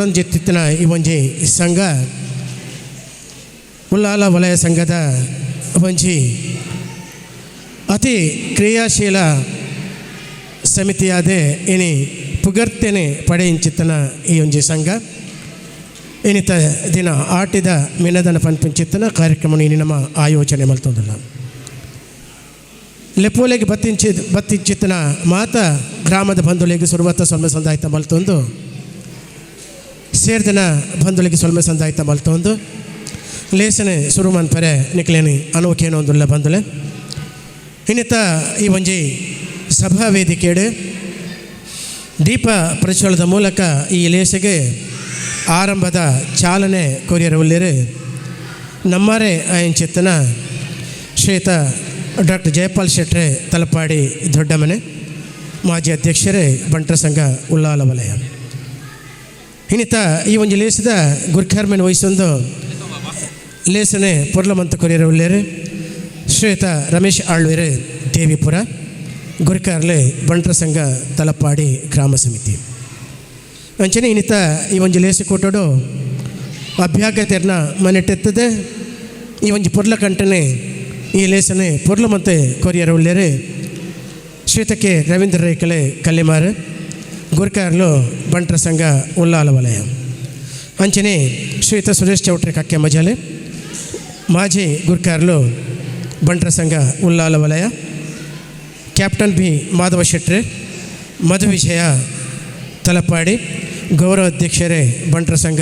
ಕೊಡೊಂಜಿತ್ತಿತ್ತಿನ ಈ ಒಂಜಿ ಸಂಘ ಉಲ್ಲಾಲ ವಲಯ ಸಂಘದ ಒಂಜಿ ಅತಿ ಕ್ರಿಯಾಶೀಲ ಸಮಿತಿಯಾದ ಇನಿ ಪುಗರ್ತೆನೆ ಪಡೆಯಿಂಚಿತ್ತನ ಈ ಒಂಜಿ ಸಂಘ. ಇನಿತ ದಿನ ಆಟಿದ ಮಿನದನ ಪನ್ಪಂಚಿತ್ತನ ಕಾರ್ಯಕ್ರಮ ಇನಿ ನಮ್ಮ ಆಯೋಜನೆ ಮಲ್ತೊಂದುಲ್ಲ. ಲೆಪ್ಪೋಲೆಗೆ ಬತ್ತಿಂಚಿ ಬತ್ತಿಂಚಿತ್ತನ ಮಾತ ಗ್ರಾಮದ ಬಂಧುಲೆಗ್ ಸುರುವತ್ತ ಸೊಲ್ಮೆ ಸಂದಾಯ್ತ ಮಲ್ತೊಂದು, ಸೇರ್ದಿನ ಬಂಧುಲೆಗ್ ಸೊಲ್ಮೆ ಸಂದಾಯ್ತ ಮಲ್ತೊಂದು, ಲೇಸನೆ ಸುರು ಮನ್ಪರೆ ನಿಕ್ಲೇನಿ ಅನೋಕೇನೊಂದುಲ್ಲ ಬಂಧುಲೆ. ಇನ್ನಿತ ಈ ಒಂಜಿ ಸಭಾ ವೇದಿಕೆಡು ದೀಪ ಪ್ರಜ್ವಲದ ಮೂಲಕ ಈ ಲೇಸಿಗೆ ಆರಂಭದ ಚಾಲನೆ ಕೊರಿಯರ ಉಲ್ಲೇರು ನಮ್ಮರೆ ಆಯಂಚಿತ್ತನ ಶ್ವೇತ ಡಾಕ್ಟರ್ ಜಯಪಾಲ್ ಶೆಟ್ರೆ ತಲಪಾಡಿ ದೊಡ್ಡಮನೆ, ಮಾಜಿ ಅಧ್ಯಕ್ಷರೇ, ಬಂಟರ ಸಂಘ ಉಲ್ಲಾಲ ವಲಯ. ಇನ್ನಿತ ಈ ಒಂಜಿ ಲೇಸದ ಗುರ್ಖಾರ್ಮೆನ್ ವಹಿಸೊಂದು ಲೇಸನೆ ಪೊರ್ಲಮಂತ ಕೊರಿಯರ ಉಲ್ಲೇರು ಶ್ವೇತ ರಮೇಶ್ ಆಳ್ವೇರು ದೇವಿಪುರ, ಗುರ್ಕಾರ್ಲೆ, ಬಂಟರ ಸಂಘ ತಲಪಾಡಿ ಗ್ರಾಮ ಸಮಿತಿ. ಅಂಚನೆ ಇನ್ನಿತ ಈ ಒಂಜಿ ಲೇಸು ಕೂಟೊಡು ಅಭ್ಯಾಗತೆರ್ನ ಮನೆಟೆತ್ತದೆ ಈ ಒಂಜಿ ಪೊರ್ಲ ಕಂಟನೆ ಈ ಲೇಸನೆ ಪೊರ್ಲು ಮತ್ತೆ ಕೊರಿಯರ ಉಲ್ಲೇರು ಶ್ವೇತಕ್ಕೆ ರವೀಂದ್ರ ರೈಕಲೆ ಕಲ್ಲಿಮಾರು, ಗುರ್ಕಾರ್ಲು, ಬಂಟರ ಸಂಘ ಉಲ್ಲಾಲ ವಲಯ. ಅಂಚನೆ ಶ್ವೇತ ಸುರೇಶ್ ಚೌಟ್ರಿ ಕಕ್ಕೆ ಮಜಾಲೆ, ಮಾಜಿ ಗುರ್ಕಾರ್ಲು, ಬಂಟರ ಸಂಘ ಉಲ್ಲಾಲ ವಲಯ. ಕ್ಯಾಪ್ಟನ್ ಬಿ ಮಾಧವ ಶೆಟ್ರೆ ಮಧು ವಿಜಯ ತಲಪಾಡಿ, ಗೌರವ ಅಧ್ಯಕ್ಷರೇ, ಬಂಟರ ಸಂಘ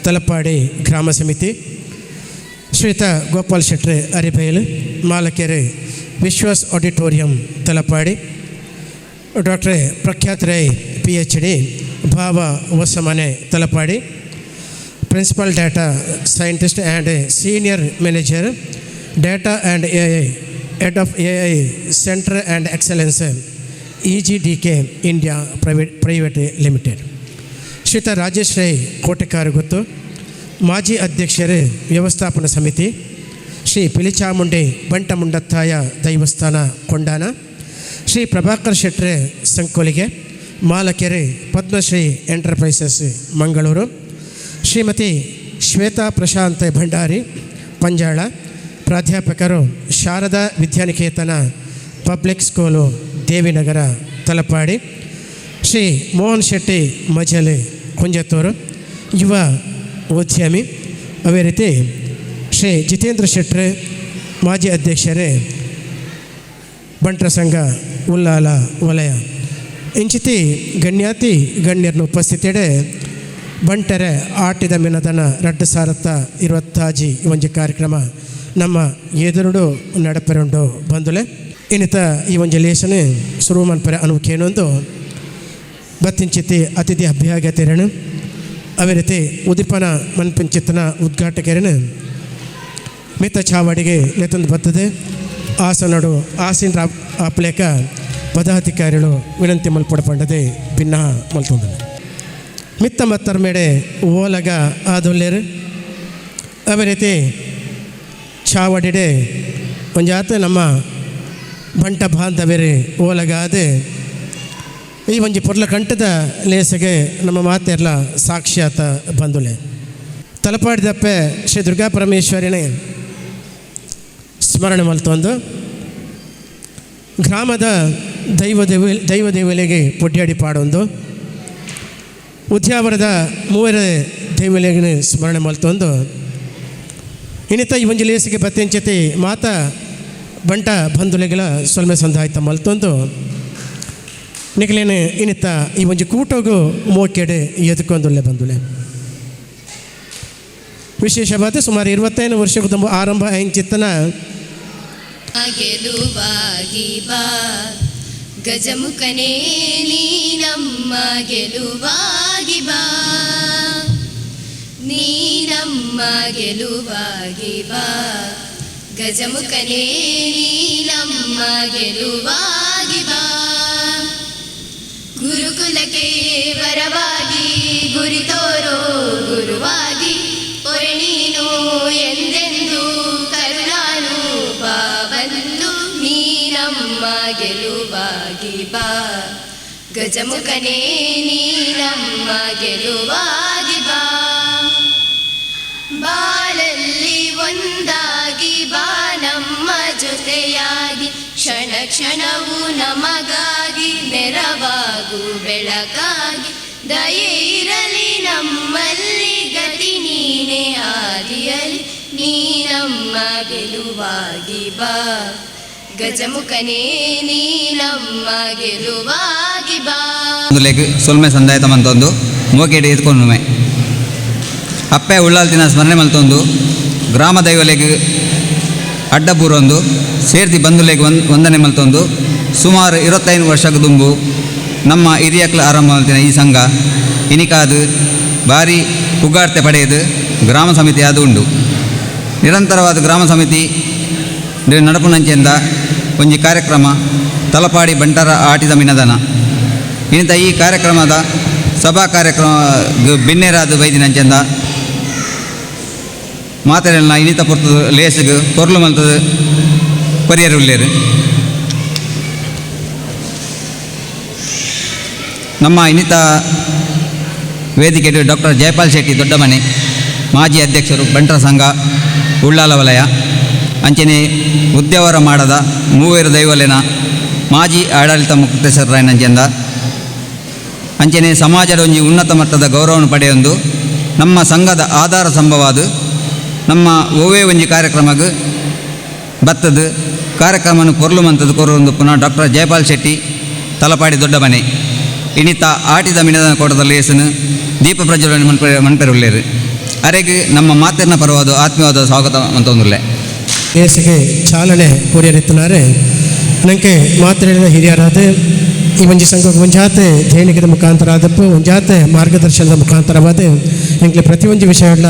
ತಲಪಾಡಿ ಗ್ರಾಮ ಸಮಿತಿ. ಶ್ವೇತಾ ಗೋಪಾಲ್ ಶೆಟ್ರೆ ಅರಿಬೈಲು, ಮಾಲಕೆರೆ, ವಿಶ್ವಾಸ್ ಆಡಿಟೋರಿಯಂ ತಲಪಾಡಿ. ಡಾಕ್ಟ್ರೆ ಪ್ರಖ್ಯಾತ್ ರೈ ಪಿಎಚ್ ಡಿ, ಭಾವ Hosamane Talapady, Principal Data Scientist and Senior Manager, Data and AI, Head of AI Center and Excellence, EGDK India Private Limited. ಶ್ರೀತ Rajesh Rai ಕೋಟೆಕಾರಗುತ್ತು, ಮಾಜಿ ಅಧ್ಯಕ್ಷರೇ, ವ್ಯವಸ್ಥಾಪನಾ ಸಮಿತಿ, ಶ್ರೀ ಪಿಲಿಚಾಮುಂಡಿ ಬಂಟಮುಂಡತ್ತಾಯ ದೈವಸ್ಥಾನ ಕೊಂಡಾನ. ಶ್ರೀ ಪ್ರಭಾಕರ್ ಶೆಟ್ರೆ ಸಂಕೋಲಿಗೆ, ಮಾಲಕೆರೆ, ಪದ್ಮಶ್ರೀ ಎಂಟರ್ಪ್ರೈಸಸ್ ಮಂಗಳೂರು. ಶ್ರೀಮತಿ ಶ್ವೇತಾ ಪ್ರಶಾಂತ್ ಭಂಡಾರಿ ಪಂಜಾಳ, ಪ್ರಾಧ್ಯಾಪಕರು, ಶಾರದಾ ವಿದ್ಯಾನಿಕೇತನ ಪಬ್ಲಿಕ್ ಸ್ಕೂಲು, ದೇವಿನಗರ, ತಲಪಾಡಿ. ಶ್ರೀ ಮೋಹನ್ ಶೆಟ್ಟಿ ಮಜಲೆ ಕುಂಜತ್ತೂರು, ಯುವ ಉದ್ಯಮಿ. ಅದೇ ರೀತಿ ಶ್ರೀ ಜಿತೇಂದ್ರ ಶೆಟ್ರೆ, ಮಾಜಿ ಅಧ್ಯಕ್ಷರೇ, ಬಂಟರ ಸಂಘ ಉಲ್ಲಾಲ ವಲಯ. ಇಂಚಿತಿ ಗಣ್ಯಾತಿ ಗಣ್ಯರನ್ನು ಉಪಸ್ಥಿತಿಡೆ ಬಂಟರೆ ಆಟಿದ ಮಿನದನ 2026 ಈ ಒಂಜಿ ಕಾರ್ಯಕ್ರಮ ನಮ್ಮ ಎದುರುಡು ನಡಪೆರುಂಡು ಬಂದುಲೆ. ಇನ್ನಿತ ಈ ಒಂಜಿ ಲೇಸನೆ ಸುರು ಮನ್ಪರೆ ಅನುಕೇನೊಂದು ಬತ್ತಿಂಚಿತಿ ಅತಿಥಿ ಅಭ್ಯಾಗತಿರನು, ಅದೇ ರೀತಿ ಉದಿಪನ ಮನ್ಪಂಚಿತ್ತನ ಉದ್ಘಾಟಕರನು ಮಿತ್ತ ಚಾವಡಿಗೆ ಲೆತ್ತೊಂದು ಬರ್ತದೆ ಆಸನಡು ಆಸೀನ ಆಪ್ಲೇಕ ಪದಾಧಿಕಾರಿಗಳು ವಿನಂತಿ ಮಲ್ಪಡಪಂಡದೆ ಭಿನ್ನ ಮಲ್ತೊಂದನು. ಮಿತ್ತ ಮತ್ತರ ಮೇಡೆ ಓಲಗ ಆದೊಲ್ಲೇರು. ಅದೇ ರೀತಿ ಚಾವಡಿಡೆ ಒಂಜಾತ ನಮ್ಮ ಬಂಟ ಬಾಂಧವೇರು ಓಲಗಾದ ಈ ಒಂಜಿ ಪೊರ್ಲ ಕಂಠದ ಲೇಸಗೆ ನಮ್ಮ ಮಾತೆರ್ಲ ಸಾಕ್ಷಾತ್ ಬಂದುಲೆ. ತಲಪಾಡಿದಪ್ಪೆ ಶ್ರೀ ದುರ್ಗಾ ಪರಮೇಶ್ವರಿನೇ ಸ್ಮರಣೆ ಮಲ್ತೊಂದು, ಗ್ರಾಮದ ದೈವ ದೇವಲಿಗೆ ಪೊಡ್ಯಾಡಿ ಪಾಡೊಂದು, ಉದ್ಯಾವರದ ಮೂವರ ದೈವಲಿಗೆ ಸ್ಮರಣೆ ಮಲ್ತೊಂದು, ಇನ್ನಿತ ಈ ಒಂಜಿ ಲೇಸಿಗೆ ಬತ್ತೆಂಚತಿ ಮಾತ ಬಂಟ ಬಂಧುಲೆಗಳ ಸೊಲ್ಮೆ ಸಂದಾಯ್ತ ಮಲ್ತೊಂದು, ನಿಕಲೇನು ಇನ್ನಿತ್ತ ಈ ಒಂಜಿ ಕೂಟೋಗು ಮೋಕೆಡೆ ಎದುಕೊಂದುಲ್ಲೆ ಬಂದುಲೆ. ವಿಶೇಷವಾದ ಸುಮಾರು 25 ವರ್ಷಕ್ಕೆ ತುಂಬ ಆರಂಭ ಚಿತ್ತನ. ಗೆಲುವಾಗಿ ಬಾ ಗಜಮುಖನೇ, ನೀ ನಮ್ಮ ಗೆಲುವಾಗಿ ಬಾ, ನೀ ನಮ್ಮ ಗೆಲುವಾಗಿ ಬಾ ಗಜಮುಖನೇ, ನೀ ನಮ್ಮ ಗೆಲುವಾಗಿ ಬಾ. ಗುರುಕುಲಕ್ಕೆ ವರವಾಗಿ, ಗುರಿ ತೋರೋ ಗುರುವಾಗಿ, ಪೊರೆ ನೀನು ಎಂದೆಂದು ಕರುಣಾಳು ಬಾ ಬಂದು, ನೀ ನಮ್ಮ ಗೆಲುವಾಗಿ ಬಾ. ಗಜಮುಖನೇ ನೀ ನಮ್ಮ ಗೆಲುವಾಗಿ ಬಾ. ಬಾಳಲ್ಲಿ ಒಂದಾಗಿ ಬಾ, ನಮ್ಮ ಜೊತೆಯಾಗಿ, ಕ್ಷಣ ಕ್ಷಣವೂ ನಮಗಾಗಿ ನೆರವಾಗು ಬೆಳಕಾಗಿ. ದಯೆ ಇರಲಿ ನಮ್ಮಲ್ಲಿ, ಗತಿ ನೀನೆ ಆದಿಯಲಿ, ನೀ ನಮ್ಮ ಗೆಲುವಾಗಿ ಬಾ. ಗಜಮುಖನೇ ನೀ ನಮ್ಮ ಗೆಲುವಾಗಿ ಬಾ. ಲೇಕ್ ಸೊಲ್ಮೆ ಸಂದಾಯತ ಮಂತೊಂದು ಮೋಕೆಡ್ ಎತ್ಕೊಂಡುಮೆ ಅಪ್ಪೆ ಉಳ್ಳಾಲ್ತಿನ ಸ್ಮರಣೆ ಮಲ್ತೊಂದು ಗ್ರಾಮ ದೈವಲೆಗ್ ಅಡ್ಡಬೂರೊಂದು ಸೇರ್ತಿ ಬಂಧುಲೆಗ್ ವಂದನೆ ಮಲ್ತೊಂದು ಸುಮಾರು 25 ವರ್ಷಕ್ಕೆ ದುಂಬು ನಮ್ಮ ಹಿರಿಯಕ್ಲ ಆರಂಭ ಮಲ್ತಿನ ಈ ಸಂಘ ಇನಿಕಾದು ಭಾರಿ ಪುಗಾರ್ತೆ ಪಡೆಯದು ಗ್ರಾಮ ಸಮಿತಿ ಅದು ಉಂಡು. ನಿರಂತರವಾದ ಗ್ರಾಮ ಸಮಿತಿ ನಡಪುನಂಚೆಂದ ಒಂಜಿ ಕಾರ್ಯಕ್ರಮ ತಲಪಾಡಿ ಬಂಟರ ಆಟಿದ ಮಿನದನ. ಇನ್ನಿತ ಈ ಕಾರ್ಯಕ್ರಮದ ಸಭಾ ಕಾರ್ಯಕ್ರಮ ಬಿನ್ನೇರಾದ ಬೈದಿನಂಚೆಂದ ಮಾತೆರೆಲ್ಲ ಇನ್ನಿತ ಪೊರ್ತದ ಲೇಸ್ಗ್ ಪೊರ್ಲು ಮಲ್ತದ ಕೊರಿಯರ್ ಉಲ್ಲೇರು. ನಮ್ಮ ಇನ್ನಿತ ವೇದಿಕೆ ಡಾಕ್ಟರ್ ಜಯಪಾಲ್ ಶೆಟ್ಟಿ ದೊಡ್ಡಮನೆ, ಮಾಜಿ ಅಧ್ಯಕ್ಷರು ಬಂಟರ ಸಂಘ ಉಳ್ಳಾಲ ವಲಯ, ಅಂಚನೆ ಉದ್ಯವರ ಮಾಡದ ಮೂವೇರು ದೈವಲೆನ ಮಾಜಿ ಆಡಳಿತ ಮುಕ್ತೇಶ್ವರರಾಯನಂಚೆಂದ ಅಂಚನೆ ಸಮಾಜದ ಒಂಜಿ ಉನ್ನತ ಮಟ್ಟದ ಗೌರವವನ್ನು ಪಡೆಯೊಂದು ನಮ್ಮ ಸಂಘದ ಆಧಾರ ಸಂಭವಾದ ನಮ್ಮ ಓವೇ ಒಂಜಿ ಕಾರ್ಯಕ್ರಮಕ್ಕೆ ಬತ್ತದು ಕಾರ್ಯಕ್ರಮವನ್ನು ಕೊರ್ಲು ಮಂತದ್ದು ಕೊರೊಂದು ಪುನಃ ಡಾಕ್ಟರ್ ಜಯಪಾಲ್ ಶೆಟ್ಟಿ ತಲಪಾಡಿ ದೊಡ್ಡಮನೆ ಇನಿತ ಆಟಿದ ಮಿನದ ಕೋಟದ ಲೇಸನು ದೀಪ ಪ್ರಜ್ವಲನೆ ಮನ್ಪೆ ಮನ್ಪೆರುಳ್ಳೇರು. ಅರೆಗ್ ನಮ್ಮ ಮಾತಿನ ಪರವಾದ ಆತ್ಮೀಯವಾದ ಸ್ವಾಗತ ಮಂತೊಂದುಲ್ಲೆ. ಲೇಸಿಗೆ ಚಾಲನೆ ಕೊರಿಯರಿತ್ತನಾರೆ ನನಗೆ ಮಾತನಾಡಿದ ಹಿರಿಯರಾದ ಈ ಒಂಜಿ ಸಂಘಕ್ಕೆ ಒಂಜಾತೆ ದೇಣಿಗೆದ ಮುಖಾಂತರ ಆದಪ್ಪು ಒಂಜಾತೆ ಮಾರ್ಗದರ್ಶನದ ಮುಖಾಂತರವಾದ ಎಂಕ್ಲೆ ಪ್ರತಿಯೊಂದು ವಿಷಯಗಳ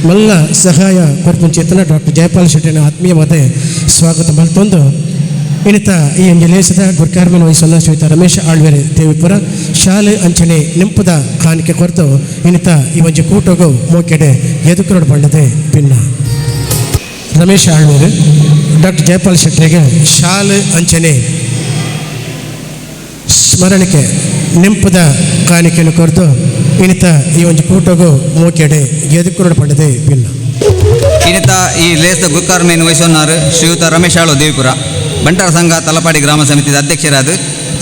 ಮಲ್ಲ ಸಹಾಯ ಕೊರ್ಪುಂಚೇತನ ಡಾಕ್ಟರ್ ಜಯಪಾಲ್ ಶೆಟ್ಟಿನ ಆತ್ಮೀಯವಾದ ಸ್ವಾಗತ ಮಲ್ತೊಂದು ಇನ್ನಿತ ಈ ಒಂಜಿ ಲೇಸದ ಗುರ್ಕಾರ್ಮನ್ ವಹಿಸೋಣ ಶ್ರೀಯುತ ರಮೇಶ್ ಆಳ್ವೇರೆ ದೇವಿಪುರ ಶಾಲೆ ಅಂಚನೆ ನಿಂಪುದ ಕಾಣಿಕೆ ಕೊರತು ಇನ್ನಿತ ಈ ಒಂಜಿ ಕೂಟಗು ಮೋಕೆಡೆ ಎದುಕರೋಡು ಬಣ್ಣದೆ ಭಿನ್ನ. ರಮೇಶ್ ಆಳ್ವೇರು ಡಾಕ್ಟರ್ ಜಯಪಾಲ್ ಶೆಟ್ಟಿಗೆ ಶಾಲೆ ಅಂಚನೆ ಸ್ಮರಣಿಕೆ ನೆಂಪದ ಕಾಣಿಕೆಯನ್ನು ಕೊರತು ಇನ್ನಿತ ಈ ಒಂದು ಕೂಟಗು ಮೋಕೆಡೆ ಎದುಕರೋಡು ಪಂಡದೆ ಭಿನ್ನ. ಇನ್ನಿತ ಈ ಲೇಸದ ಗುರ್ಕಾರ್ಮೆಯನ್ನು ವಹಿಸೋನಾರು ಶ್ರೀಯುತ ರಮೇಶ್ ಆಳು ದೇವಿಪುರ, ಬಂಟರ ಸಂಘ ತಲಪಾಡಿ ಗ್ರಾಮ ಸಮಿತಿಯ ಅಧ್ಯಕ್ಷರಾದ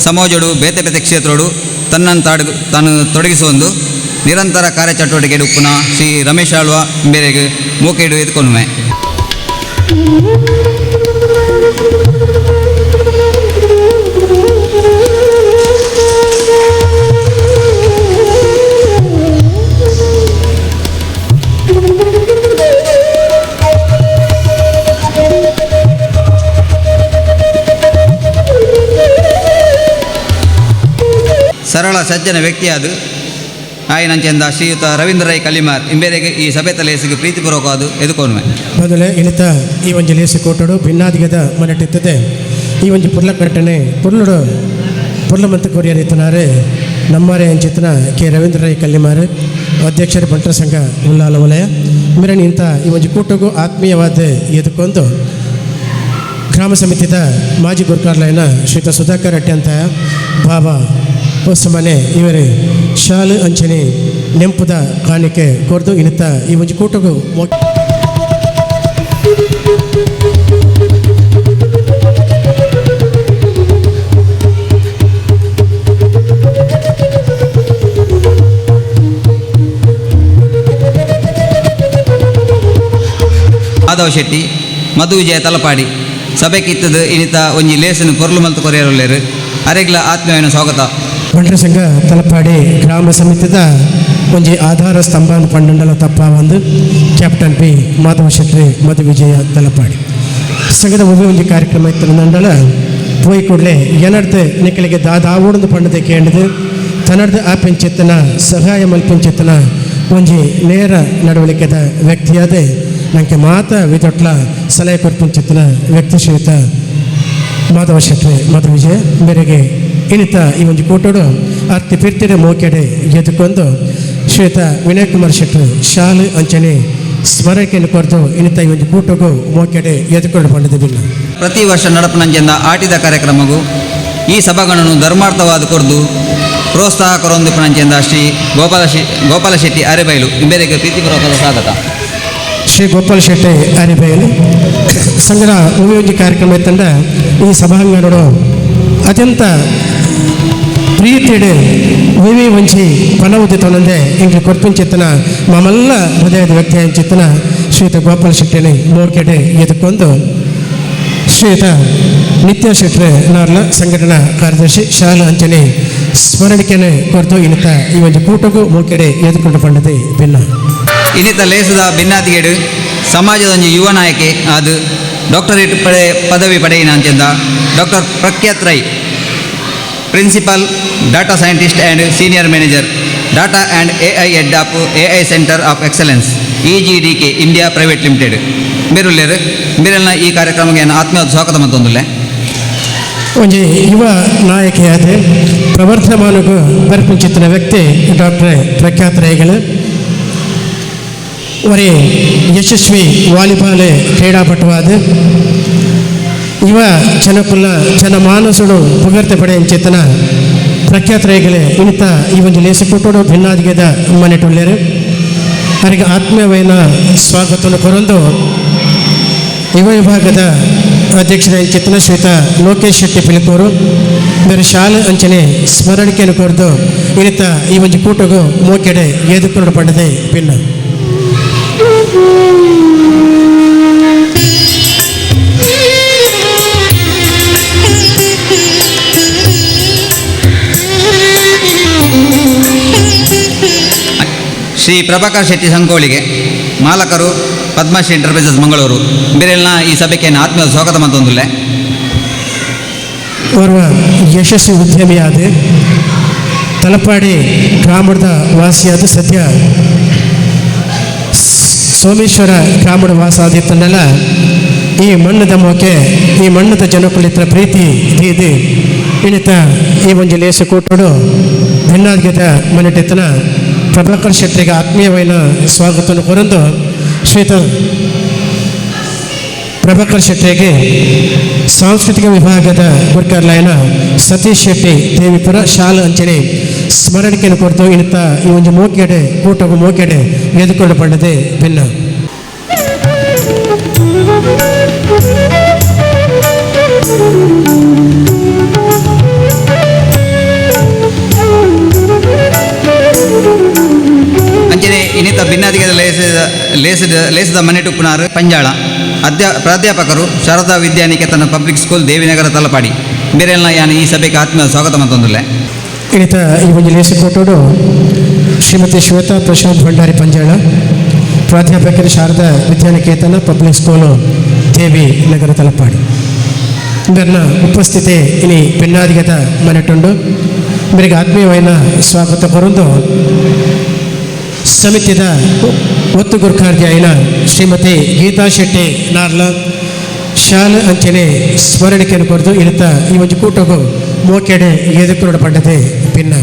ಸಮಾಜೋಡು ಬೇತೆ ಬೇತೆ ಕ್ಷೇತ್ರೋಡು ತನ್ನನ್ನು ತಾಡು ತಾನು ತೊಡಗಿಸುವೊಂದು ನಿರಂತರ ಕಾರ್ಯಚಟುವಟಿಕೆ ಉಪ್ಪುನ ಶ್ರೀ ರಮೇಶ್ ಆಳ್ವ ಬೇರೆಗೆ ಮೋಕೆಡು ಎದ್ಕೊನುಮೆ. ಸರಳ ಸಜ್ಜನ ವ್ಯಕ್ತಿಯಾದ ಆಯನಂಚೆಂದ ಶ್ರೀಯುತ ರವೀಂದ್ರ ರೈ ಕಲಿಮಾರ್ ಇಂಬೇರೆಗೆ ಈ ಸಭೆ ತಲೆಸಿಗೆ ಪ್ರೀತಿಪೂರ್ವಕವಾದ ಎದುಕೊನುವೆ. ಮೊದಲೇ ಇನ್ನಿತ ಈ ಒಂಜಿ ಲೇಸು ಕೋಟಡು ಭಿನ್ನಾದಿಗದ ಮನೆಟ್ಟಿತ್ತದೆ ಈ ಒಂಜಿ ಪುರ್ಲ ಕಟ್ಟನೆ ಪುರ್ಲುಡು ಪುರ್ಲಮಂತ ಕೊರಿಯರ್ ಇತ್ತನಾರೆ ನಮ್ಮಾರೆ ಅಂಚಿತನ ಕೆ ರವೀಂದ್ರ ರೈ ಕಲ್ಲಿಮಾರು, ಅಧ್ಯಕ್ಷರ ಬಂಟರ ಸಂಘ ಉಲ್ಲಾಲ ವಲಯ ಮಿರಣಿ ಇಂಥ ಈ ಒಂಜಿ ಕೂಟಗೂ ಆತ್ಮೀಯವಾದ ಎದುಕೊಂದು ಗ್ರಾಮ ಸಮಿತಿದ ಮಾಜಿ ಗುರ್ಕಾರ್ಲೈನ ಶ್ರೀತ ಸುಧಾಕರ್ ಅಟ್ಟಿ ಅಂತ ಬಾಬಾ ಹೊಸಮನೆ ಇವರೇ ಶಾಲು ಅಂಚನೆ ನೆಂಪುದ ಕಾಣಿಕೆ ಕೊರ್ದು ಇನ್ನಿತ ಈ ಒಂಜಿ ಕೂಟಗೂ ಮಾಧವ ಶೆಟ್ಟಿ, ಮಧು ವಿಜಯ ತಲಪಾಡಿ ಸಭೆ ಕಿತ್ತದು ಇನ್ನಿತ ಒಂಜಿ ಲೇಸನು ಪೊರ್ಲು ಮಲ್ತು ಕೊರಿಯರುಲ್ಲೇರು. ಅರೆಗ್ಲ ಆತ್ಮೀಯನ ಸ್ವಾಗತ. ಬಂಟರ ಸಂಘ ತಲಪಾಡಿ ಗ್ರಾಮ ಸಮಿತಿದ ಒಂಜಿ ಆಧಾರ ಸ್ತಂಭ ಪಂಡಂಡಲ ತಪ್ಪ ಒಂದು ಕ್ಯಾಪ್ಟನ್ ಪಿ ಮಾಧವ ಶೆಟ್ಟಿ, ಮಧು ವಿಜಯ ತಲಪಾಡಿ ಸಂಘದ ಒಬ್ಬ ಒಂಜಿ ಕಾರ್ಯಕ್ರಮ ಇತ್ತು ನಂಡಲ ಪೋಯಿ ಕೂಡಲೇ ಏನರ್ದು ನಿಕ್ಕಲಿಗೆ ದಾದಾವೋಡೊಂದು ಪಂಡದೆ ಕೇಂಡದು ತನ್ನರ್ದು ಆಪೆಂಚೆತ್ತನ ಸಹಾಯ ಮಲ್ಪೆಂಚೆತ್ತನ ಒಂಜಿ ನೇರ ನಡವಳಿಕೆದ ವ್ಯಕ್ತಿಯಾದ ನಂಗೆ ಮಾತ ವಿದೊಟ್ಲ ಸಲಹೆ ಕೊರ್ಪುಂಚೆತ್ತನ ವ್ಯಕ್ತಿ ಶ್ರೀಯುತ ಮಾಧವ ಶೆಟ್ಟಿ, ಮಧು ವಿಜಯ ಮೇರೆಗೆ ಇನ್ನಿತ ಈ ಒಂದು ಕೂಟೋಡು ಅರ್ತಿ ಪಿರ್ತಿರ ಮೋಕೆಡೆ ಎದುಕೊಂದು ಶ್ವೇತ ವಿನಯ್ ಕುಮಾರ್ ಶೆಟ್ಟರು ಶಾಲು ಅಂಚನೆ ಸ್ಮರಣಿಕೆಯನ್ನು ಕೊರೆದು ಇನ್ನಿತ ಈ ಒಂದು ಕೂಟಗೂ ಮೋಕೆಡೆ ಎದುಕೊಂಡು ಬಂದಿದ್ದಿಲ್ಲ. ಪ್ರತಿ ವರ್ಷ ನಡಪನಂಜೆಂದ ಆಟಿದ ಕಾರ್ಯಕ್ರಮಗೂ ಈ ಸಭಾಗಣನು ಧರ್ಮಾರ್ಥವಾದ ಕೊರ್ದು ಪ್ರೋತ್ಸಾಹ ಕೊರೊಂದು ಶ್ರೀ ಗೋಪಾಲ ಗೋಪಾಲ ಶೆಟ್ಟಿ ಅರೆಬೈಲು ಇಂಬೇರಿಗೆ ಪ್ರೀತಿಪೂರ್ವಕದ ಸ್ವಾಗತ. ಶ್ರೀ ಗೋಪಾಲ ಶೆಟ್ಟಿ ಅರೆಬೈಲು ಸಂಘದ ಉಪಯೋಗಿ ಕಾರ್ಯಕ್ರಮ ಇತ್ತಂಡ ಈ ಸಭಾಂಗಣಡು ಅತ್ಯಂತ ಪ್ರೀತಿಡು ವಿವಿ ಒಂಜಿ ಪಣವುದಿ ತೊನಂದೆ ಇಂಗ್ಲಿ ಕೊರ್ಪಿಂಚಿತ್ತನ ಮಮಲ್ಲ ಹೃದಯದ ವ್ಯಕ್ತಿ ಅಂಚಿತ್ತನ ಶ್ರೀಯುತ ಗೋಪಾಲ ಶೆಟ್ಟಿನಿ ಮೋಕೆಡೆ ಎದುಕೊಂದು ಶ್ರೀಯುತ ನಿತ್ಯ ಶೆಟ್ರೆ ನಾರ್ಲ ಸಂಘಟನಾ ಕಾರ್ಯದರ್ಶಿ ಶಾಲಾ ಅಂಚನೆ ಸ್ಮರಣಿಕೆನೆ ಕೊರತು ಇನ್ನಿತ ಈ ಒಂದು ಕೂಟಗೂ ಮೋಕೆಡೆ ಎದುಕೊಂಡು ಪಂಡದೆ ಭಿನ್ನ. ಇನ್ನಿತ ಲೇಸದ ಭಿನ್ನಾತಿಗೇಡು ಸಮಾಜದ ಒಂಜಿ ಯುವ ನಾಯಕೆ ಅದು ಡಾಕ್ಟರೇಟ್ ಪದವಿ ಪಡೆಯಿನ ಅಂಚೆಂದ doctor Prakhyath Rai, principal data scientist and senior manager data and AI head of AI centre of excellence E G D K India private limited ಮೇರುಲ್ಲೇರು ಮೇರೆಲ್ನ ಈ ಕಾರ್ಯಕ್ರಮಕ್ಕೆ ಆತ್ಮೀಯ ಸ್ವಾಗತ ಮತ್ತೊಂದುಲ್ಲೆ. ಒಂಜಿ ಯುವ ನಾಯಕಿಯಾದ ಪ್ರವರ್ತಮಾನಗೂ ಬರ್ಪಿಂಚಿತ್ತಿನ ವ್ಯಕ್ತಿ ಡಾಕ್ಟರ್ ಪ್ರಖ್ಯಾತ್ ರೈಗಳು ಒರಿ ಯಶಸ್ವಿ ವಾಲಿಬಾಲ್ ಕ್ರೀಡಾಪಟುವಾದ ಯುವ ಜನಕುಲ ಜನಮಾನಸುಡು ಪುಗರ್ತೆ ಪಡೆಯಂಚೇತನ ಪ್ರಖ್ಯಾತ ರೈಗಳೇ ಇನ್ನಿತ ಈ ಒಂದು ಲೇಸಕೂಟೋಡು ಭಿನ್ನಾದಿಗೆದ ಮನೆಟುಳ್ಳೇರು ಅವರಿಗೆ ಆತ್ಮೀಯವಾದ ಸ್ವಾಗತವನ್ನು ಕೊರೊಂದು ಯುವ ವಿಭಾಗದ ಅಧ್ಯಕ್ಷರ ಚೇತನ ಶ್ವೇತ ಲೋಕೇಶ್ ಶೆಟ್ಟಿ ಪಿಲಿಕೂರು ಬೇರೆ ಶಾಲೆ ಅಂಚನೆ ಸ್ಮರಣಿಕೆಯನ್ನು ಕೋರ್ದು ಇನ್ನಿತ ಈ ಒಂದು ಕೂಟಗೂ ಮೋಕೆಡೆ ಎದುಕೊಂಡು ಪಡೆದೆ ಭಿನ್ನ. ಶ್ರೀ ಪ್ರಭಾಕರ್ ಶೆಟ್ಟಿ ಸಂಕೋಳಿಗೆ ಮಾಲಕರು ಪದ್ಮಶ್ರೀ ಎಂಟರ್ಪ್ರೈಸಸ್ ಮಂಗಳೂರು ಬೇರೆಲ್ಲ ಈ ಸಭೆಗೆ ಆತ್ಮೀಯ ಸ್ವಾಗತ ಮತ್ತೊಂದುಲ್ಲೆ. ಓರ್ವ ಯಶಸ್ವಿ ಉದ್ಯಮಿಯಾದ ತಲಪಾಡಿ ಗ್ರಾಮದ ವಾಸಿಯಾದ ಸದ್ಯ ಸೋಮೇಶ್ವರ ಗ್ರಾಮದ ವಾಸ ಆದಿತ್ತನ್ನೆಲ್ಲ ಈ ಮಣ್ಣದ ಮೋಕೆ ಈ ಮಣ್ಣದ ಜನಕುಲಿತ್ರ ಪ್ರೀತಿ ದೀದಿ ಇನ್ನಿತ ಈ ಒಂದು ಲೇಸ ಕೂಟೋಡು ಭಿನ್ನಾದ್ಗತ ಮನೆಟೆತ್ತನ ಪ್ರಭಾಕರ್ ಶೆಟ್ಟಿಗೆ ಆತ್ಮೀಯವಾದ ಸ್ವಾಗತವನ್ನು ಕೊರಂದು ಶ್ವೇತ ಪ್ರಭಾಕರ್ ಶೆಟ್ಟಿಗೆ ಸಾಂಸ್ಕೃತಿಕ ವಿಭಾಗದ ಗುರ್ಕರ್ಲಾಯನ ಸತೀಶ್ ಶೆಟ್ಟಿ ದೇವಿಪುರ ಶಾಲ ಅಂಚನೆ ಸ್ಮರಣಿಕೆಯನ್ನು ಕೊರತು ಇನ್ನಿತ ಈ ಒಂದು ಮೋಕೆಡೆ ಕೂಟವು ಮೋಕೆಡೆ ಎದುಕೊಂಡು ಪಡೆದೆ ಭಿನ್ನ. ಅಂಚನೆ ಇನ್ನಿತ ಭಿನ್ನಾದಿಗೆದ ಲೇಸದ ಲೇಸದ ಲೇಸದ ಮನೆಟುಪ್ಪುನಾರು ಪಂಜಾಳ ಪ್ರಾಧ್ಯಾಪಕರು ಶಾರದಾ ವಿದ್ಯಾನಿಕೇತನ ಪಬ್ಲಿಕ್ ಸ್ಕೂಲ್ ದೇವಿನಗರ ತಲಪಾಡಿ ಬೇರೆಲ್ಲ ಯಾನು ಈ ಸಭೆಗೆ ಆತ್ಮೀಯ ಸ್ವಾಗತ ಮತ್ತೊಂದುಲ್ಲೆ. ಇನ್ನಿತ ಈ ಒಂದು ಲೇಸಕೋಟೋಡು ಶ್ರೀಮತಿ ಶ್ವೇತಾ ಪ್ರಶಾಂತ್ ಭಂಡಾರಿ ಪಂಜಾಳ ಪ್ರಾಧ್ಯಾಪಕರು ಶಾರದಾ ವಿದ್ಯಾನಿಕೇತನ ಪಬ್ಲಿಕ್ ಸ್ಕೂಲು ದೇವಿ ನಗರ ತಲಪಾಡಿ ಇವರನ್ನ ಉಪಸ್ಥಿತಿ ಇನಿ ಭಿನ್ನಾದಿಗದ ಮನೆಟುಂಡು ಇವರಿಗೆ ಆತ್ಮೀಯವಾದ ಸ್ವಾಗತ ಕೊರೊಂದು ಸಮಿತಿದ ಒತ್ತು ಗುರ್ಖಾರ್ಜಿ అయిన ಶ್ರೀಮತಿ ಗೀತಾ ಶೆಟ್ಟಿ ನಾರ್ಲ ಶಾಲೆ ಅಂಚನೆ ಸ್ಮರಣಿಕೆಯನ್ನು ಕೊರದು ಇನ್ನಿತ ಈ ಒಂದು ಕೂಟಗೂ ಮೋಕೆಡೆ ಎದುಕುರುಡ ಪಂಡದೆ ಭಿನ್ನ.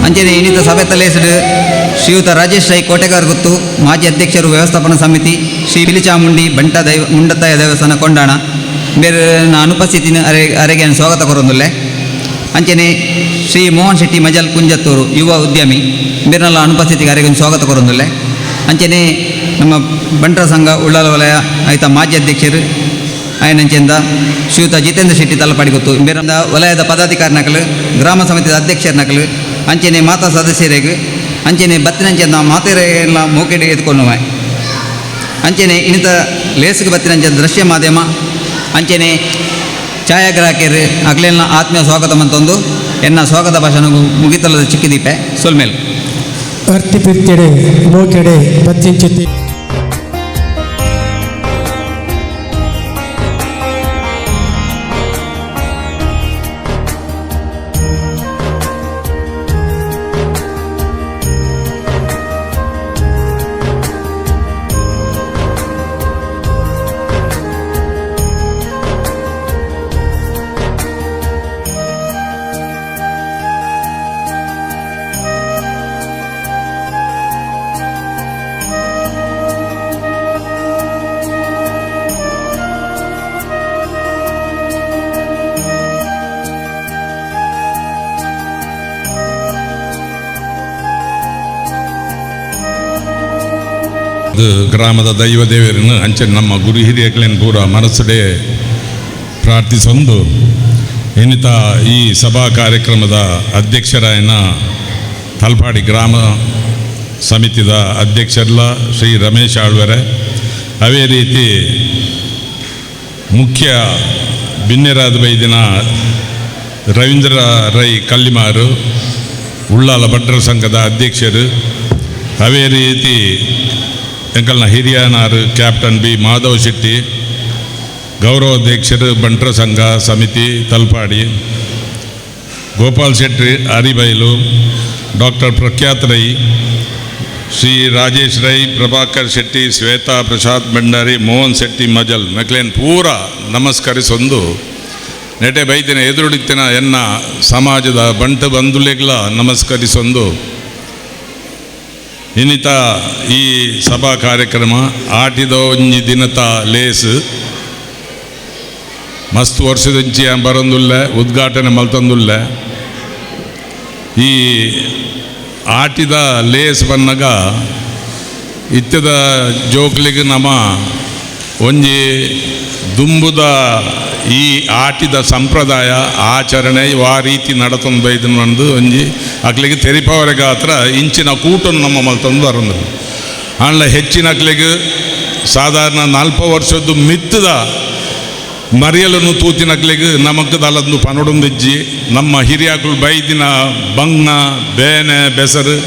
ಅಂಚನೆ ಇನ್ನಿತ ಸಭೆತ ಲೇಸಡು ಶ್ರೀಯುತ ರಾಜೇಶ್ ರೈ ಕೋಟೆಗಾರ್ ಗುತ್ತು ಮಾಜಿ ಅಧ್ಯಕ್ಷರು ವ್ಯವಸ್ಥಾಪನಾ ಸಮಿತಿ ಶ್ರೀ ಪಿಲಿಚಾಮುಂಡಿ ಬಂಟ ದೈವ ಮುಂಡತ್ತಾಯ ದೇವಸ್ಥಾನ ಕೊಂಡಾಣ ಬೇರೆ ಅನುಪಸ್ಥಿತಿನ ಅರೆಗೆ ಸ್ವಾಗತ ಕೊರೊಂದುಲ್ಲೆ. ಅಂಚನೆ ಶ್ರೀ ಮೋಹನ್ ಶೆಟ್ಟಿ ಮಜಲ್ ಕುಂಜತ್ತೂರು ಯುವ ಉದ್ಯಮಿ ಬೇರೆಲ್ಲ ಅನುಪಸ್ಥಿತಿಗೆ ಅರೆಗೆ ಸ್ವಾಗತ ಕೊರೊಂದುಲ್ಲೆ. ಅಂಚನೆ ನಮ್ಮ ಬಂಟರ ಸಂಘ ಉಳ್ಳಾಲ ವಲಯ ಆಯ್ತ ಮಾಜಿ ಅಧ್ಯಕ್ಷರು ಆಯನಂಚೆಂದ ಶ್ರೀಯುತ ಜಿತೇಂದ್ರ ಶೆಟ್ಟಿ ತಲಪಾಡಿ ಗೊತ್ತು ಬೇರೆ ವಲಯದ ಪದಾಧಿಕಾರಿ ನಕಲು ಗ್ರಾಮ ಸಮಿತಿಯ ಅಧ್ಯಕ್ಷರ ನಕಲು ಅಂಚನೆ ಮಾತಾ ಸದಸ್ಯರಿಗೆ ಅಂಚನೆ ಬತ್ತಿನಂಚೆಂದ ಮಾತೆರೆಲ್ಲ ಮೋಕೆಡೆ ಎತ್ಕೊಂಡು ಅಂಚನೆ ಇನ್ನಿತ ಲೇಸ್ಗೆ ಬತ್ತಿನಂಚೆ ದೃಶ್ಯ ಮಾಧ್ಯಮ ಅಂಚನೆ ಛಾಯಾಗ್ರಾಹಕರು ಅಗ್ಲೆಲ್ಲ ಆತ್ಮೀಯ ಸ್ವಾಗತ ಮಂತೊಂದು ಎನ್ನ ಸ್ವಾಗತ ಭಾಷಣ ಮುಗಿತಲದ ಚಿಕ್ಕಿದೀಪೆ ಸೊಲ್ಮೇಲ್. ಅರ್ತಿ ಪಿರ್ತಿಡೆ ಮೋಕೆಡೆ ಬತ್ತಿಂಚಿತಿ. ಪರವಾದ ಗ್ರಾಮದ ದೈವ ದೇವರನ್ನು ಅಂಚೆ ನಮ್ಮ ಗುರು ಹಿರಿಯಕ್ಲೇನ್ ಪೂರ ಮನಸ್ಸುಡೆ ಪ್ರಾರ್ಥಿಸೊಂದು ಇನ್ನಿತ ಈ ಸಭಾ ಕಾರ್ಯಕ್ರಮದ ಅಧ್ಯಕ್ಷರಾಯನ ತಲಪಾಡಿ ಗ್ರಾಮ ಸಮಿತಿದ ಅಧ್ಯಕ್ಷರ್ಲ ಶ್ರೀ ರಮೇಶ್ ಆಳ್ವರೆ, ಅದೇ ರೀತಿ ಮುಖ್ಯ ಬಿನ್ನೆರಾದ ಬೈದಿನ ರವೀಂದ್ರ ರೈ ಕಲ್ಲಿಮಾರು ಉಳ್ಳಾಲ ಭಟ್ರ ಸಂಘದ ಅಧ್ಯಕ್ಷರು, ಅದೇ ರೀತಿ ಎಂಕಲ್ನ ಹಿರಿಯನಾರು ಕ್ಯಾಪ್ಟನ್ ಬಿ ಮಾಧವ್ ಶೆಟ್ಟಿ ಗೌರವಾಧ್ಯಕ್ಷರು ಬಂಟ್ರ ಸಂಘ ಸಮಿತಿ ತಲಪಾಡಿ, ಗೋಪಾಲ್ ಶೆಟ್ಟಿ ಅರಿಬೈಲು, ಡಾಕ್ಟರ್ ಪ್ರಖ್ಯಾತ್ ರೈ, ಶ್ರೀ ರಾಜೇಶ್ ರೈ, ಪ್ರಭಾಕರ್ ಶೆಟ್ಟಿ, ಶ್ವೇತಾ ಪ್ರಸಾದ್ ಭಂಡಾರಿ, ಮೋಹನ್ ಶೆಟ್ಟಿ ಮಜಲ್ ಮೆಕ್ಲೇನ್ ಪೂರ ನಮಸ್ಕರಿಸೊಂದು ನೆಟೆ ಬೈದಿನ ಎದುರುಡಿತ್ತಿನ ಎನ್ನ ಸಮಾಜದ ಬಂಟ ಬಂಧುಲೆಗ್ಲ ನಮಸ್ಕರಿಸೊಂದು ಇನ್ನಿತ ಈ ಸಭಾ ಕಾರ್ಯಕ್ರಮ ಆಟಿದ ಒಂಜಿ ದಿನತ ಲೇಸ್ ಮಸ್ತ್ ವರ್ಷದಿಂಚಿ ಬರೊಂದುಲ್ಲೆ, ಉದ್ಘಾಟನೆ ಮಲ್ತೊಂದುಲ್ಲೆ. ಈ ಆಟಿದ ಲೇಸ್ ಬನ್ನಗ ಇತ್ತದ ಜೋಕ್ಲಿಗೆ ನಮ ಒಂಜಿ ದುಂಬುದ ಈ ಆಟಿದ ಸಂಪ್ರದಾಯ ಆಚರಣೆ ವಾ ರೀತಿ ನಡತೊಂದು ಬೈದನ್ ಒಂದು ಒಂಜಿ ಅಕ್ಲಿಗೆ ತೆರಿಪವರೆ ಗಾತ್ರ ಇಂಚಿನ ಕೂಟನ್ನು ನಮ್ಮ ಮಲ್ತೊಂದು ಬರೊಂದು. ಆಂಡ್ಲ ಹೆಚ್ಚಿನ ಅಕ್ಲಿಗೆ ಸಾಧಾರಣ 40 ವರ್ಷದ್ದು ಮಿತ್ತದ ಮರಿಯಲನ್ನು ತೂತಿನಕ್ಲಿಗೆ ನಮಕ್ ದಲಂದು ಪನೊಡೊಂದಿಜ್ಜಿ. ನಮ್ಮ ಹಿರಿಯಾಕುಲು ಬೈದಿನ ಬಂಗ್ನ ಬೇನೆ ಬೆಸರು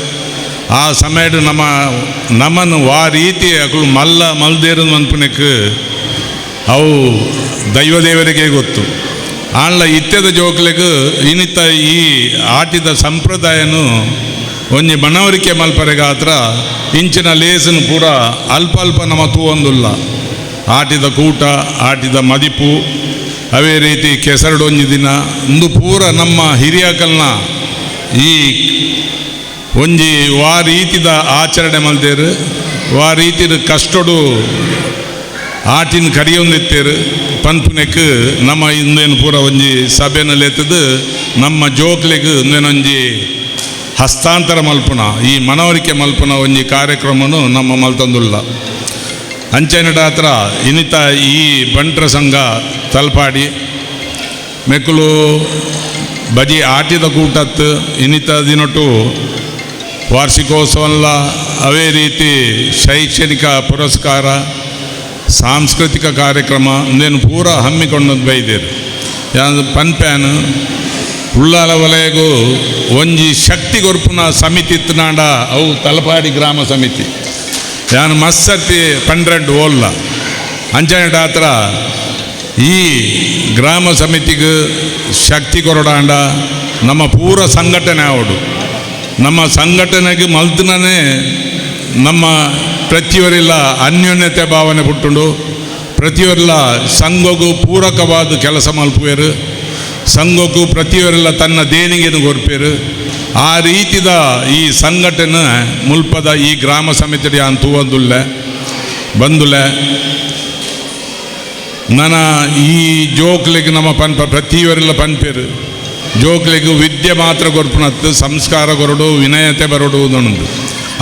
ಆ ಸಮಯಡ್ ನಮ್ಮ ನಮನ್ ವಾ ರೀತಿ ಅಕುಲು ಮಲ್ಲ ಮಲ್ದೇರು ಮನ್ಪುನೆಕ್ ಅವು ದೈವದೇವರಿಗೆ ಗೊತ್ತು. ಆಂಡ್ಲ ಇತ್ಯದ ಜೋಕ್ಲೆಗ್ ಇನ್ನಿತ ಈ ಆಟಿದ ಸಂಪ್ರದಾಯನು ಒಂಜಿ ಮನವರಿಕೆ ಮಲ್ಪರೆಗಾತ್ರ ಇಂಚಿನ ಲೇಸನ್ನು ಪೂರ ಅಲ್ಪ ಅಲ್ಪ ನಮ್ಮ ತೂವೊಂದುಲ್ಲ. ಆಟಿದ ಕೂಟ, ಆಟಿದ ಮದಿಪು, ಅವೇ ರೀತಿ ಕೆಸರಡೊಂಜಿ ದಿನ ಇಂದು ಪೂರ ನಮ್ಮ ಹಿರಿಯಾಕಲ್ನ ಈ ಒಂಜಿ ವಾ ರೀತಿದ ಆಚರಣೆ ಮಲ್ತೇರು, ವಾ ರೀತಿದ ಕಷ್ಟಡು ಆಟಿನ ಕರಿಯೊಂದಿತ್ತೇರು ಪನ್ಪುನೆಕ್ ನಮ್ಮ ಇಂದೇನು ಪೂರ ಒಂಜಿ ಸಭೆನಲ್ಲಿ ಎತ್ತದು ನಮ್ಮ ಜೋಕ್ಲೆಗ್ ಇಂದೇನೊಂಜಿ ಹಸ್ತಾಂತರ ಮಲ್ಪುನ ಈ ಮನವರಿಕೆ ಮಲ್ಪುನ ಒಂಜಿ ಕಾರ್ಯಕ್ರಮನು ನಮ್ಮ ಮಲ್ತೊಂದುಲ್ಲ. ಅಂಚೆನಡ ಹತ್ರ ಇನ್ನಿತ ಈ ಬಂಟ್ರ ಸಂಘ ತಲಪಾಡಿ ಮೆಕ್ಕಲು ಬಜಿ ಆಟಿದ ಕೂಟತ್ತು ಇನ್ನಿತ ದಿನಟು ವಾರ್ಷಿಕೋತ್ಸವಲ್ಲ, ಅವೇ ರೀತಿ ಶೈಕ್ಷಣಿಕ ಪುರಸ್ಕಾರ, ಸಾಂಸ್ಕೃತಿಕ ಕಾರ್ಯಕ್ರಮ ಇಂದೇನು ಪೂರ ಹಮ್ಮಿಕೊಂಡು ಬೈದೇರು. ಯಾನ್ ಪನ್ಪ್ಯಾನ್ ಉಳ್ಳಾಲ ವಲಯಗು ಒಂಜಿ ಶಕ್ತಿ ಕೊರ್ಪುನ ಸಮಿತಿ ಇತ್ತನಾಂಡ ಅವು ತಲಪಾಡಿ ಗ್ರಾಮ ಸಮಿತಿ. ಯಾನ್ ಮಸ್ಸತಿ 12 ಓಲ್ಲ ಅಂಚನೆಟ ಹತ್ರ ಈ ಗ್ರಾಮ ಸಮಿತಿಗೆ ಶಕ್ತಿ ಕೊರಡಾಂಡ ನಮ್ಮ ಪೂರ ಸಂಘಟನೆ ಆವಡು. ನಮ್ಮ ಸಂಘಟನೆಗೆ ಮಲ್ತನೇ ನಮ್ಮ ಪ್ರತಿಯವರೆಲ್ಲ ಅನ್ಯೋನ್ಯತೆ ಭಾವನೆ ಪುಟ್ಟುಂಡು, ಪ್ರತಿಯವರೆಲ್ಲ ಸಂಘಗೂ ಪೂರಕವಾದ ಕೆಲಸ ಮಲ್ಪುವೇರು, ಸಂಘಕ್ಕೂ ಪ್ರತಿಯವರೆಲ್ಲ ತನ್ನ ದೇಣಿಗೆಯನ್ನು ಕೊರ್ಪೇರು. ಆ ರೀತಿದ ಈ ಸಂಘಟನೆ ಮುಲ್ಪದ ಈ ಗ್ರಾಮ ಸಮಿತಿ ಅಂತುವಂದುಲ್ಲೆ ಬಂದುಲೆ. ನನ್ನ ಈ ಜೋಕ್ಲಿಗೆ ನಮ್ಮ ಪನ್ಪ ಪ್ರತಿಯವರೆಲ್ಲ ಪನ್ಪೇರು ಜೋಕ್ಲಿಗೆ ವಿದ್ಯೆ ಮಾತ್ರ ಕೊರ್ಪುನತ್ತು, ಸಂಸ್ಕಾರ ಕೊರಡು, ವಿನಯತೆ ಬರಡು ಉಂಡು.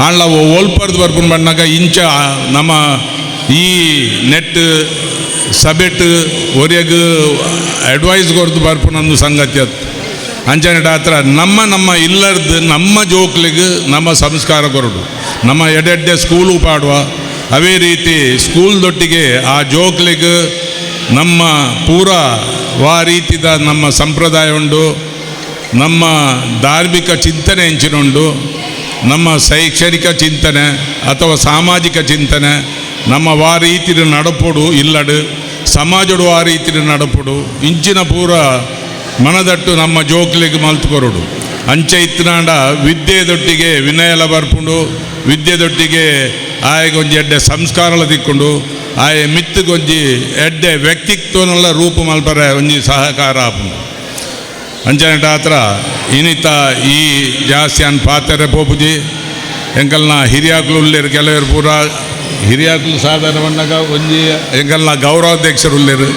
ಆಂಡ್ಲ ಓಲ್ಪರ್ದು ಬರ್ಪುನ ಬಣ್ಣಾಗ ಇಂಚ ನಮ್ಮ ಈ ನೆಟ್ ಸಬೆಟ್ ಒರಿಯಗ್ ಅಡ್ವೈಸ್ ಕೊರ್ದು ಬರ್ಪುನೊಂದು ಸಂಗತಿ ಅತ್ತು. ಅಂಚನೆಟ ಹತ್ರ ನಮ್ಮ ನಮ್ಮ ಇಲ್ಲರ್ದು ನಮ್ಮ ಜೋಕ್ಲಿಗೆ ನಮ್ಮ ಸಂಸ್ಕಾರ ಕೊರಡು, ನಮ್ಮ ಎಡೆಡ್ಡೆ ಸ್ಕೂಲು ಪಾಡುವ ಅವೇ ರೀತಿ ಸ್ಕೂಲ್ದೊಟ್ಟಿಗೆ ಆ ಜೋಕ್ಲಿಗೆ ನಮ್ಮ ಪೂರ ವಾ ರೀತಿದ ನಮ್ಮ ಸಂಪ್ರದಾಯ ಉಂಡು, ನಮ್ಮ ಧಾರ್ಮಿಕ ಚಿಂತನೆ ಹೆಂಚಿನುಂಡು, ನಮ್ಮ ಶೈಕ್ಷಣಿಕ ಚಿಂತನೆ ಅಥವಾ ಸಾಮಾಜಿಕ ಚಿಂತನೆ, ನಮ್ಮ ವಾ ರೀತಿಯ ನಡಪೊಡು ಇಲ್ಲಡು ಸಮಾಜಡು ಆ ರೀತಿಯ ನಡಪೊಡು ಇಂಚಿನ ಪೂರ ಮನದಟ್ಟು ನಮ್ಮ ಜೋಕ್ಲಿಗೆ ಮಲ್ತು ಕೊರಡು. ಅಂಚೆ ಇತ್ತನಾಂಡ ವಿದ್ಯೆದೊಟ್ಟಿಗೆ ವಿನಯಲ ಬರ್ಪುಂಡು, ವಿದ್ಯೆದೊಟ್ಟಿಗೆ ಆಯಗೊಂಜಿ ಎಡ್ಡೆ ಸಂಸ್ಕಾರಲ ದಿಕ್ಕೊಂಡು ಆಯೆ ಮಿತ್ತುಗೊಂಜಿ ಎಡ್ಡೆ ವ್ಯಕ್ತಿತ್ವನೆಲ್ಲ ರೂಪು ಮಲ್ಪರೆ ಒಂಜಿ ಸಹಕಾರ ಆಪುಂಡು. ಅಂಚನೆಟ ಹತ್ರ ಇನ್ನಿತ ಈ ಜಾಸ್ತಿ ಅನ್ ಪಾತೆರೆ ಪೋಪುಜಿ. ಎಂಕಲ್ನ ಹಿರಿಯಾಕ್ಲು ಉಲ್ಲೇರು ಕೆಲವರು ಪೂರ ಹಿರಿಯಾಕ್ಲು ಸಾಧಾರಣ ಬಣ್ಣಗ ಒಂಜಿ ಎಂಕಲ್ನ ಗೌರವಾಧ್ಯಕ್ಷರು ಉಲ್ಲೇರು,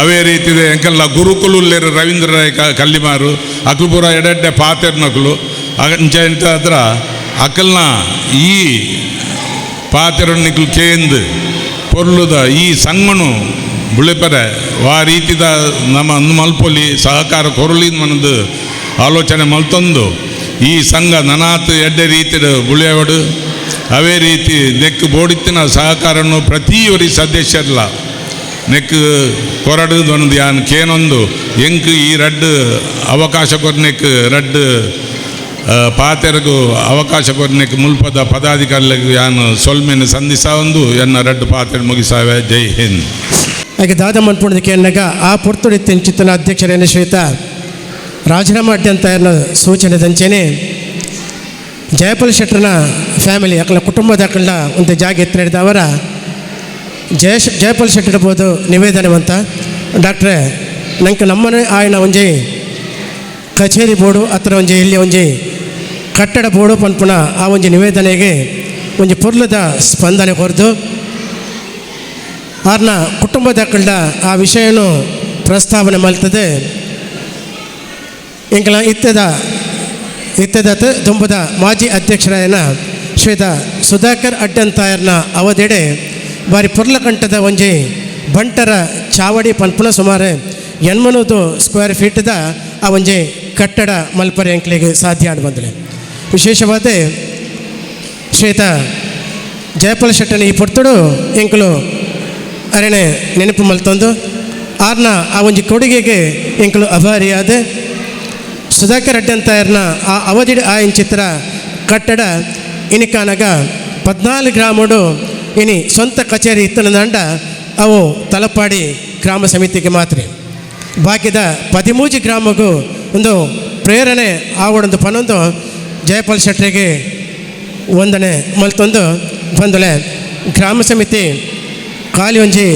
ಅವೇ ರೀತಿದೆ ಎಂಕಲ್ನ ಗುರುಕುಲು ಉಲ್ಲೇರು ರವೀಂದ್ರ ರೈ ಕಲ್ಲಿಮಾರು ಅಕ್ಲು ಪೂರ ಎಡೆಡ್ಡೆ ಪಾತೆರ್ನಕ್ಲು. ಅಂಚೆ ಹತ್ರ ಅಕಲ್ನ ಈ ಪಾತೆರೊಂದು ನಿಕ್ಲು ಕೇಂದು ಪೊರ್ಲುದ ಈ ಸಂಘನು ಬುಳೆಪರೆ ವಾ ರೀತಿದ ನಮ್ಮ ಅಂದು ಮಲ್ಪೊಲಿ ಸಹಕಾರ ಕೊರಲಿ ಮನದು ಆಲೋಚನೆ ಮಲ್ತೊಂದು ಈ ಸಂಘ ನನಾತ್ ಎಡ್ಡೆ ರೀತಿಡ್ ಬುಳೆಯವಡು. ಅವೇ ರೀತಿ ನೆಕ್ ಬೋಡಿತ್ತಿನ ಸಹಕಾರನು ಪ್ರತಿಯೊರಿ ಸದಸ್ಯರ್ಲ ನೆಕ್ ಕೊರಡು ದೊಂದು ಯಾನ್ ಕೇನೊಂದು ಎಂಕ್ ಈ ರಡ್ಡ್ ಅವಕಾಶ ಕೊರ್ನೆಕ್ ರಡ್ಡ್ ಪಾತೆರಗು ಅವಕಾಶ ಕೊರ್ನೆಕ್ ಮುಲ್ಪದ ಪದಾಧಿಕಾರಿಗಳಿಗೆ ಯಾನ್ ಸೊಲ್ಮೆನ್ ಸಂಧಿಸಾವೊಂದು ಎನ್ನ ರಡ್ಡ್ ಪಾತೆರ ಮುಗಿಸಾವೆ. ಜೈ ಹಿಂದ್. ಹಾಗೆ ದಾದ ಮನ್ಪುಣದಕ್ಕೆ ಎನ್ನಗ ಆ ಪೊರ್ತುಡಿ ಚಿತ್ತನ ಅಧ್ಯಕ್ಷರೇನ ಶ್ವೇತ ರಾಜೀನಾಮಾ ಅಡ್ಡಂತ ಸೂಚನೆ ದಂಚೆನೆ ಜಯಪಾಲ್ ಶೆಟ್ಟರ್ನ ಫ್ಯಾಮಿಲಿ ಅಕಲ ಕುಟುಂಬದ ಅಕಲ್ನ ಒಂದು ಜಾಗ ಎತ್ತಿ ನಡೆದವರ ಜಯಪಾಲ್ ಶೆಟ್ಟರ್ ಇರ್ಬೋದು ನಿವೇದನೆ ಅಂತ ಡಾಕ್ಟ್ರೆ ನಂಗೆ ನಮ್ಮನೆ ಆಯನ ಒಂಜಿ ಕಚೇರಿ ಬೋರ್ಡು ಹತ್ರ ಒಂಜಿ ಇಲ್ಲಿ ಒಂಜಿ ಕಟ್ಟಡ ಬೋರ್ಡು ಪನ್ಪುನ ಆ ಒಂಜಿ ನಿವೇದನೆಗೆ ಒಂಜಿ ಪೊರ್ಲದ ಸ್ಪಂದನೆ ಕೊರ್ದು ಆರ್ನ ಕುಟುಂಬದ ಅಕಲ್ಡ ಆ ವಿಷಯನು ಪ್ರಸ್ತಾವನೆ ಮಲ್ತದೆ. ಎಂಕಲ ಇತ್ತದ ಇತ್ತದತ್ ದುಂಬದ ಮಾಜಿ ಅಧ್ಯಕ್ಷರಾಯನ ಶ್ವೇತ ಸುಧಾಕರ್ ಅಡ್ಡಂತಾಯರ್ನ ಅವಧಿಡೆ ಬಾರಿ ಪೊರ್ಲಕಂಠದ ಒಂಜಿ ಬಂಟರ ಚಾವಡಿ ಪನ್ಪುನ ಸುಮಾರು 800 ಸ್ಕ್ವೇರ್ ಫೀಟ್ದ ಆ ಒಂಜಿ ಕಟ್ಟಡ ಮಲ್ಪರೆ ಎಂಕ್ಲೆಗೆ ಸಾಧ್ಯ ಆಡ್ ಬಂದಲೆ. ವಿಶೇಷವಾದ ಶ್ವೇತ ಜಯಪಾಲ್ ಶೆಟ್ಟನ ಈ ಪೊರ್ತುಡು ಎಂಕುಲು ಅರಣೆ ನೆನಪು ಮಲ್ತೊಂದು ಆರ್ನ ಆ ಒಂಜಿ ಕೊಡುಗೆಗೆ ಎಂಕುಲು ಅಭಾರಿಯಾದ. ಸುಧಾಕರ್ ಅಡ್ಡಂತಾಯರ್ನ ಆ ಅವಧಿ ಆ ಚಿತ್ರ ಕಟ್ಟಡ ಇನಿಕಾನಗ 14 ಗ್ರಾಮಡು ಇನಿ ಸ್ವಂತ ಕಚೇರಿ ಇತ್ತನದಂಡ ಅವು ತಲಪಾಡಿ ಗ್ರಾಮ ಸಮಿತಿಗೆ ಮಾತ್ರ ಬಾಕಿದ 13 ಗ್ರಾಮಗೂ ಒಂದು ಪ್ರೇರಣೆ ಆವಡೊಂದು ಪನೊಂದು ಜಯಪಾಲ್ ಶೆಟ್ಟರಿಗೆ ವಂದನೆ ಮಲ್ತೊಂದು ಬಂದಲೆ. ಗ್ರಾಮ ಸಮಿತಿ ಖಾಲಿ ಒಂಜಿ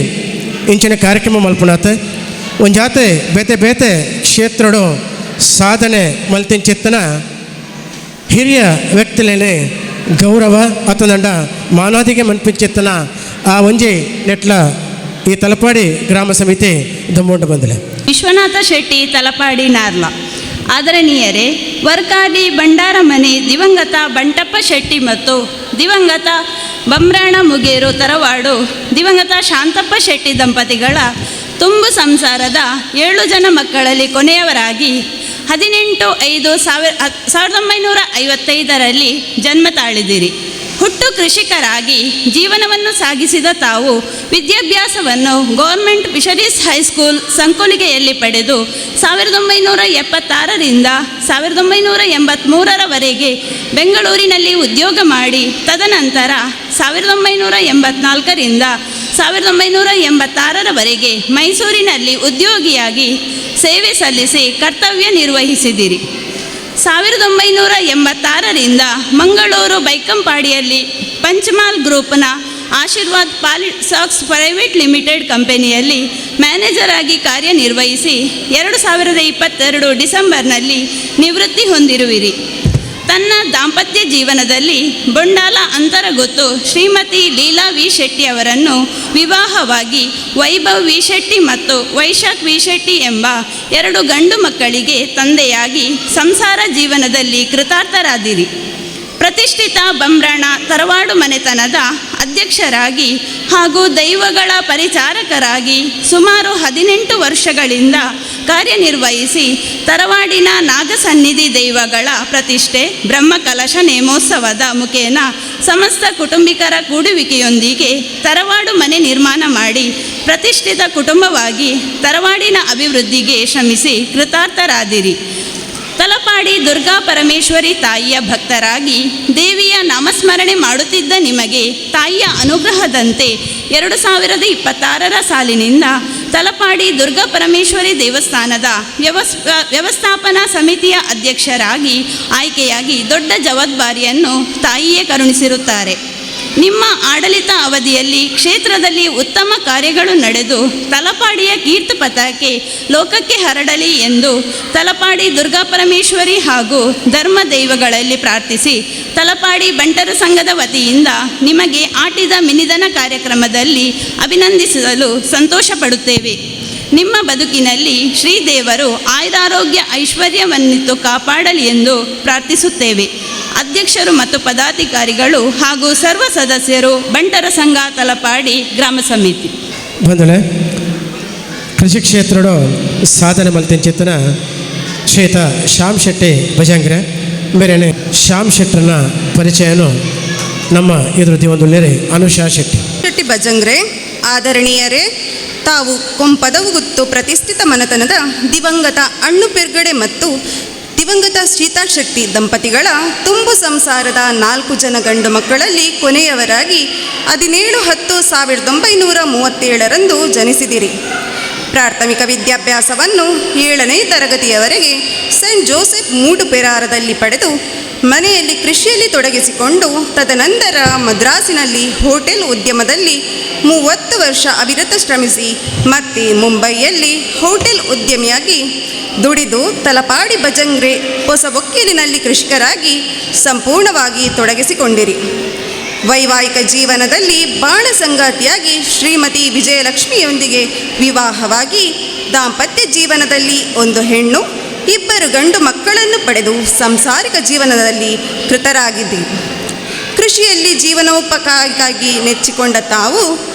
ಇಂಚಿನ ಕಾರ್ಯಕ್ರಮ ಮಲ್ಪುಣಾತ ಒಂಜಾತೆ ಬೇತೆ ಬೇತೆ ಕ್ಷೇತ್ರಡು ಸಾಧನೆ ಮಲ್ತಿಂಚಿತ್ತನ ಹಿರಿಯ ವ್ಯಕ್ತಿಲೇನೆ ಗೌರವ ಅತದಂಡ ಮಾನಾದಿಗೆ ಮನ್ಪಿಂಚಿತ್ತನ ಆ ಒಂಜಿ ನೆಟ್ಲ ಈ ತಲಪಾಡಿ ಗ್ರಾಮ ಸಮಿತಿ ದುಂಬುಂಡು ಬಂದಲೆ. ವಿಶ್ವನಾಥ ಶೆಟ್ಟಿ, ತಲಪಾಡಿ, ನಾರ್ಲ. ಆದರಣೀಯರೇ, ವರ್ಕಾಡಿ ಭಂಡಾರಮನೆ ದಿವಂಗತ ಬಂಟಪ್ಪ ಶೆಟ್ಟಿ ಮತ್ತು ದಿವಂಗತ ಬಮ್ರಾಣ ಮುಗೇರು ತರವಾಡು ದಿವಂಗತ ಶಾಂತಪ್ಪ ಶೆಟ್ಟಿ ದಂಪತಿಗಳ ತುಂಬು ಸಂಸಾರದ 7 ಜನ ಮಕ್ಕಳಲ್ಲಿ ಕೊನೆಯವರಾಗಿ 18/5/1955ರಲ್ಲಿ ಜನ್ಮ ತಾಳಿದಿರಿ. ಹುಟ್ಟು ಕೃಷಿಕರಾಗಿ ಜೀವನವನ್ನು ಸಾಗಿಸಿದ ತಾವು ವಿದ್ಯಾಭ್ಯಾಸವನ್ನು government fisheries high school ಸಂಕೊಲಿಗೆಯಲ್ಲಿ ಪಡೆದು 1976ರಿಂದ 1983ರವರೆಗೆ ಬೆಂಗಳೂರಿನಲ್ಲಿ ಉದ್ಯೋಗ ಮಾಡಿ ತದನಂತರ 1984ರಿಂದ 1986ರವರೆಗೆ ಮೈಸೂರಿನಲ್ಲಿ ಉದ್ಯೋಗಿಯಾಗಿ ಸೇವೆ ಸಲ್ಲಿಸಿ ಕರ್ತವ್ಯ ನಿರ್ವಹಿಸಿದಿರಿ. 1986ರಿಂದ ಮಂಗಳೂರು ಬೈಕಂಪಾಡಿಯಲ್ಲಿ ಪಂಚಮಾಲ್ ಗ್ರೂಪ್ನ ಆಶೀರ್ವಾದ್ ಪಾಲಿ socks private limited ಕಂಪನಿಯಲ್ಲಿ ಮ್ಯಾನೇಜರ್ ಆಗಿ ಕಾರ್ಯನಿರ್ವಹಿಸಿ 2022 ಡಿಸೆಂಬರ್ನಲ್ಲಿ ನಿವೃತ್ತಿ ಹೊಂದಿರುವಿರಿ. ತನ್ನ ದಾಂಪತ್ಯ ಜೀವನದಲ್ಲಿ ಬೊಂಡಾಲ ಅಂತರಗೊತ್ತು ಶ್ರೀಮತಿ ಲೀಲಾ ವಿ ಶೆಟ್ಟಿ ಅವರನ್ನು ವಿವಾಹವಾಗಿ ವೈಭವ್ ವಿ ಶೆಟ್ಟಿ ಮತ್ತು ವೈಶಾಖ್ ವಿ ಶೆಟ್ಟಿ ಎಂಬ 2 ಗಂಡು ಮಕ್ಕಳಿಗೆ ತಂದೆಯಾಗಿ ಸಂಸಾರ ಜೀವನದಲ್ಲಿ ಕೃತಾರ್ಥರಾದಿರಿ. ಪ್ರತಿಷ್ಠಿತ ಬಂಬ್ರಾಣ ತರವಾಡು ಮನೆತನದ ಅಧ್ಯಕ್ಷರಾಗಿ ಹಾಗೂ ದೈವಗಳ ಪರಿಚಾರಕರಾಗಿ ಸುಮಾರು 18 ವರ್ಷಗಳಿಂದ ಕಾರ್ಯನಿರ್ವಹಿಸಿ ತರವಾಡಿನ ನಾಗಸನ್ನಿಧಿ ದೈವಗಳ ಪ್ರತಿಷ್ಠೆ ಬ್ರಹ್ಮಕಲಶ ನೇಮೋತ್ಸವದ ಮುಖೇನ ಸಮಸ್ತ ಕುಟುಂಬಿಕರ ಕೂಡುವಿಕೆಯೊಂದಿಗೆ ತರವಾಡು ಮನೆ ನಿರ್ಮಾಣ ಮಾಡಿ ಪ್ರತಿಷ್ಠಿತ ಕುಟುಂಬವಾಗಿ ತರವಾಡಿನ ಅಭಿವೃದ್ಧಿಗೆ ಶ್ರಮಿಸಿ ಕೃತಾರ್ಥರಾದಿರಿ. ತಲಪಾಡಿ ದುರ್ಗಾ ಪರಮೇಶ್ವರಿ ತಾಯಿಯ ಭಕ್ತರಾಗಿ ದೇವಿಯ ನಾಮಸ್ಮರಣೆ ಮಾಡುತ್ತಿದ್ದ ನಿಮಗೆ ತಾಯಿಯ ಅನುಗ್ರಹದಂತೆ 2026ರ ಸಾಲಿನಿಂದ ತಲಪಾಡಿ ದುರ್ಗಾ ಪರಮೇಶ್ವರಿ ದೇವಸ್ಥಾನದ ವ್ಯವಸ್ಥಾಪನಾ ಸಮಿತಿಯ ಅಧ್ಯಕ್ಷರಾಗಿ ಆಯ್ಕೆಯಾಗಿ ದೊಡ್ಡ ಜವಾಬ್ದಾರಿಯನ್ನು ತಾಯಿಯೇ ಕರುಣಿಸಿರುತ್ತಾರೆ. ನಿಮ್ಮ ಆಡಳಿತ ಅವಧಿಯಲ್ಲಿ ಕ್ಷೇತ್ರದಲ್ಲಿ ಉತ್ತಮ ಕಾರ್ಯಗಳು ನಡೆದು ತಲಪಾಡಿಯ ಕೀರ್ತಿ ಪತಾಕೆ ಲೋಕಕ್ಕೆ ಹರಡಲಿ ಎಂದು ತಲಪಾಡಿ ದುರ್ಗಾ ಪರಮೇಶ್ವರಿ ಹಾಗೂ ಧರ್ಮ ದೈವಗಳಲ್ಲಿ ಪ್ರಾರ್ಥಿಸಿ ತಲಪಾಡಿ ಬಂಟರ ಸಂಘದ ವತಿಯಿಂದ ನಿಮಗೆ ಆಟಿದ ಮಿನಿದನ ಕಾರ್ಯಕ್ರಮದಲ್ಲಿ ಅಭಿನಂದಿಸಲು ಸಂತೋಷ ಪಡುತ್ತೇವೆ. ನಿಮ್ಮ ಬದುಕಿನಲ್ಲಿ ಶ್ರೀದೇವರು ಆಯುರಾರೋಗ್ಯ ಐಶ್ವರ್ಯವನ್ನಿತ್ತು ಕಾಪಾಡಲಿ ಎಂದು ಪ್ರಾರ್ಥಿಸುತ್ತೇವೆ. ಅಧ್ಯಕ್ಷರು ಮತ್ತು ಪದಾಧಿಕಾರಿಗಳು ಹಾಗೂ ಸರ್ವ ಸದಸ್ಯರು, ಬಂಟರ ಸಂಘ, ತಲಪಾಡಿ ಗ್ರಾಮ ಸಮಿತಿ. ಬಂಧುಲೆ, ಕೃಷಿ ಕ್ಷೇತ್ರಡು ಸಾಧನೆ ಮಲ್ತಿಂಚಿತ್ತನ ಶ್ವೇತ ಶ್ಯಾಮ್ ಶೆಟ್ಟಿ ಭಜಂಗ್ರೆ ಮೇರೆನೆ ಶ್ಯಾಮ್ ಶೆಟ್ಟರನ ಪರಿಚಯನು ನಮ್ಮ ಎದುರು ಒಂದು ಅನುಷಾ ಶೆಟ್ಟಿ. ಶೆಟ್ಟಿ ಭಜಂಗ್ರೆ, ಆದರಣೀಯರೇ, ತಾವು ಕೊಂಪದವುಗುತ್ತು ಪ್ರತಿಷ್ಠಿತ ಮನೆತನದ ದಿವಂಗತ ಅಣ್ಣು ಪೆರ್ಗಡೆ ಮತ್ತು ದಿವಂಗತ ಸೀತಾ ಶೆಟ್ಟಿ ದಂಪತಿಗಳ ತುಂಬು ಸಂಸಾರದ ನಾಲ್ಕು ಜನ ಗಂಡು ಮಕ್ಕಳಲ್ಲಿ ಕೊನೆಯವರಾಗಿ 17-10-1937ರಂದು ಜನಿಸಿದಿರಿ. ಪ್ರಾಥಮಿಕ ವಿದ್ಯಾಭ್ಯಾಸವನ್ನು ಏಳನೇ ತರಗತಿಯವರೆಗೆ ಸೆಂಟ್ ಜೋಸೆಫ್ ಮೂಡುಪೆರಾರದಲ್ಲಿ ಪಡೆದು, ಮನೆಯಲ್ಲಿ ಕೃಷಿಯಲ್ಲಿ ತೊಡಗಿಸಿಕೊಂಡು, ತದನಂತರ ಮದ್ರಾಸಿನಲ್ಲಿ ಹೋಟೆಲ್ ಉದ್ಯಮದಲ್ಲಿ 30 ವರ್ಷ ಅವಿರತ ಶ್ರಮಿಸಿ, ಮತ್ತೆ ಮುಂಬೈಯಲ್ಲಿ ಹೋಟೆಲ್ ಉದ್ಯಮಿಯಾಗಿ ದುಡಿದು, ತಲಪಾಡಿ ಭಜಂಗ್ರೆ ಹೊಸಬೊಕ್ಕಿಲಿನಲ್ಲಿ ಕೃಷಿಕರಾಗಿ ಸಂಪೂರ್ಣವಾಗಿ ತೊಡಗಿಸಿಕೊಂಡಿರಿ. ವೈವಾಹಿಕ ಜೀವನದಲ್ಲಿ ಬಾಳ ಸಂಗಾತಿಯಾಗಿ ಶ್ರೀಮತಿ ವಿಜಯಲಕ್ಷ್ಮಿಯೊಂದಿಗೆ ವಿವಾಹವಾಗಿ, ದಾಂಪತ್ಯ ಜೀವನದಲ್ಲಿ ಒಂದು ಹೆಣ್ಣು, ಇಬ್ಬರು ಗಂಡು ಮಕ್ಕಳನ್ನು ಪಡೆದು ಸಾಂಸಾರಿಕ ಜೀವನದಲ್ಲಿ ಕೃತರಾಗಿದ್ದೀರಿ. ಕೃಷಿಯಲ್ಲಿ ಜೀವನೋಪಾಯಕ್ಕಾಗಿ ನೆಚ್ಚಿಕೊಂಡ ತಾವು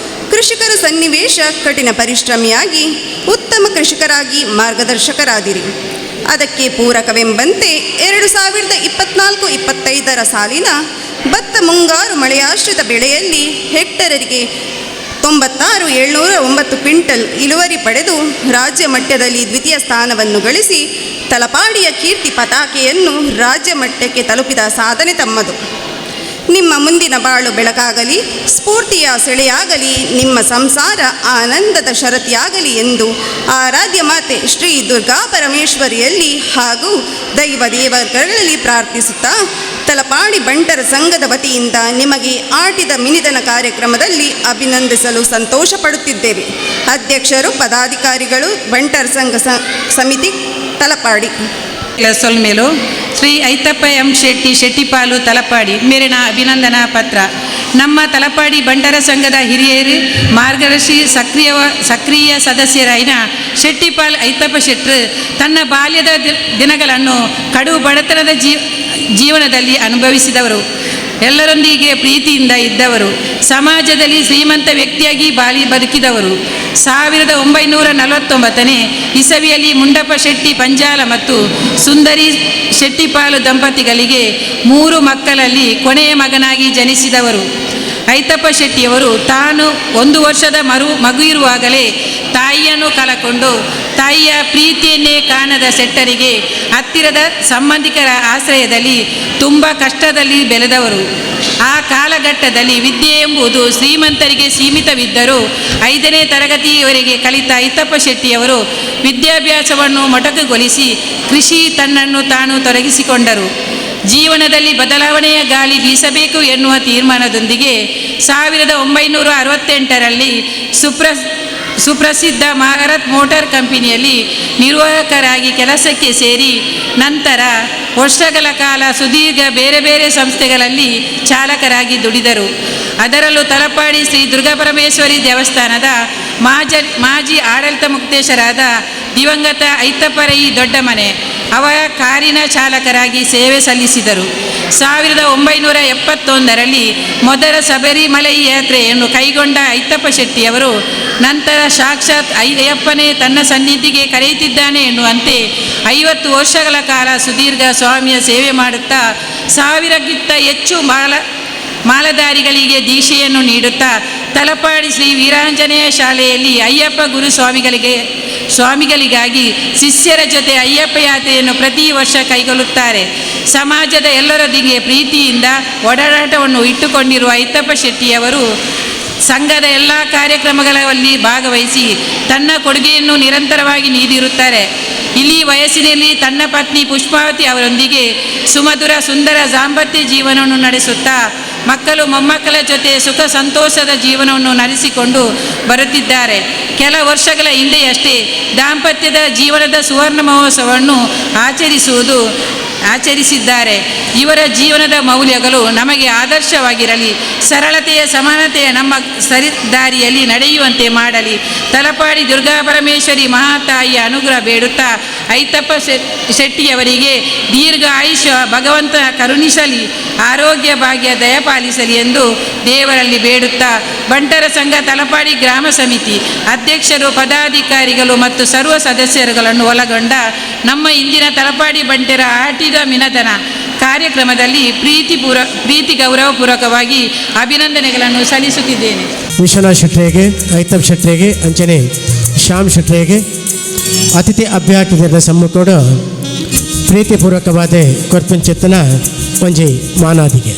ಕೃಷಿಕರ ಸನ್ನಿವೇಶ ಕಠಿಣ ಪರಿಶ್ರಮಿಯಾಗಿ ಉತ್ತಮ ಕೃಷಿಕರಾಗಿ ಮಾರ್ಗದರ್ಶಕರಾದಿರಿ. ಅದಕ್ಕೆ ಪೂರಕವೆಂಬಂತೆ 2024-25ರ ಸಾಲಿನ ಭತ್ತ ಮುಂಗಾರು ಮಳೆಯಾಶ್ರಿತ ಬೆಳೆಯಲ್ಲಿ ಹೆಕ್ಟರರಿಗೆ 96,709 ಕ್ವಿಂಟಲ್ ಇಳುವರಿ ಪಡೆದು, ರಾಜ್ಯ ಮಟ್ಟದಲ್ಲಿ ದ್ವಿತೀಯ ಸ್ಥಾನವನ್ನು ಗಳಿಸಿ, ತಲಪಾಡಿಯ ಕೀರ್ತಿ ಪತಾಕೆಯನ್ನು ರಾಜ್ಯ ಮಟ್ಟಕ್ಕೆ ತಲುಪಿದ ಸಾಧನೆ ತಮ್ಮದು. ನಿಮ್ಮ ಮುಂದಿನ ಬಾಳು ಬೆಳಕಾಗಲಿ, ಸ್ಫೂರ್ತಿಯ ಸೆಳೆಯಾಗಲಿ, ನಿಮ್ಮ ಸಂಸಾರ ಆನಂದದ ಶರತಿಯಾಗಲಿ ಎಂದು ಆರಾಧ್ಯ ಮಾತೆ ಶ್ರೀ ದುರ್ಗಾ ಪರಮೇಶ್ವರಿಯಲ್ಲಿ ಹಾಗೂ ದೈವ ದೇವರುಗಳಲ್ಲಿ ಪ್ರಾರ್ಥಿಸುತ್ತಾ, ತಲಪಾಡಿ ಬಂಟರ ಸಂಘದ ವತಿಯಿಂದ ನಿಮಗೆ ಆಟಿದ ಮಿನಿದನ ಕಾರ್ಯಕ್ರಮದಲ್ಲಿ ಅಭಿನಂದಿಸಲು ಸಂತೋಷ ಪಡುತ್ತಿದ್ದೇವೆ. ಅಧ್ಯಕ್ಷರು, ಪದಾಧಿಕಾರಿಗಳು, ಬಂಟರ ಸಂಘ ಸಮಿತಿ, ತಲಪಾಡಿ. ಸೊಲ್ಮೇಲು. ಶ್ರೀ ಐತಪ್ಪ ಎಂ ಶೆಟ್ಟಿ ಶೆಟ್ಟಿಪಾಲು, ತಲಪಾಡಿ ಮೇರಿನ ಅಭಿನಂದನಾ ಪತ್ರ. ನಮ್ಮ ತಲಪಾಡಿ ಬಂಟರ ಸಂಘದ ಹಿರಿಯರು, ಮಾರ್ಗದರ್ಶಿ, ಸಕ್ರಿಯ ಸಕ್ರಿಯ ಸದಸ್ಯರಾಯಿನ ಶೆಟ್ಟಿಪಾಲ್ ಐತಪ್ಪ ಶೆಟ್ಟರು ತನ್ನ ಬಾಲ್ಯದ ದಿನಗಳನ್ನು ಕಡು ಬಡತನದ ಜೀವನದಲ್ಲಿ ಅನುಭವಿಸಿದವರು. ಎಲ್ಲರೊಂದಿಗೆ ಪ್ರೀತಿಯಿಂದ ಇದ್ದವರು. ಸಮಾಜದಲ್ಲಿ ಶ್ರೀಮಂತ ವ್ಯಕ್ತಿಯಾಗಿ ಬಾಳಿ ಬದುಕಿದವರು. 1949ನೇ ಇಸವಿಯಲ್ಲಿ ಮುಂಡಪ್ಪ ಶೆಟ್ಟಿ ಪಂಜಾಲ ಮತ್ತು ಸುಂದರಿ ಶೆಟ್ಟಿಪಾಲು ದಂಪತಿಗಳಿಗೆ ಮೂರು ಮಕ್ಕಳಲ್ಲಿ ಕೊನೆಯ ಮಗನಾಗಿ ಜನಿಸಿದವರು. ಐತಪ್ಪ ಶೆಟ್ಟಿಯವರು ತಾನು 1 ವರ್ಷದ ಮಗು ಇರುವಾಗಲೇ ತಾಯಿಯನ್ನು ಕಳಕೊಂಡು, ತಾಯಿಯ ಪ್ರೀತಿಯನ್ನೇ ಕಾಣದ ಶೆಟ್ಟರಿಗೆ ಹತ್ತಿರದ ಸಂಬಂಧಿಕರ ಆಶ್ರಯದಲ್ಲಿ ತುಂಬ ಕಷ್ಟದಲ್ಲಿ ಬೆಳೆದವರು. ಆ ಕಾಲಘಟ್ಟದಲ್ಲಿ ವಿದ್ಯೆ ಎಂಬುದು ಶ್ರೀಮಂತರಿಗೆ ಸೀಮಿತವಿದ್ದರೂ, 5ನೇ ತರಗತಿಯವರೆಗೆ ಕಲಿತ ಐತಪ್ಪ ಶೆಟ್ಟಿಯವರು ವಿದ್ಯಾಭ್ಯಾಸವನ್ನು ಮೊಟಕುಗೊಳಿಸಿ ಕೃಷಿ ತನ್ನನ್ನು ತಾನು ತೊಡಗಿಸಿಕೊಂಡರು. ಜೀವನದಲ್ಲಿ ಬದಲಾವಣೆಯ ಗಾಳಿ ಬೀಸಬೇಕು ಎನ್ನುವ ತೀರ್ಮಾನದೊಂದಿಗೆ 1968ರಲ್ಲಿ ಸುಪ್ರಸಿದ್ಧ ಭಾರತ್ ಮೋಟಾರ್ ಕಂಪನಿಯಲ್ಲಿ ನಿರ್ವಾಹಕರಾಗಿ ಕೆಲಸಕ್ಕೆ ಸೇರಿ, ನಂತರ ವರ್ಷಗಳ ಕಾಲ ಸುದೀರ್ಘ ಬೇರೆ ಬೇರೆ ಸಂಸ್ಥೆಗಳಲ್ಲಿ ಚಾಲಕರಾಗಿ ದುಡಿದರು. ಅದರಲ್ಲೂ ತಲಪಾಡಿ ಶ್ರೀ ದುರ್ಗಾಪರಮೇಶ್ವರಿ ದೇವಸ್ಥಾನದ ಮಾಜಿ ಆಡಳಿತ ಮುಕ್ತೇಶರಾದ ದಿವಂಗತ ಐತಪ್ಪರೈ ದೊಡ್ಡಮನೆ ಅವರ ಕಾರಿನ ಚಾಲಕರಾಗಿ ಸೇವೆ ಸಲ್ಲಿಸಿದರು. 1971ರಲ್ಲಿ ಮೊದಲ ಶಬರಿಮಲೈ ಯಾತ್ರೆಯನ್ನು ಕೈಗೊಂಡ ಐತಪ್ಪ ಶೆಟ್ಟಿಯವರು ನಂತರ ಸಾಕ್ಷಾತ್ ಅಯ್ಯಪ್ಪನೇ ತನ್ನ ಸನ್ನಿಧಿಗೆ ಕರೆಯುತ್ತಿದ್ದಾನೆ ಎನ್ನುವಂತೆ 50 ವರ್ಷಗಳ ಕಾಲ ಸುದೀರ್ಘ ಸ್ವಾಮಿಯ ಸೇವೆ ಮಾಡುತ್ತಾ, 1000ಕ್ಕಿಂತ ಹೆಚ್ಚು ಮಾಲಧಾರಿಗಳಿಗೆ ದೀಕ್ಷೆಯನ್ನು ನೀಡುತ್ತಾ, ತಲಪಾಡಿ ಶ್ರೀ ವೀರಾಂಜನೇಯ ಶಾಲೆಯಲ್ಲಿ ಅಯ್ಯಪ್ಪ ಗುರು ಸ್ವಾಮಿಗಳಿಗಾಗಿ ಶಿಷ್ಯರ ಜೊತೆ ಅಯ್ಯಪ್ಪ ಯಾತ್ರೆಯನ್ನು ಪ್ರತಿ ವರ್ಷ ಕೈಗೊಳ್ಳುತ್ತಾರೆ. ಸಮಾಜದ ಎಲ್ಲರೊಂದಿಗೆ ಪ್ರೀತಿಯಿಂದ ಒಡನಾಟವನ್ನು ಇಟ್ಟುಕೊಂಡಿರುವ ಐತಪ್ಪ ಶೆಟ್ಟಿಯವರು ಸಂಘದ ಎಲ್ಲ ಕಾರ್ಯಕ್ರಮಗಳಲ್ಲಿ ಭಾಗವಹಿಸಿ ತನ್ನ ಕೊಡುಗೆಯನ್ನು ನಿರಂತರವಾಗಿ ನೀಡಿರುತ್ತಾರೆ. ಇಲ್ಲಿ ವಯಸ್ಸಿನಲ್ಲಿ ತನ್ನ ಪತ್ನಿ ಪುಷ್ಪಾವತಿ ಅವರೊಂದಿಗೆ ಸುಮಧುರ ಸುಂದರ ದಾಂಪತ್ಯ ಜೀವನವನ್ನು ನಡೆಸುತ್ತಾ ಮಕ್ಕಳು ಮೊಮ್ಮಕ್ಕಳ ಜೊತೆ ಸುಖ ಸಂತೋಷದ ಜೀವನವನ್ನು ನಡೆಸಿಕೊಂಡು ಬರುತ್ತಿದ್ದಾರೆ. ಕೆಲ ವರ್ಷಗಳ ಹಿಂದೆಯಷ್ಟೇ ದಾಂಪತ್ಯದ ಜೀವನದ ಸುವರ್ಣ ಮಹೋತ್ಸವವನ್ನು ಆಚರಿಸಿದ್ದಾರೆ. ಇವರ ಜೀವನದ ಮೌಲ್ಯಗಳು ನಮಗೆ ಆದರ್ಶವಾಗಿರಲಿ. ಸರಳತೆಯ, ಸಮಾನತೆಯ ನಮ್ಮ ಸರಿ ದಾರಿಯಲ್ಲಿ ನಡೆಯುವಂತೆ ಮಾಡಲಿ. ತಲಪಾಡಿ ದುರ್ಗಾ ಪರಮೇಶ್ವರಿ ಮಹಾತಾಯಿಯ ಅನುಗ್ರಹ ಬೇಡುತ್ತಾ ಐತಪ್ಪ ಶೆಟ್ಟಿಯವರಿಗೆ ದೀರ್ಘ ಆಯುಷ್ಯ ಭಗವಂತ ಕರುಣಿಸಲಿ, ಆರೋಗ್ಯ ಭಾಗ್ಯ ದಯಪಾಲಿಸಲಿ ಎಂದು ದೇವರಲ್ಲಿ ಬೇಡುತ್ತಾ ಬಂಟರ ಸಂಘ ತಲಪಾಡಿ ಗ್ರಾಮ ಸಮಿತಿ ಅಧ್ಯಕ್ಷರು, ಪದಾಧಿಕಾರಿಗಳು ಮತ್ತು ಸರ್ವ ಸದಸ್ಯರುಗಳನ್ನು ಒಳಗೊಂಡ ನಮ್ಮ ಇಂದಿನ ತಲಪಾಡಿ ಬಂಟರ ಆಟಿದ ಮಿನದನ ಕಾರ್ಯಕ್ರಮದಲ್ಲಿ ಪ್ರೀತಿ ಗೌರವಪೂರ್ವಕವಾಗಿ ಅಭಿನಂದನೆಗಳನ್ನು ಸಲ್ಲಿಸುತ್ತಿದ್ದೇನೆ. ವಿಶ್ವನಾಥ್ ಶೆಟ್ಟರಿಗೆ, ಐತಪ್ ಶೆಟ್ಟರಿಗೆ, ಅಂಚನೆ ಶ್ಯಾಮ್ ಶೆಟ್ಟರಿಗೆ ಅತಿಥಿ ಅಭ್ಯಾರ್ಥಿಗಳ ಸಮ್ಮುಖೋಡು ಪ್ರೀತಿಪೂರ್ವಕವಾದ ಕೊರ್ಪಂಚಿತ್ತನ ಒಂಜಿ ಮಾನಾದಿಗೆ.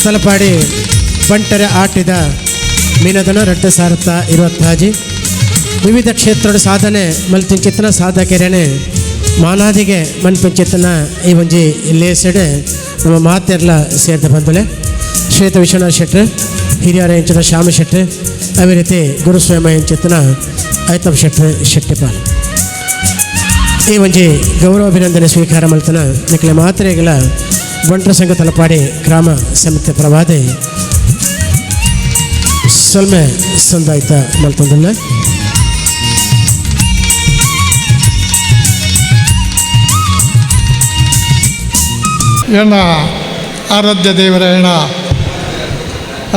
ತಲಪಾಡಿ ಬಂಟರ ಆಟಿದ ಮೀನದನ ರಡ್ಡ ಸಾರತ್ತ ಇರುವತ್ತಾಜಿ ವಿವಿಧ ಕ್ಷೇತ್ರದ ಸಾಧನೆ ಮಲ್ತಿಂಚಿತ್ತನ ಸಾಧಕೆರೆನೆ ಮಾನಾದಿಗೆ ಮನ್ಪಂಚಿತ್ತನ ಈ ಒಂಜಿ ಲೇಸೆಡೆ ನಮ್ಮ ಮಾತೆರ್ಲ ಸೇರ್ದ ಬಂದಲೆ ಶ್ವೇತ ವಿಶ್ವನಾಥ್ ಶೆಟ್ರು, ಹಿರಿಯರ ಎಂಚಿನ ಶ್ಯಾಮ ಶೆಟ್ರು, ಅದೇ ರೀತಿ ಗುರುಸ್ವಾಮಿ ಎಂಚಿತ್ತನ ಐತಪ್ ಶೆಟ್ರು ಶೆಟ್ಟಿಪಾಲ್ ಈ ಒಂಜಿ ಗೌರವ ಅಭಿನಂದನೆ ಸ್ವೀಕಾರ ಮಲ್ತನ ನಿಕ್ಲೆ ಮಾತ್ರೆಗಳ ಬಂಟರ ಸಂಘ ತಲಪಾಡಿ ಗ್ರಾಮ ಸಮಿತಿ ಪ್ರವಾದಿ ಸೊಲ್ಮೆ ಸಂದಾಯ್ತ ಮಲ್ತಂದಲ್ಲ. ಎಣ್ಣ ಆರಾಧ್ಯ ದೇವರ ಎಣ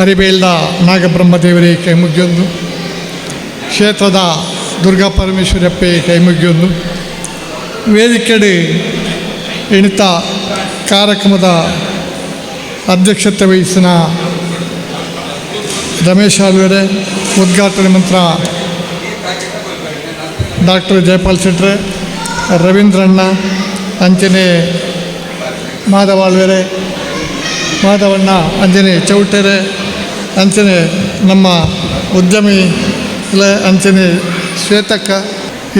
ಅರಿಬೇಲ್ದ ನಾಗಬ್ರಹ್ಮ ದೇವರೇ ಕೈಮುಗ್ಗಿಯೊಂದು, ಕ್ಷೇತ್ರದ ದುರ್ಗಾ ಪರಮೇಶ್ವರಪ್ಪೆ ಕೈಮುಗ್ಗಿಯೊಂದು, ವೇದಿಕೆಡೆ ಎಣಿತ ಕಾರ್ಯಕ್ರಮದ ಅಧ್ಯಕ್ಷತೆ ವಹಿಸಿನ ರಮೇಶ್ ಆಲ್ವೆರೆ, ಉದ್ಘಾಟನೆ ಮಂತ್ರ ಡಾಕ್ಟರ್ ಜಯಪಾಲ್ ಶೆಟ್ರೆ, ರವೀಂದ್ರಣ್ಣ, ಅಂಚನೆ ಮಾಧವ ಆಳ್ವೆರೆ, ಮಾಧವಣ್ಣ, ಅಂಜನೆ ಚೌಟೆರೆ, ಅಂಚನೆ ನಮ್ಮ ಉದ್ಯಮಿ ಅಂಚನೆ ಶ್ವೇತಕ್ಕ,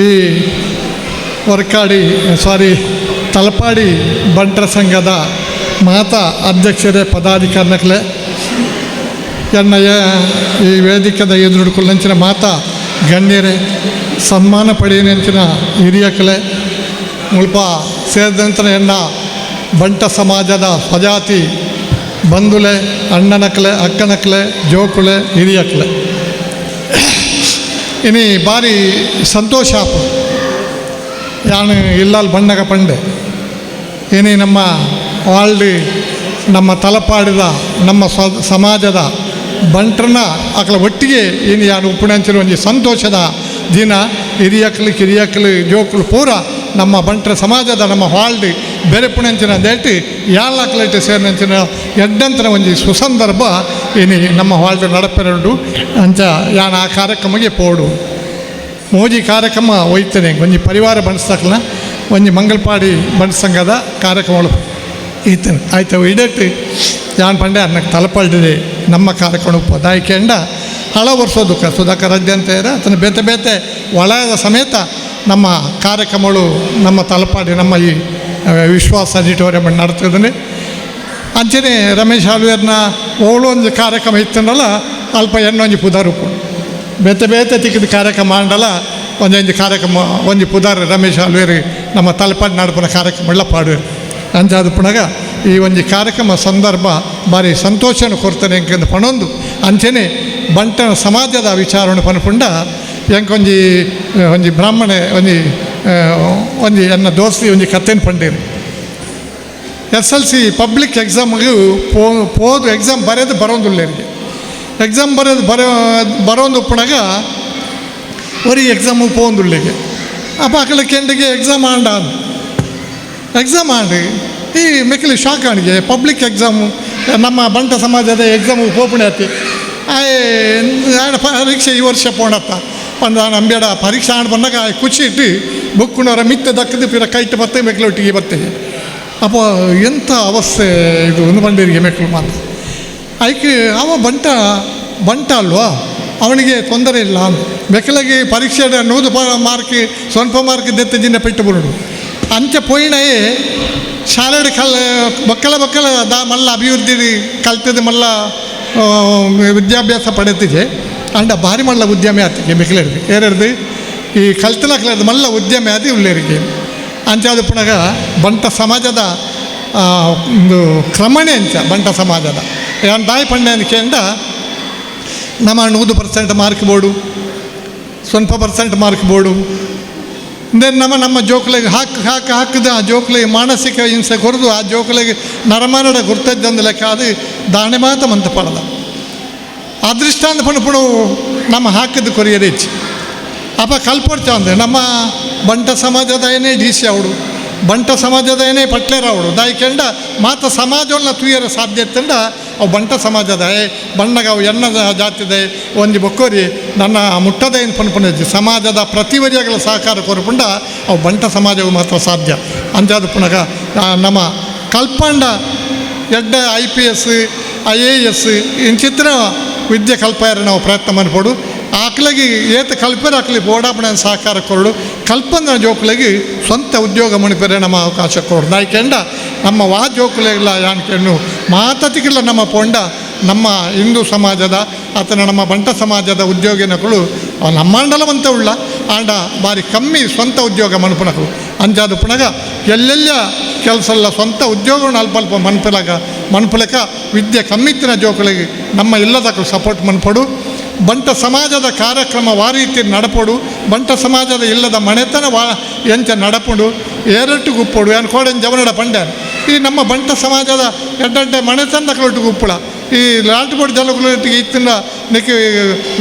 ಈ ವರ್ಕಾಡಿ ಸಾರಿ ತಲಪಾಡಿ ಬಂಟರ ಸಂಘದ ಮಾತಾ ಅಧ್ಯಕ್ಷರೇ, ಪದಾಧಿಕಾರಿಗಳೇ, ಎನ್ನ ಈ ವೇದಿಕೆದ ಎದುರುಡ್ಕೊಳ್ಳಂಚಿನ ಮಾತಾ ಗಣ್ಯರೇ, ಸನ್ಮಾನ ಪಡೆಯನಂಚಿನ ಹಿರಿಯಕಲೆ ಮುಲ್ಪ ಸೇರಿದಂತೆ ಎನ್ನ ಬಂಟ ಸಮಾಜದ ಸ್ವಜಾತಿ ಬಂಧುಲೆ, ಅಣ್ಣನಕ್ಲೆ, ಅಕ್ಕನಕ್ಲೆ, ಜೋಕುಲೆ, ಹಿರಿಯಕ್ಲೆ, ಇನಿ ಭಾರಿ ಸಂತೋಷ ಆಪು. ಯಾನು ಇಲ್ಲಾಲ್ ಬಣ್ಣಗ ಪಂಡೆ ಇನಿ ನಮ್ಮ ವಾಲ್ಡಿ ನಮ್ಮ ತಲಪಾಡಿದ ನಮ್ಮ ಸಮಾಜದ ಬಂಟ್ರನ್ನ ಅಕಲ ಒಟ್ಟಿಗೆ ಇನಿ ಯಾನು ಉಪ್ಪುಣಂಚಿನ ಒಂಜಿ ಸಂತೋಷದ ದಿನ. ಹಿರಿಯಕ್ಲು, ಕಿರಿಯಕ್ಲು, ಜೋಕುಲು ಪೂರ ನಮ್ಮ ಬಂಟ್ರ ಸಮಾಜದ ನಮ್ಮ ವಾಲ್ಡಿ ಬೇರೆ ಪುಣಂಚಿನ ದೇಟಿ ಯಾಳಕ್ಲೈಟ್ ಸೇರಿನಂಚಿನ ಎಡ್ಡಂತನ ಒಂಜಿ ಸುಸಂದರ್ಭ ಇನಿ ನಮ್ಮ ವಾಲ್ಡ್ ನಡಪೆರುಂಡು. ಅಂಚ ಯಾನ್ ಆ ಕಾರ್ಯಕ್ರಮಕ್ಕೆ ಪೋಡು ಮೋಜಿ ಕಾರ್ಯಕ್ರಮ ಒಯ್ತೇನೆ. ಒಂಜಿ ಪರಿವಾರ ಬಣ್ಸ್ತಕ್ಲ ಒಂಜಿ ಮಂಗಲ್ಪಾಡಿ ಬಂಟ್ ಸಂಘದ ಕಾರ್ಯಕ್ರಮಗಳು ಈತನ ಆಯ್ತು. ಇಡಟ್ಟು ಯಾನ್ ಪಂಡೆ ಅನ್ನಕ್ಕೆ ತಲಪಾಲ್ಡಿದೆ ನಮ್ಮ ಕಾರ್ಯಕ್ರಮ ಉಪ್ಪ ದಾಯಿಕೆಂಡ ಹಳ ವರ್ಷೋದಕ್ಕೆ ಸುಧಾಕರ್ ಅಡ್ಡಿ ಅಂತ ಅದನ್ನು ಬೇತೆ ಬೇತೆ ಒಳದ ಸಮೇತ ನಮ್ಮ ಕಾರ್ಯಕ್ರಮಗಳು ನಮ್ಮ ತಲಪಾಡಿ ನಮ್ಮ ಈ ವಿಶ್ವಾಸ ಆಡಿಟೋರಿಯಂ ನಡ್ತಿದ್ದೀನಿ. ಅಂಚನೆ ರಮೇಶ್ ಆಳ್ವೇರ್ನ ಓಳು ಒಂದು ಕಾರ್ಯಕ್ರಮ ಇತ್ತಂಡಲ್ಲ ಅಲ್ಪ ಎಣ್ಣೊಂಜಿ ಪುದಾರು ಬೇತೆ ಬೇತೆ ತಿಕ್ಕಿದ ಕಾರ್ಯಕ್ರಮ ಆಂಡಲ ಒಂದೊಂದು ಕಾರ್ಯಕ್ರಮ ಒಂಜಿ ಪುದಾರ್ ರಮೇಶ್ ಆಳ್ವೇರು ನಮ್ಮ ತಲಪಾಡಿ ನಡಪುನ ಕಾರ್ಯಕ್ರಮ ಎಲ್ಲ ಪಾಡುವೆರು. ಅಂಚಾದ ಪುನಗ ಈ ಒಂಜಿ ಕಾರ್ಯಕ್ರಮ ಸಂದರ್ಭ ಭಾರಿ ಸಂತೋಷನ ಕೊಡ್ತಾನೆ ಎಂಕೆಂದು ಪಣೊಂದು ಅಂಚನೆ ಬಂಟನ ಸಮಾಜದ ವಿಚಾರಣೆ ಪನ್ಪುಂಡ ಎಂಕೊಂಜಿ ಒಂಜಿ ಬ್ರಾಹ್ಮಣೆ ಒಂಜಿ ಒಂಜಿ ಎನ್ನ ದೋಸ್ತಿ ಒಂಜಿ ಕತ್ತೆನ್ ಪಂಡೇರು. SLC public ಎಕ್ಸಾಮ್ಗೆ ಪೋದು ಎಕ್ಸಾಮ್ ಬರೆದು ಬರೋಂದುಲ್ಲೇರಿಗೆ ಎಕ್ಸಾಮ್ ಬರೆದು ಬರೋಂದು ಉಪ್ಪುನಾಗ ಒರಿ ಎಕ್ಸಾಮು ಪೋಂದುಳ್ಳಿಗೆ ಅಪ್ಪ ಅಕಲ ಕೆಂಡಿಗೆ ಎಕ್ಸಾಮ್ ಆಂಡ ಎಕ್ಸಾಮ್ ಆಂಡ್ ಈ ಮೆಕ್ಕಲಿ ಶಾಕ್ ಆಣಿಗೆ ಪಬ್ಲಿಕ್ ಎಕ್ಸಾಮು ನಮ್ಮ ಬಂಟ ಸಮಾಜದ ಎಕ್ಸಾಮು ಪೋಪುಣೆ ಆತಿ ಆಯ್ ಪರೀಕ್ಷೆ ಈ ವರ್ಷ ಪೋಣತ್ತ ಪಂಡ ನಂಬೇಡ ಪರೀಕ್ಷೆ ಆಂಡ್ ಬಂದಾಗ ಖುಷಿ ಇಟ್ಟು ಬುಕ್ಕುನವರ ಮಿತ್ತ ದಕ್ಕದು ಪಿರ ಕೈಟ್ ಬತ್ತೆ ಮೆಕ್ಕಲೊಟ್ಟಿಗೆ ಬರ್ತೇವೆ. ಅಪ್ಪ ಎಂಥ ಅವಸ್ಥೆ ಇದು ಒಂದು ಬಂಡೀರಿಗೆ ಮೆಕ್ಕಲು ಮಾತು ಐಕೆ ಅವ ಬಂಟ ಬಂಟ ಅಲ್ವಾ ಅವನಿಗೆ ತೊಂದರೆ ಇಲ್ಲ ಮೆಕ್ಕಲಾಗಿ ಪರೀಕ್ಷೆ 100 ಮಾರ್ಕ್ ಸ್ವಲ್ಪ ಮಾರ್ಕ್ ದೆತ್ತ ಜಿನ್ನ ಪೆಟ್ಟು ಬರುಡು ಅಂಚೆ ಪೋಯಿಣಯೇ ಶಾಲೆಡ್ ಕಲ್ ಬಕ್ಕಲ ಬಕ್ಕಲ ದಾ ಮಲ್ಲ ಅಭಿವೃದ್ಧಿ ಕಲ್ತದ ಮಲ್ಲ ವಿದ್ಯಾಭ್ಯಾಸ ಪಡೆತಿದೆ ಅಂಡ ಭಾರಿ ಮಲ್ಲ ಉದ್ಯಮಿ ಆತಿಗೆ ಮೆಕ್ಕಲೇರಿಗೆ ಏರೆರ್ದು ಈ ಕಲ್ತಲಕ್ಲೇರ್ದು ಮಲ್ಲ ಉದ್ಯಮಿ ಆತಿ ಉಳ್ಳೇರಿಗೆ ಅಂಚಾದ ಪುನಗ ಬಂಟ ಸಮಾಜದ ಒಂದು ಕ್ರಮಣೆ ಅಂಚ ಬಂಟ ಸಮಾಜದ ಏನು ದಾಯಿ ಪಂಡೆ ಅಂದ್ಕೆಂಡ ನಮ್ಮ 100% ಮಾರ್ಕ್ ಬೋರ್ಡು ಸ್ವಲ್ಪ ಪರ್ಸೆಂಟ್ ಮಾರ್ಕ್ ಬೋರ್ಡು then ನಮ್ಮ ನಮ್ಮ ಜೋಕ್ಲೆಗೆ ಹಾಕಿ ಹಾಕಿ ಹಾಕಿದ ಆ ಜೋಕ್ಲೆಗೆ ಮಾನಸಿಕ ಹಿಂಸೆ ಕೊರದು ಆ ಜೋಕ್ಲೆಗೆ ನರಮಾನಡ ಗುರ್ತಜ್ಜಂದ ಲೆಕ್ಕ ಅದು ದಾಣೆ ಮಾತ ಮಂತ ಪಡದ ಅದೃಷ್ಟ ಅಂದ ಪಣಪುಣು ನಮ್ಮ ಹಾಕಿದ ಕೊರಿಯರ್ ಹೆಚ್ಚು ಅಪ್ಪ ಕಲ್ಪೊಡ್ತಾ ಅಂದೆ ನಮ್ಮ ಬಂಟ ಸಮಾಜದ ಏನೇ ಡಿ ಸಿ ಅವಡು ಬಂಟ ಸಮಾಜದ ಏನೇ ಪಟ್ಲೇರವಡು ದಾಯಿಕೆಂಡ ಮಾತ ಸಮಾಜವನ್ನ ತೂಯರ ಸಾಧ್ಯತೆಂಡ ಅವು ಬಂಟ ಸಮಾಜದ ಬಣ್ಣಗ ಅವು ಎಣ್ಣದ ಜಾತಿದೆ ಒಂಜಿ ಬೊಕ್ಕೋರಿ ನನ್ನ ಮುಟ್ಟದ ಏನು ಪನ್ಪುಣ ಸಮಾಜದ ಪ್ರತಿವರಿಯಗಳ ಸಹಕಾರ ಕೊರಪುಂಡ ಅವು ಬಂಟ ಸಮಾಜವು ಮಾತ್ರ ಸಾಧ್ಯ ಅಂಜಾದ ಪುನಗ ನಮ್ಮ ಕಲ್ಪಂಡ ಎಡ್ಡ IPS IAS ಇಂಚಿತ್ರ ವಿದ್ಯೆ ಕಲ್ಪಾಯರ ನಾವು ಪ್ರಯತ್ನ ಮನ್ಪೋಡು ಆಕ್ಲಗಿ ಏತ ಕಲ್ಪರ ಆಕ್ಲಿ ಬೋಡಾಪಣ ಸಹಕಾರ ಕೊರಡು ಕಲ್ಪನ ಜೋಕುಲೆಗೆ ಸ್ವಂತ ಉದ್ಯೋಗ ಮಣಿಪೆರೆ ನಮ್ಮ ಅವಕಾಶ ಕೊಡು ನಾಯ್ಕೆಂಡ ನಮ್ಮ ವಾ ಜೋಕುಲೆಲ್ಲ ಯಾನ್ಕೆಣ್ಣು ಮಾತತಿಗಿಲ್ಲ ನಮ್ಮ ಪೊಂಡ ನಮ್ಮ ಹಿಂದೂ ಸಮಾಜದ ಆತನ ನಮ್ಮ ಬಂಟ ಸಮಾಜದ ಉದ್ಯೋಗಿನಕಳು ನಮ್ಮಾಂಡಲವಂತ ಉಳ್ಳ ಆಂಡ ಬಾರಿ ಕಮ್ಮಿ ಸ್ವಂತ ಉದ್ಯೋಗ ಮನ್ಪುನಕಳು ಅಂಜಾದ ಪುನಗ ಎಲ್ಲೆಲ್ಲ ಕೆಲಸ ಎಲ್ಲ ಸ್ವಂತ ಉದ್ಯೋಗವನ್ನು ಅಲ್ಪ ಅಲ್ಪ ಮನ್ಪಲಗ ಮನ್ಪಲಕ ವಿದ್ಯೆ ಕಮ್ಮಿತ್ತಿನ ಜೋಕುಲೆಗೆ ನಮ್ಮ ಇಲ್ಲದಕ್ಕಳು ಸಪೋರ್ಟ್ ಮನ್ಪಡು ಬಂಟ ಸಮಾಜದ ಕಾರ್ಯಕ್ರಮ ವಾರೀತಿ ನಡಪೊಡು ಬಂಟ ಸಮಾಜದ ಇಲ್ಲದ ಮನೆತನ ವಾ ಎಂಚ ನಡಪುಡು ಏರಟ್ಟು ಗುಪ್ಪೊಡು ಏನು ಕೋಡೆನ್ ಜವನಡ ಪಂಡ್ಯಾನ್ ಈ ನಮ್ಮ ಬಂಟ ಸಮಾಜದ ಎಡ್ಡಡ್ಡೆ ಮನೆತನದ ಕಲೊಟ್ಟು ಗುಪ್ಪುಳ ಈ ಲಾಟುಬೋಡು ಜನಕುಲೊಟ್ಟಿಗೆ ಇತ್ತಿನ ನಿಕ್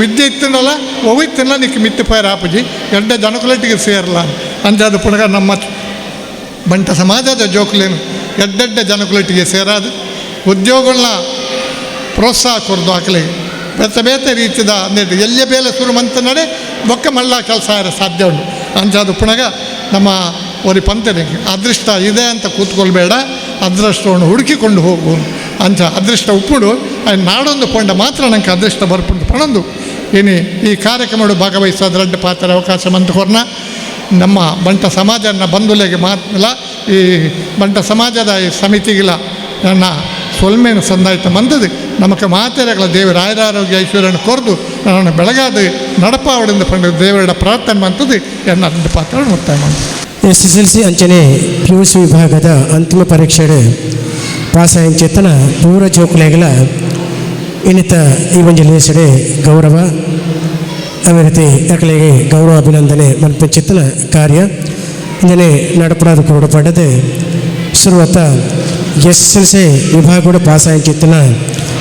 ವಿದ್ಯೆ ಇತ್ತಿನಲ್ಲ ಒವು ಇತ್ತಿನ ನಿಕ್ ಮಿತ್ತು ಪೈರ್ ಆಪುಜಿ ಎಡ್ಡೆ ಜನಕುಲೊಟ್ಟಿಗೆ ಸೇರಲ್ಲ ಅಂಚಾದ ಪುನಗ ನಮ್ಮ ಬಂಟ ಸಮಾಜದ ಜೋಕುಲೇನು ಎಡ್ಡೆಡ್ಡೆ ಜನಕುಲೊಟ್ಟಿಗೆ ಸೇರಾದು ಉದ್ಯೋಗಗಳನ್ನ ಪ್ರೋತ್ಸಾಹ ಕೊರ್ದು ಹಾಕಲಿ ಬೇತೆ ಬೇತೆ ರೀತಿದ ಅಂದರೆ ಎಲ್ಲಿಯ ಬೇಲೆ ಶುರು ಮಂತ ನಡೆ ಬೊಕ್ಕ ಮಲ್ಲ ಕೆಲಸ ಸಾಧ್ಯ ಉಂಟು ಅಂಚಾದ ಪುನಗ ನಮ್ಮ ಒರಿ ಪಂತನೆ ಅದೃಷ್ಟ ಇದೆ ಅಂತ ಕೂತ್ಕೊಳ್ಬೇಡ ಅದೃಷ್ಟವನ್ನು ಹುಡುಕಿಕೊಂಡು ಹೋಗು ಅಂಚ ಅದೃಷ್ಟ ಉಪ್ಪುಡು ನಾಡೊಂದು ಪೊಂಡ ಮಾತ್ರ ನಂಗೆ ಅದೃಷ್ಟ ಬರ್ಪುಂಡು ಪಣೊಂದು ಇನಿ ಈ ಕಾರ್ಯಕ್ರಮ ಭಾಗವಹಿಸೋದ್ರಡ್ಡ ಪಾತ್ರ ಅವಕಾಶ ಮಂತ ಕೊರ್ನ ನಮ್ಮ ಬಂಟ ಸಮಾಜನ ಬಂಧುಲೆಗೆ ಮಾತ್ರ ಈ ಬಂಟ ಸಮಾಜದ ಈ ಸಮಿತಿಗಿಲ್ಲ ನನ್ನ ಸೊಲ್ಮೆನ ಸಂದಾಯ್ತ ಮಂದದು ನಮಕ ಮಾತೆರಗಳ ದೇವರ ಆಯುರಾರೋಗ್ಯ ಐಶ್ವರ್ಯನ ಕೊರದು ನನ್ನ ಬೆಳಗಾದ ನಡಪಾವಳಿಂದ ಪಂಡ ದೇವರ ಪ್ರಾರ್ಥನೆ ಮಂತದ್ದು ಎನ್ನ ಪಾತ್ರ ಮುಕ್ತಾಯ ಮಾಡಿ. ಎಸ್ ಎಸ್ ಎಲ್ ಸಿ ಅಂಚನೆ ಪಿ ಯು ಸಿ ವಿಭಾಗದ ಅಂತಿಮ ಪರೀಕ್ಷೆ ಪಾಸಾಯಂಚೇತನ ಪೂರ ಜೋಕುಲೆಗಳ ಇನ್ನಿತ ಈ ಒಂಜಿ ಲೇಸಡೆ ಗೌರವ ಅದೇ ರೀತಿ ಅಕಲೆಗೆ ಗೌರವ ಅಭಿನಂದನೆ ಮನ್ಪಂಚಿತನ ಕಾರ್ಯ ಇಂದನೆ ನಡಪಡಾದ ಕೊಡಪಡದೆ ಶುರುವತ್ತ ಎಸ್ ಎಸ್ ಎಲ್ ಸಿ ವಿಭಾಗ ಕೂಡ ಪಾಸಾಯಂಚಿತ್ತನ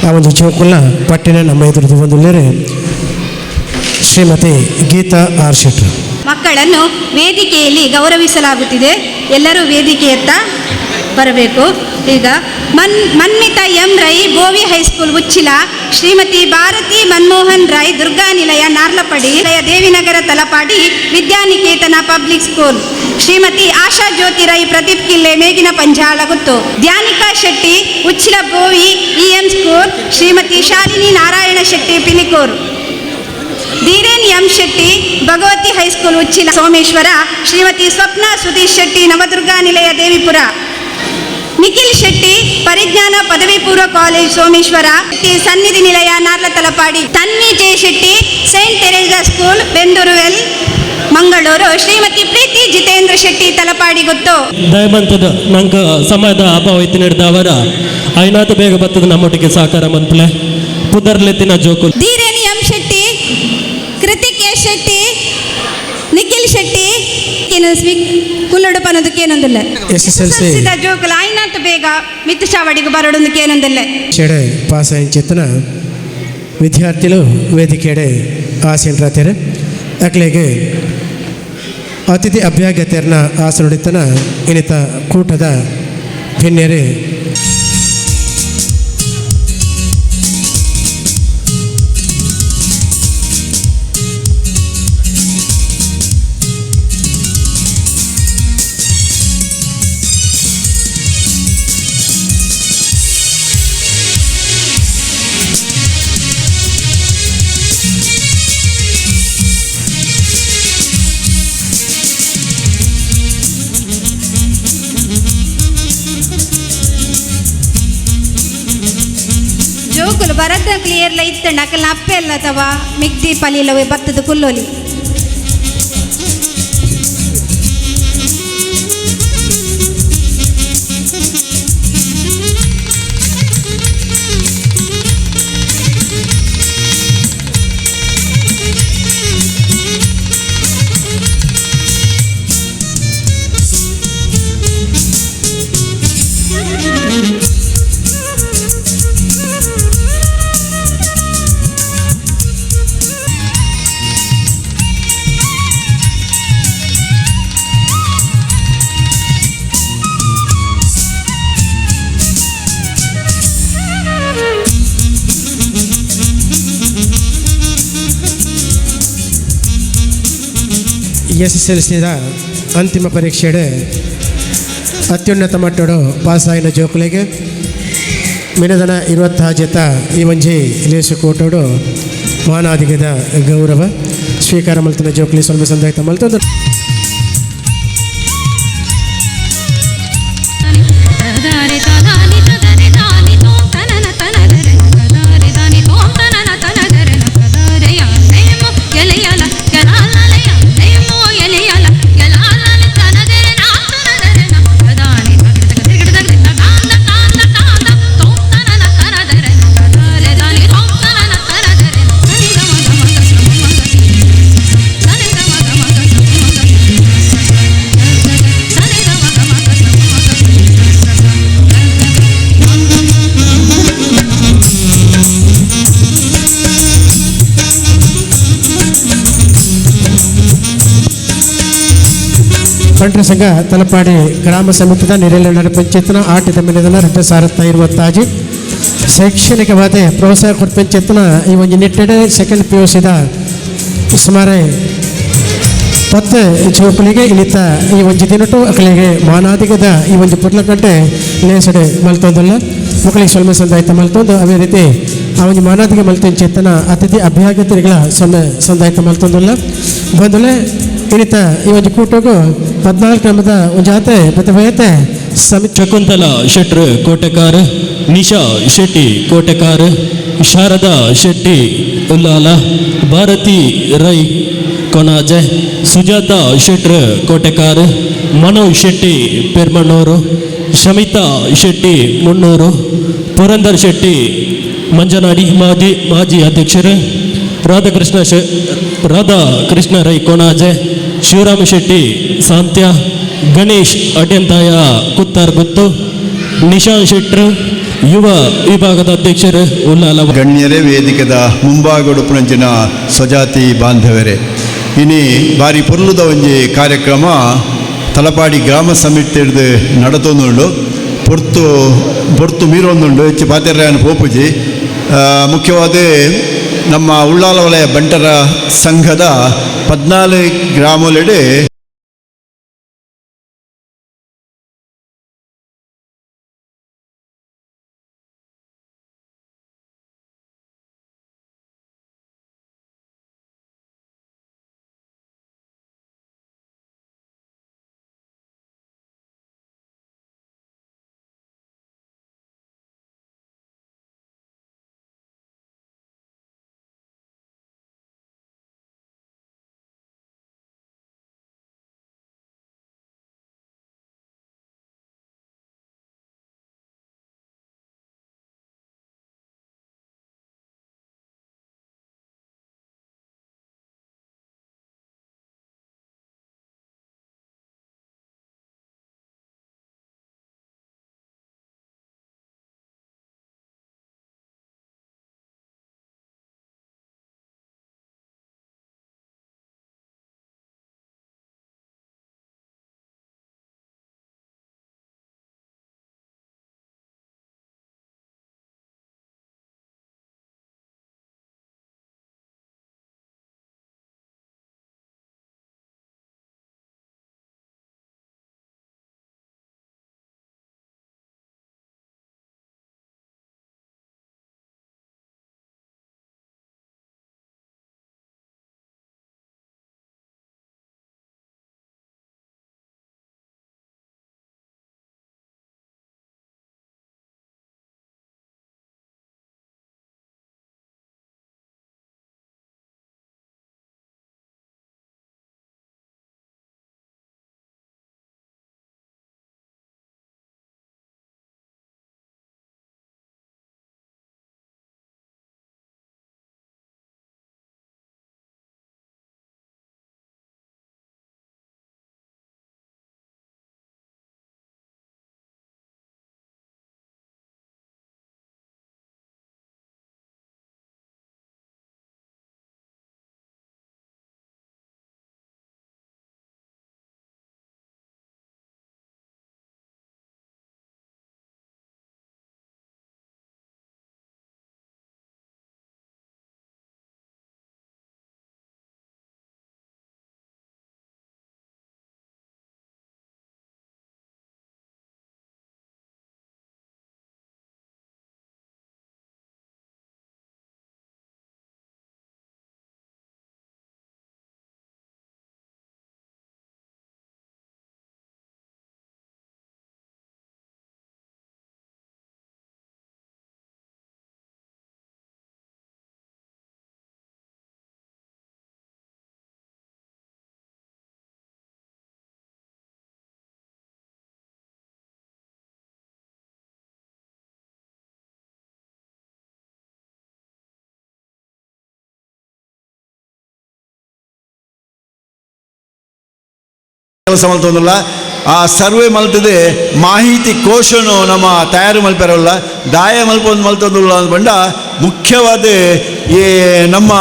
ಆ ಒಂದು ಜೋಕುಲ್ನ ಪಟ್ಟಿನ ನಮ್ಮ ಎದುರು ಒಂದು ಶ್ರೀಮತಿ ಗೀತಾ ಆರ್ ಶೆಟ್ರು. ಮಕ್ಕಳನ್ನು ವೇದಿಕೆಯಲ್ಲಿ ಗೌರವಿಸಲಾಗುತ್ತಿದೆ. ಎಲ್ಲರೂ ವೇದಿಕೆಯತ್ತ ಬರಬೇಕು. ಈಗ Manmitha M Rai, Bhovi high school Uchila, Shrimati Bharathi Manmohan Rai, Durga Nilaya Narlapadi, Devinagara Talapady, Vidyaniketana public school, Shrimati Asha Jyothi Rai, Pradeep Kille, Megina Panjala Guttu, Dhyanika Shetty, Uchila Bhovi EM school, Shrimati Shalini Narayana Shetty, Pinikur, Dheeren M Shetty, Bhagavathi high school Uchila Someshwara, Shrimati Swapna Sudheesh Shetty, Navadurga Nilaya Devipura, Nikhil Shetty, Parijnana ಪದವಿ ಪೂರ್ವ college Someshwara, Sannidhi Nilaya Narla Talapady, Tanvi J Shetty, saint Teresa school Bendoorwell Mangaluru, Shrimati Preethi Jitendra Shetty, Talapady Guttu. ದಯಮಂತದ ನಂಗೆ ಸಮಯದ ಅಭಾವ ಇತ್ತಿನ ಅವರ ಐನಾತ ಬೇಗ ಬರ್ತದೆ ನಮ್ಮೊಟ್ಟಿಗೆ ಸಹಕಾರ ಮನ್ಪಲೆ ಪುದರ್ಲೆತ್ತಿನ ಜೋಕು. Dheeren M Shetty, Krithik S Shetty, Nikhil Shetty ಕುಲ್ಲಡು ಪನ್ನೋದಕ್ಕೇನೊಂದಿಲ್ಲ. S S L C ಜೋಕುಲ ಐನಾತ್ ಬೇಗ ಮಿತ್ತು ಚಾವಡಿಗೆ ಬರೋಡೊಂದಕ್ಕೇನೊಂದಿಲ್ಲ. ಶೆಡೆ ಪಾಸಾಯಂಚಿತ್ತನ ವಿದ್ಯಾರ್ಥಿಗಳು ವೇದಿಕೆಡೆ ಆಸೀನರಾತಾರೆ. ಅಕ್ಲೆಗೆ ಅತಿಥಿ ಅಭ್ಯಾಗತಿಯರ್ನ ಆಸನುಡಿತನ ಇನ್ನಿತ ಕೂಟದ ಹಿನ್ನೆರೆ ಜೋಕುಲು ಬರತ್ತ ಕ್ಲಿಯರ್ಲ ಇತ್ತಂಡ ಅಕಲ್ನ ಅಪ್ಪೆ ಅಲ್ಲ ಅಥವಾ ಮಿಗ್ದಿ ಪಲಿಲವೆ ಬತ್ತದ ಕುಲ್ಲೋಲಿ. ಎಸ್ ಎಸ್ ಎಲ್ ಸಿದ ಅಂತಿಮ ಪರೀಕ್ಷೆಡೆ ಅತ್ಯುನ್ನತ ಮಟ್ಟಡು ಪಾಸಾಯಿನ ಜೋಕುಲೆಗೆ ಮಿನದನ 26 ಈ ಒಂಜಿ ಲೇಸು ಕೋಟೋಡು ಮಾನಾದಿಗದ ಗೌರವ ಸ್ವೀಕಾರ ಮಲ್ತನ ಜೋಕುಲಿ ಸ್ವಲ್ಪ ಸಂದಾಯ್ತ ಮಲ್ತೊಂದು. ಬಂಟರ ಸಂಘ ತಲಪಾಡಿ ಗ್ರಾಮ ಸಮಿತಿದ ನಿರೆಲ ಪಂಚಾಯತ್ನ ಆಟದ ಮೇಲಿನ 2026 ಶೈಕ್ಷಣಿಕವಾದ ಪ್ರೋತ್ಸಾಹ ಕೊಡ್ಪಂಚಾಯತ್ನ ಈ ಒಂದು ನಿಟ್ಟೆಡೆ ಸೆಕೆಂಡ್ ಪಿ ಯು ಸಿದ ಸುಮಾರು 10 ಜೋಕುಲಿಗೆ ಇನ್ನಿತ ಈ ಒಂಜಿ ದಿನಟು ಅಕಲಿಗೆ ಮಾನಾದಿಗದ ಈ ಒಂದು ಪುರ್ಲಕಂಟೆ ಲೇಸಡೆ ಮಲ್ತೊಂದಲ್ಲ ಮಕ್ಕಳಿಗೆ ಸೊಲ್ಮೆ ಸಂದಾಯ್ತ ಮಲ್ತೊಂದು. ಅದೇ ರೀತಿ ಆ ಒಂದು ಮಾನಾದಿಗೆ ಮಲ್ತೊಂದು ಚೇತನ ಅತಿಥಿ ಅಭ್ಯಾಗತರಿಗಳ ಸೊನ್ನೆ ಸಂದಾಯ್ತ ಮಲ್ತೊಂದಲ್ಲ ಬಂದಲೆ ಇನ್ನಿತ ಈ ಒಂದು ಕೂಟಗೂ 14 ಕ್ರಮದ ಒಂದು ಜಾತೆ ಮತ್ತೆ ವಯತೆ ಸಮಿತಿ. ಶಕುಂತಲಾ ಶೆಟ್ರು Kotekar, Nisha Shetty Kotekar, Sharada Shetty Ullal, Bharati Rai Konaje, Sujata Shettar Kotekar, Manoj Shetty Permanur, Shamitha Shetty Munnur, Purandar Shetty Manjanadi ಮಾಜಿ ಮಾಜಿ ಅಧ್ಯಕ್ಷರು, ರಾಧಾಕೃಷ್ಣ ರಾಧಾಕೃಷ್ಣ ರೈ ಕೊಣಾಜೆ, ಶಿವರಾಮ ಶೆಟ್ಟಿ ಸಾಂತ್ಯ, ಗಣೇಶ್ ಅಡ್ಯಂತಾಯ ಕುತ್ತಾರ್ ಗುತ್ತು, ನಿಶಾನ್ ಶೆಟ್ರು ಯುವ ವಿಭಾಗದ ಅಧ್ಯಕ್ಷರು ಉಲ್ಲಾಲ. ಗಣ್ಯರೇ, ವೇದಿಕೆದ ಮುಂಭಾಗಡುಪುನಂಚಿನ ಸ್ವಜಾತಿ ಬಾಂಧವರೇ, ಇನಿ ಬಾರಿ ಪೊರ್ಲುದ ಒಂಜಿ ಕಾರ್ಯಕ್ರಮ ತಲಪಾಡಿ ಗ್ರಾಮ ಸಮಿತಿ ನಡತೊಂದುಂಡು. ಪೊರ್ತು ಪೊರ್ತು ಮೀರೊಂದುಂಡು, ಹೆಚ್ಚು ಪಾತೆರ್ಯಾನ ಪೋಪುಜಿ. ಮುಖ್ಯವಾದ ನಮ್ಮ ಉಳ್ಳಾಲ ವಲಯ ಬಂಟರ ಸಂಘದ 14 ಗ್ರಾಮಲೆಡೆ ಕೆಲಸ ಮಲ್ತೊಂದುಲ್ಲ. ಆ ಸರ್ವೆ ಮಲ್ತದೆ ಮಾಹಿತಿ ಕೋಶನು ನಮ್ಮ ತಯಾರು ಮಲ್ಪೆರಲ್ಲ, ದಾಯ ಮಲ್ಪೊಂದು ಮಲ್ತೊಂದುಲ್ಲ ಅಂದ್ಬಂಡ ಮುಖ್ಯವಾದ ಈ ನಮ್ಮ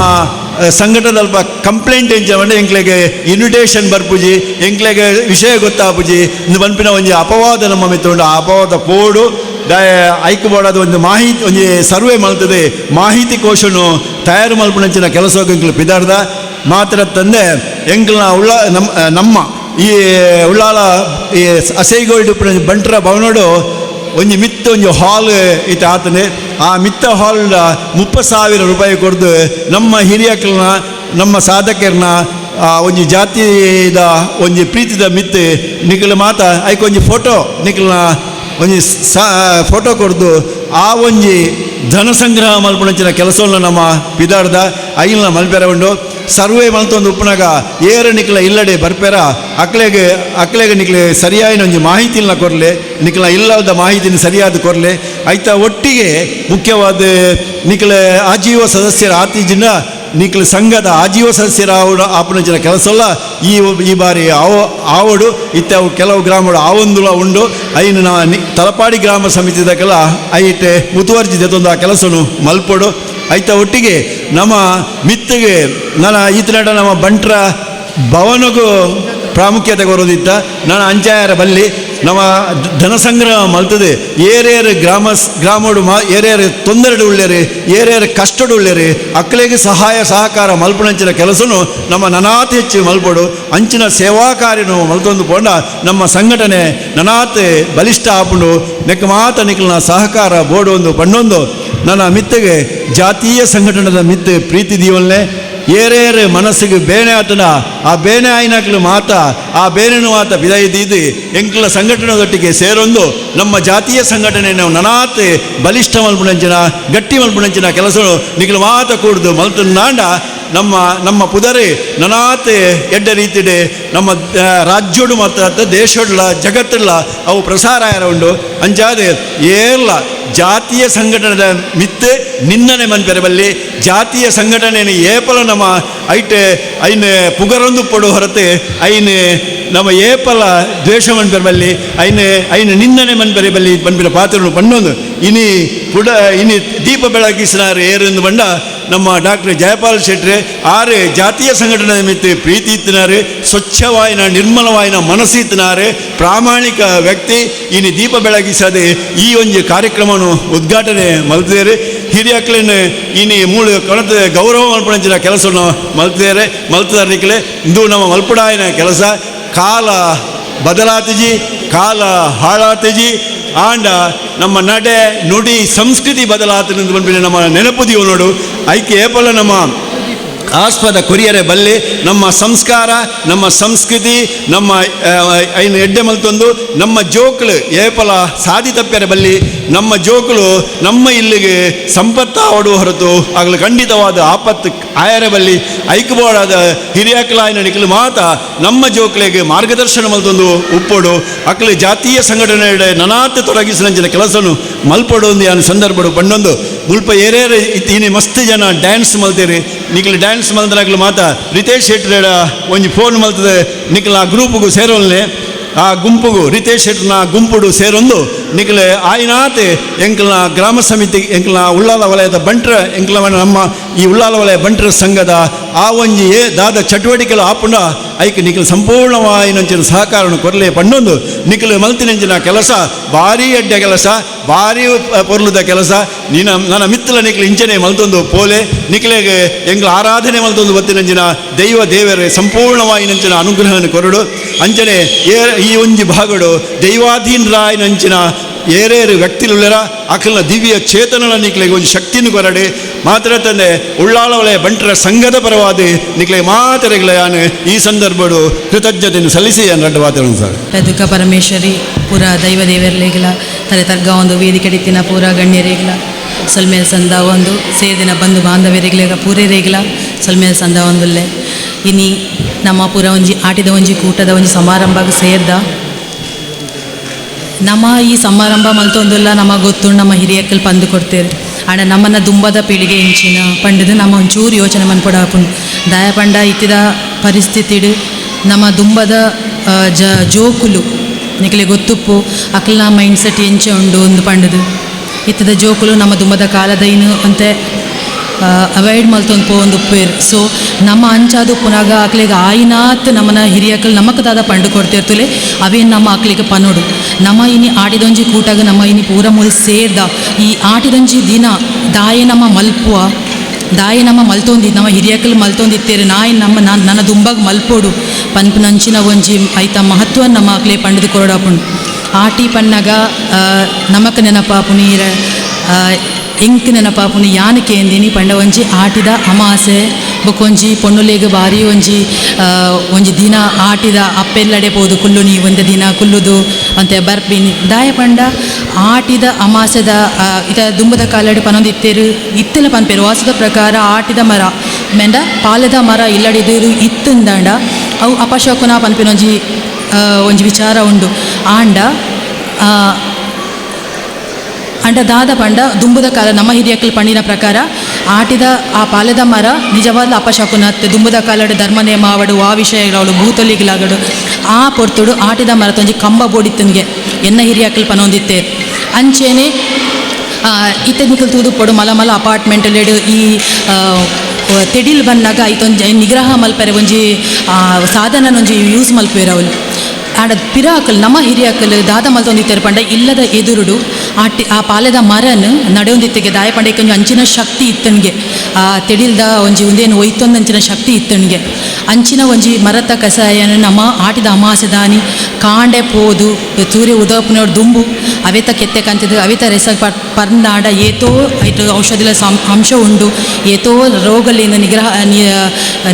ಸಂಘಟನಲ್ಪ ಕಂಪ್ಲೇಂಟ್ ಎಂಚ ಪಂಡ ಎಂಕ್ಲೆಗೆ ಇನ್ವಿಟೇಷನ್ ಬರ್ಪುಜಿ, ಎಂಕ್ಲೆಗೆ ವಿಷಯ ಗೊತ್ತಾಪುಜಿ ಇಂದು ಪನ್ಪಿನ ಒಂಜಿ ಅಪವಾದ ನಮ್ಮ ಮಿತ್ತುಂಡು. ಆ ಅಪವಾದ ಪೋಡು ದಾಯ ಐಕು ಬೋಡಾದ ಒಂದು ಮಾಹಿತಿ ಒಂಜಿ ಸರ್ವೆ ಮಲ್ತದೆ ಮಾಹಿತಿ ಕೋಶನು ತಯಾರು ಮಲ್ಪುನಂಚಿನ ಕೆಲಸ ಎಂಕ್ಲು ಪಿದಾರ್ದ ಮಾತ್ರ ತಂದೆ ಎಂಕ್ಲನ ಉಳ್ಳ ನಮ್ಮ ನಮ್ಮ ಈ ಉಳ್ಳಾಲ ಈ ಅಸೈಗೋಲ್ಡ್ ಬಂಟರ ಭವನೋಡು ಒಂಜಿ ಮಿತ್ತ ಒಂಜಿ ಹಾಲ್ ಇತ್ತ ಆತನೆ. ಆ ಮಿತ್ತ ಹಾಲ್ 30,000 ರೂಪಾಯಿ ಕೊಡ್ದು ನಮ್ಮ ಹಿರಿಯಕ್ಲನ ನಮ್ಮ ಸಾಧಕರನ್ನ ಒಂಜಿ ಜಾತಿದ ಒಂಜಿ ಪ್ರೀತಿದ ಮಿತ್ತು ನಿಖಲ ಮಾತ ಐಕ್ ಒಂಜಿ ಫೋಟೋ ನಿಖಲ್ನ ಒಂಜಿ ಸಾ ಫೋಟೋ ಕೊಡ್ದು ಆ ಒಂಜಿ ಧನ ಸಂಗ್ರಹ ಮಲ್ಪುನಂಚಿನ ಕೆಲಸವನ್ನು ನಮ್ಮ ಪಿದಾಡ್ದ ಐಲ್ನ ಮಲ್ಪೆರ ಉಂಡು. ಸರ್ವೆ ಮಲ್ತೊಂದು ಉಪ್ಪುನಾಗ ಏರ ನಿಕ್ಲ ಇಲ್ಲಡೆ ಬರ್ಪೆರ ಅಕ್ಲೆಗೆ ಅಕ್ಲೆಗೆ ನಿಕ್ಲೆ ಸರಿಯಾಯಿನ ಒಂಜಿ ಮಾಹಿತಿನ ಕೊರ್ಲೆ, ನಿಕ್ಲ ಇಲ್ಲದ ಮಾಹಿತಿನ ಸರಿಯಾದ ಕೊರ್ಲೆ. ಐತ ಒಟ್ಟಿಗೆ ಮುಖ್ಯವಾದ ನಿಕ್ಲೆ ಆಜೀವ ಸದಸ್ಯರ ಆತಿಜಿನ ನಿಕ್ಲ ಸಂಘದ ಆಜೀವ ಸದಸ್ಯರ ಆಪುನಂಚಿನ ಕೆಲಸ ಎಲ್ಲ ಈ ಈ ಬಾರಿ ಆವಡು ಇತ್ತ ಅವು ಕೆಲವು ಗ್ರಾಮಗಳು ಆವೊಂದುಲ ಉಂಡು. ಐನು ನಾ ತಲಪಾಡಿ ಗ್ರಾಮ ಸಮಿತಿದಕ್ಕೆಲ್ಲ ಐಟೆ ಮುತುವರ್ಜಿ ಜೊತೊಂದು ಆ ಕೆಲಸನು ಮಲ್ಪೊಡು. ಐತ ಒಟ್ಟಿಗೆ ನಮ್ಮ ಮಿತ್ತಿಗೆ ನನ್ನ ಈತನಡ ನಮ್ಮ ಬಂಟ್ರ ಭವನಗೂ ಪ್ರಾಮುಖ್ಯತೆ ಕೊರೋದಿತ್ತ. ನಾನು ಅಂಚಾಯರ ಬಲ್ಲಿ ನಮ್ಮ ಧನ ಸಂಗ್ರಹ ಮಲ್ತದೆ ಏರೇರು ಗ್ರಾಮ ಗ್ರಾಮಡು ಮಾ ಏರೇರು ತೊಂದರೆಡು ಉಳ್ಳೇರಿ, ಏರೇರು ಕಷ್ಟಡು ಉಳ್ಳೇರಿ ಅಕ್ಕಲೆಗೆ ಸಹಾಯ ಸಹಕಾರ ಮಲ್ಪುನಂಚಿನ ಕೆಲಸನು ನಮ್ಮ ನನಾತ್ ಹೆಚ್ಚು ಮಲ್ಪಡು. ಅಂಚಿನ ಸೇವಾ ಕಾರ್ಯನು ಮಲ್ತೊಂದು ಪೋಂಡ ನಮ್ಮ ಸಂಘಟನೆ ನನಾತ್ ಬಲಿಷ್ಠ ಆಪುಂಡು. ನೆಕ್ಕ ಮಾತ ನಿಕ್ಲನ ಸಹಕಾರ ಬೋಡು ಒಂದು ಪಣ್ಣೊಂದು ನನ್ನ ಮಿತ್ತಿಗೆ ಜಾತೀಯ ಸಂಘಟನೆದ ಮಿತ್ತು ಪ್ರೀತಿ ದೀವಲ್ನೆ. ಏರೇರು ಮನಸ್ಸಿಗೆ ಬೇನೆ ಆತನ ಆ ಬೇನೆ ಆಯ್ನಕ್ಲು ಮಾತ ಆ ಬೇನೆನು ಮಾತ ಬಿದೈದೀದು ಎಂಕ್ಲ ಸಂಘಟನೆದೊಟ್ಟಿಗೆ ಸೇರೊಂದು ನಮ್ಮ ಜಾತೀಯ ಸಂಘಟನೆಯನ್ನು ನನಾತ್ ಬಲಿಷ್ಠ ಮಲ್ಪುನಂಚಿನ ಗಟ್ಟಿ ಮಲ್ಪುನಂಚಿನ ಕೆಲಸನು ನಿಕ್ಲು ಮಾತ ಕೂಡ್ದು ಮಲ್ತುಂದಾಂಡ ನಮ್ಮ ನಮ್ಮ ಪುದರೆ ನನಾತ್ ಎಡ್ಡ ರೀತಿಡೆ ನಮ್ಮ ರಾಜ್ಯೋಡು ಮಾತ್ರ ದೇಶೋಡ್ಲ ಜಗತ್ತುಡ್ಲ ಅವು ಪ್ರಸಾರ ಆಯರ ಉಂಡು. ಅಂಚಾದೆ ಏರ್ಲ ಜಾತೀಯ ಸಂಘಟನೆದ ಮಿತ್ತು ನಿನ್ನನೆ ಮನ್ಪೆರಬಲ್ಲಿ ಜಾತೀಯ ಸಂಘಟನೆಯನ್ನು ಏಪಲ ನಮ್ಮ ಐಟೆ ಐನ್ ಪುಗರೊಂದು ಪಡು ಹೊರತೆ ಐನ್ ನಮ್ಮ ಏಪಲ ದ್ವೇಷ ಮನ್ಪೆರಬಲ್ಲಿ ಐನ್ ಐನ್ ನಿಂದನೆ ಮನ್ಪೆರಬಲ್ಲಿ ಪನ್ಪಿನ ಪಾತ್ರನು ಪಣ್ಣೊಂದು ಇನಿ ಪುಡ ಇನಿ ದೀಪ ಬೆಳಗಿಸಿನಾರು ಏರೆಂದು ಬಂಡ ನಮ್ಮ ಡಾಕ್ಟರ್ ಜಯಪಾಲ್ ಶೆಟ್ಟಿ ಆರು ಜಾತೀಯ ಸಂಘಟನೆ ಮಿತ್ತು ಪ್ರೀತಿ ಇತ್ತಿನಾರು, ಸ್ವಚ್ಛವಾಯಿನ ನಿರ್ಮಲವಾಯಿನ ಮನಸ್ಸು ಇತ್ತಿನಾರು, ಪ್ರಾಮಾಣಿಕ ವ್ಯಕ್ತಿ. ಇನಿ ದೀಪ ಬೆಳಗಿಸದೆ ಈ ಒಂದು ಕಾರ್ಯಕ್ರಮವನ್ನು ಉದ್ಘಾಟನೆ ಮಲ್ತಿದ್ದಾರೆ. ಹಿರಿಯಕ್ಲೇನು ಇನಿ ಮೂಳು ಕೊಣತ ಗೌರವ ಮಲ್ಪುನಂಚಿನ ಕೆಲಸವನ್ನು ಮಲ್ತಿದ್ದಾರೆ ಮಲ್ತದಾರನಿಕ್ಲೆ. ಇಂದು ನಮ್ಮ ಮಲ್ಪುಡಾಯಿನ ಕೆಲಸ ಕಾಲ ಬದಲಾತಿಜಿ, ಕಾಲ ಹಾಳಾತಿಜಿ, ಆಂಡ ನಮ್ಮ ನಡೆ ನುಡಿ ಸಂಸ್ಕೃತಿ ಬದಲಾತನೆಂದು ಬಂದ್ಬಿಟ್ಟು ನಮ್ಮ ನೆನಪು ದೀವು ನೋಡು. ಐಕೆ ಏಪಲ ನಮ್ಮ ಆಸ್ಪದ ಕೊರಿಯರೆ ಬಲ್ಲಿ ನಮ್ಮ ಸಂಸ್ಕಾರ ನಮ್ಮ ಸಂಸ್ಕೃತಿ ನಮ್ಮ ಐನು ಎಡ್ಡೆ ಮಲ್ತೊಂದು ನಮ್ಮ ಜೋಕ್ಲು ಏಪಲ ಸಾದಿ ತಪ್ಪ್ಯರೆ ಬಲ್ಲಿ ನಮ್ಮ ಜೋಕ್ಲು ನಮ್ಮ ಇಲ್ಲಿಗೆ ಸಂಪತ್ತಾವಡು ಹೊರತು ಆಗಲು ಖಂಡಿತವಾದ ಆಪತ್ತು ಆಯರೆ ಬಲ್ಲಿ ಐಕ್ಬೋಡಾದ ಹಿರಿಯಕ್ಲಾಯಿನ ನಿಕ್ಲು ಮಾತ ನಮ್ಮ ಜೋಕ್ಲೆಗೆ ಮಾರ್ಗದರ್ಶನ ಮಲ್ತೊಂದು ಉಪ್ಪೊಡು ಅಕ್ಲು ಜಾತೀಯ ಸಂಘಟನೆ ನನಾತ್ ತೊಡಗಿಸಿನಂಚಿನ ಕೆಲಸನು ಮಲ್ಪೊಡು ಒಂದು ಯಾನು ಸಂದರ್ಭಡು ಪಂಡೊಂದು ಮುಲ್ಪ ಏರೇರು ಇನಿ ಮಸ್ತ್ ಜನ ಡ್ಯಾನ್ಸ್ ಮಲ್ತೇರಿ. ನಿಕ್ಲು ಡ್ಯಾನ್ಸ್ ಮಲ್ತನಾಗ್ಲು ಮಾತ ರಿತೇಶ್ ಶೆಟ್ಟರ್ ಒಂಜಿ ಫೋನ್ ಮಲ್ತದೆ ನಿಕ್ಲ ಆ ಗ್ರೂಪ್ಗೂ ಸೇರೋಲ್ನೆ ಆ ಗುಂಪುಗು ರಿತೇಶ್ ಶೆಟ್ಟರ್ನ ಗುಂಪುಡು ಸೇರೊಂದು ನಿಕ್ಲೆ ಆಯ್ನಾತೆ ಎಂಕ್ಲನ ಗ್ರಾಮ ಸಮಿತಿ ಎಂಕ್ಲನ ಉಳ್ಳಾಲ ವಲಯದ ಬಂಟ್ರ ಎಂಕ್ಲ ನಮ್ಮ ಈ ಉಳ್ಳಾಲ ವಲಯ ಬಂಟ್ರ ಸಂಘದ ಆ ಒಂಜಿ ಏ ದಾದ ಚಟುವಟಿಕೆಲು ಆಪುಂಡ ಐಕ್ ನಿಕ್ಲು ಸಂಪೂರ್ಣವಾಯಿನಂಚಿನ ಸಹಕಾರವನ್ನು ಕೊರಲೆ ಪಣ್ಣೊಂದು ನಿಕ್ಲು ಮಲ್ತಿನಂಚಿನ ಕೆಲಸ ಭಾರಿ ಅಡ್ಡ ಕೆಲಸ ಭಾರಿ ಪೊರ್ಲುದ ಕೆಲಸ. ನೀನ ನನ್ನ ಮಿತ್ತಲ ನಿಕ್ಲು ಇಂಚನೆ ಮಲ್ತೊಂದು ಪೋಲೆ ನಿಕ್ಲೆಗೆ ಎಂಕ್ಲ ಆರಾಧನೆ ಮಲ್ತೊಂದು ಬತ್ತಿನಂಚಿನ ದೈವ ದೇವರೇ ಸಂಪೂರ್ಣವಾಯಿನಂಚಿನ ಅನುಗ್ರಹವನ್ನು ಕೊರಡು. ಅಂಚನೆ ಏ ಈ ಒಂಜಿ ಭಾಗಡು ದೈವಾಧೀನರಾಯಿನಂಚಿನ ಏರೇರು ವ್ಯಕ್ತಿಲುಳ್ಳರ ಅಖಲ ದಿವ್ಯ ಚೇತನಲ ನಿಕ್ಲೆಗೆ ಒಂದು ಶಕ್ತಿಯನ್ನು ಕೊರಡೆ. ಮಾತ್ರ ತಂದೆ ಉಳ್ಳಾಲ ವಲಯ ಬಂಟರ ಸಂಘದ ಪರವಾದ ನಿಕ್ಲೆ ಮಾತರೆಗಳ ಯಾನು ಈ ಸಂದರ್ಭಡು ಕೃತಜ್ಞತೆಯನ್ನು ಸಲ್ಲಿಸಿ ರಡ್ಡ ವಾತಾವರಣ ಸರ್. ದುಃಖ ಪರಮೇಶ್ವರಿ ಪೂರ ದೈವ ದೇವರಲೇಗಿಲ ತಲೆ ತರ್ಗ ಒಂದು ವೇದಿಕೆ ಡಿತ್ತಿನ ಪೂರ ಗಣ್ಯರೇಗಿಲ ಸೊಲ್ಮೇಲ್ ಸಂದ ಒಂದು ಸೇರ್ದಿನ ಬಂಧು ಬಾಂಧವ್ಯರಿಗ್ಲೇಗ ಪೂರೇರೇಗಿಲ ಸೊಲ್ಮೇಲ್ ಸಂದ ಒಂದುಲ್ಲೆ. ಇನಿ ನಮ್ಮ ಪೂರ ಒಂಜಿ ಆಟಿದ ಒಂಜಿ ಕೂಟದ ಒಂಜಿ ಸಮಾರಂಭಕ್ಕೆ ಸೇರ್ದ ನಮ್ಮ ಈ ಸಮಾರಂಭ ಮಲ್ತೊಂದುಲ್ಲ ನಮ್ಮ ಗೊತ್ತು ನಮ್ಮ ಹಿರಿಯಕ್ಕಲ್ ಪಂದು ಕೊಡ್ತೇವೆ. ಆಂಡ ನಮ್ಮನ್ನ ದುಂಬದ ಪೀಳಿಗೆ ಇಂಚಿನ ಪಂಡದು ನಮ್ಮ ಒಂಚೂರು ಯೋಚನೆ ಮನ್ಪೊಡಾಪುಂಡು. ದಾಯ ಪಂಡ ಇತ್ತಿದ ಪರಿಸ್ಥಿತಿಡು ನಮ್ಮ ದುಂಬದ ಜೋಕುಲು ನಿಕಲೆ ಗೊತ್ತುಪ್ಪು ಅಕ್ಲ್ನ ಮೈಂಡ್ ಸೆಟ್ ಎಂಚೆ ಉಂಡು ಒಂದು ಪಂಡದು ಇತ್ತದ ಜೋಕುಲು ನಮ್ಮ ದುಂಬದ ಕಾಲದ ಇನ್ನು ಅಂತೆ ಅವಾಯ್ಡ್ ಮಲ್ತೊಂದು ಪೋವೊಂದು ಉಪ್ಪೇರು. ಸೊ ನಮ್ಮ ಅಂಚಾದು ಪುನಗ ಅಕ್ಲೆಗ್ ಆಯಿನಾತ್ ನಮ್ಮನ ಹಿರಿಯಕ್ಕಲ್ ನಮಕ್ ದಾದ ಪಂಡು ಕೊಡ್ತಿರ್ತುಲೆ ಅವೇನು ನಮ್ಮ ಅಕ್ಲಿಗೆ ಪನೋಡು. ನಮ್ಮ ಇನಿ ಆಟಿದೊಂಜಿ ಕೂಟಾಗ ನಮ್ಮ ಇನಿ ಪೂರ ಮೂಲ ಸೇರ್ದ ಈ ಆಟಿದೊಂಜಿ ದಿನ ದಾಯೆ ನಮ್ಮ ಮಲ್ಪುವ ದಾಯೆ ನಮ್ಮ ಮಲ್ತೊಂದಿ ನಮ್ಮ ಹಿರಿಯಕ್ಕಲ್ ಮಲ್ತೊಂದಿತ್ತೇರು ನಾಯಿ ನಮ್ಮ ನನ್ನ ದುಂಬಾಗ ಮಲ್ಪೋಡು ಪನ್ಪುನಂಚಿನ ಒಂಜಿ ಐತ ಮಹತ್ವ ನಮ್ಮ ಅಕ್ಲೆ ಪಂಡದು ಕೊರಡಾಪುಂಡು. ಆಟಿ ಪನ್ನಗ ನಮಕ್ ನೆನಪಾಪುನಿ ಎಂಕ್ ನೆನಪಾಪುನು ಯಾನ್ ಕೇಂದಿನಿ ಪಂಡ ಒಂಜಿ ಆಟಿದ ಅಮಾಸೆ ಬೊಕೊಂಜಿ ಪೊಣ್ಣುಲೆಗ್ ಬಾರಿ ಒಂಜಿ ಒಂಜಿ ದಿನ ಆಟಿದ ಅಪ್ಪೆಲ್ಲಡೆ ಪೋದು ಕುಲ್ಲುನಿ ಒಂತೆ ದಿನ ಕುಲ್ಲುದು ಒಂತೆ ಬರ್ಪಿನಿ ದಾಯ ಪಂಡ ಆಟಿದ ಅಮಾಸೆದ ಇತ ದುಂಬುದ ಕಾಲಡ್ ಪನೊಂದು ಇತ್ತೆರ್ ಇತ್ತೆಲ ಪನ್ಪೆರ್ ವಾಸ್ತುದ ಪ್ರಕಾರ ಆಟಿದ ಮರ ಮೆಂಡ ಪಾಲೆದ ಮರ ಇಲ್ಲಡಿದು ಇತ್ತುಂದಾಂಡ ಅವು ಅಪಶಕುನ ಪನ್ಪಿನ ಒಂಜಿ ಒಂಜಿ ವಿಚಾರ ಉಂಡು. ಆಂಡ ಅಂಡ ದಾದ ಪಂಡ ದುಂಬುದ ಕಾಲ ನಮ್ಮ ಹಿರಿಯಕ್ಕಲು ಪಂಡಿನ ಪ್ರಕಾರ ಆಟಿದ ಆ ಪಾಲೆದ ಮರ ನಿಜವಾದ ಅಪಶಕುನ ದುಂಬುದ ಕಾಲಡು ಧರ್ಮ ನೇಮ ಆವಡು ಆ ವಿಷಯಗಳವಳು ಭೂತೊಲಿಗಳಾಗಡು ಆ ಪೊರ್ತುಡು ಆಟಿದ ಮರ ತೊಂಜಿ ಕಂಬ ಬೋಡಿತ್ತನ್ಗೆ ಎನ್ನ ಹಿರಿಯಕ್ಕಲು ಪನೊಂದಿತ್ತೇ. ಅಂಚೆನೆ ಇತ್ತೆ ನಿಕಲ್ ತೂದು ಪೊಡು ಮಲ ಮಲ ಅಪಾರ್ಟ್ಮೆಂಟ್ಲೆಡು ಈ ತೆಡಿಲ್ ಬನ್ನಾಗ ಐತೊಂಜಿ ನಿಗ್ರಹ ಮಲ್ಪೆರೆ ಒಂಜಿ ಸಾಧನನೊಂಜಿ ಯೂಸ್ ಮಲ್ಪೆರ್ ಅವಳು. ಆಡ ಪಿರಾಕಲ್ ನಮ್ಮ ಹಿರಿಯಕಲ್ ದಾದ ಮಲ್ತೊಂದಿತ್ತೆರ್ ಪಂಡ ಇಲ್ಲದ ಎದುರುಡು ಆಟಿ ಆ ಪಾಲೆದ ಮರನ್ ನಡೆಯೊಂದಿತ್ತಿಗೆ ದಾಯ ಪಂಡ ಒಂಜಿ ಅಂಚಿನ ಶಕ್ತಿ ಇತ್ತಣ್ಗೆ ಆ ತೆಡಿಲ್ದ ಒಂಜಿ ಉಂದೇನು ಒಯ್ತೊಂದು ಅಂಚಿನ ಶಕ್ತಿ ಇತ್ತಣ್ಗೆ ಅಂಚಿನ ಒಂಜಿ ಮರತ ಕಸಾಯನ ನಮ್ಮ ಆಟಿದ ಅಮಾಸೆದಾನಿ ಕಾಂಡೆ ಪೋದು ಸೂರ್ಯ ಉದಪನೋಡು ದುಂಬು ಅವೆತ ಕೆತ್ತೆ ಕಂತಿದ್ದು ಅವೆತ ರೆಸ ಪರ್ನಾಡ ಏತೋ ಐಟು ಔಷಧಿಲ ಅಂಶ ಉಂಡು ಏತೋ ರೋಗಲಿಂದ ನಿಗ್ರಹ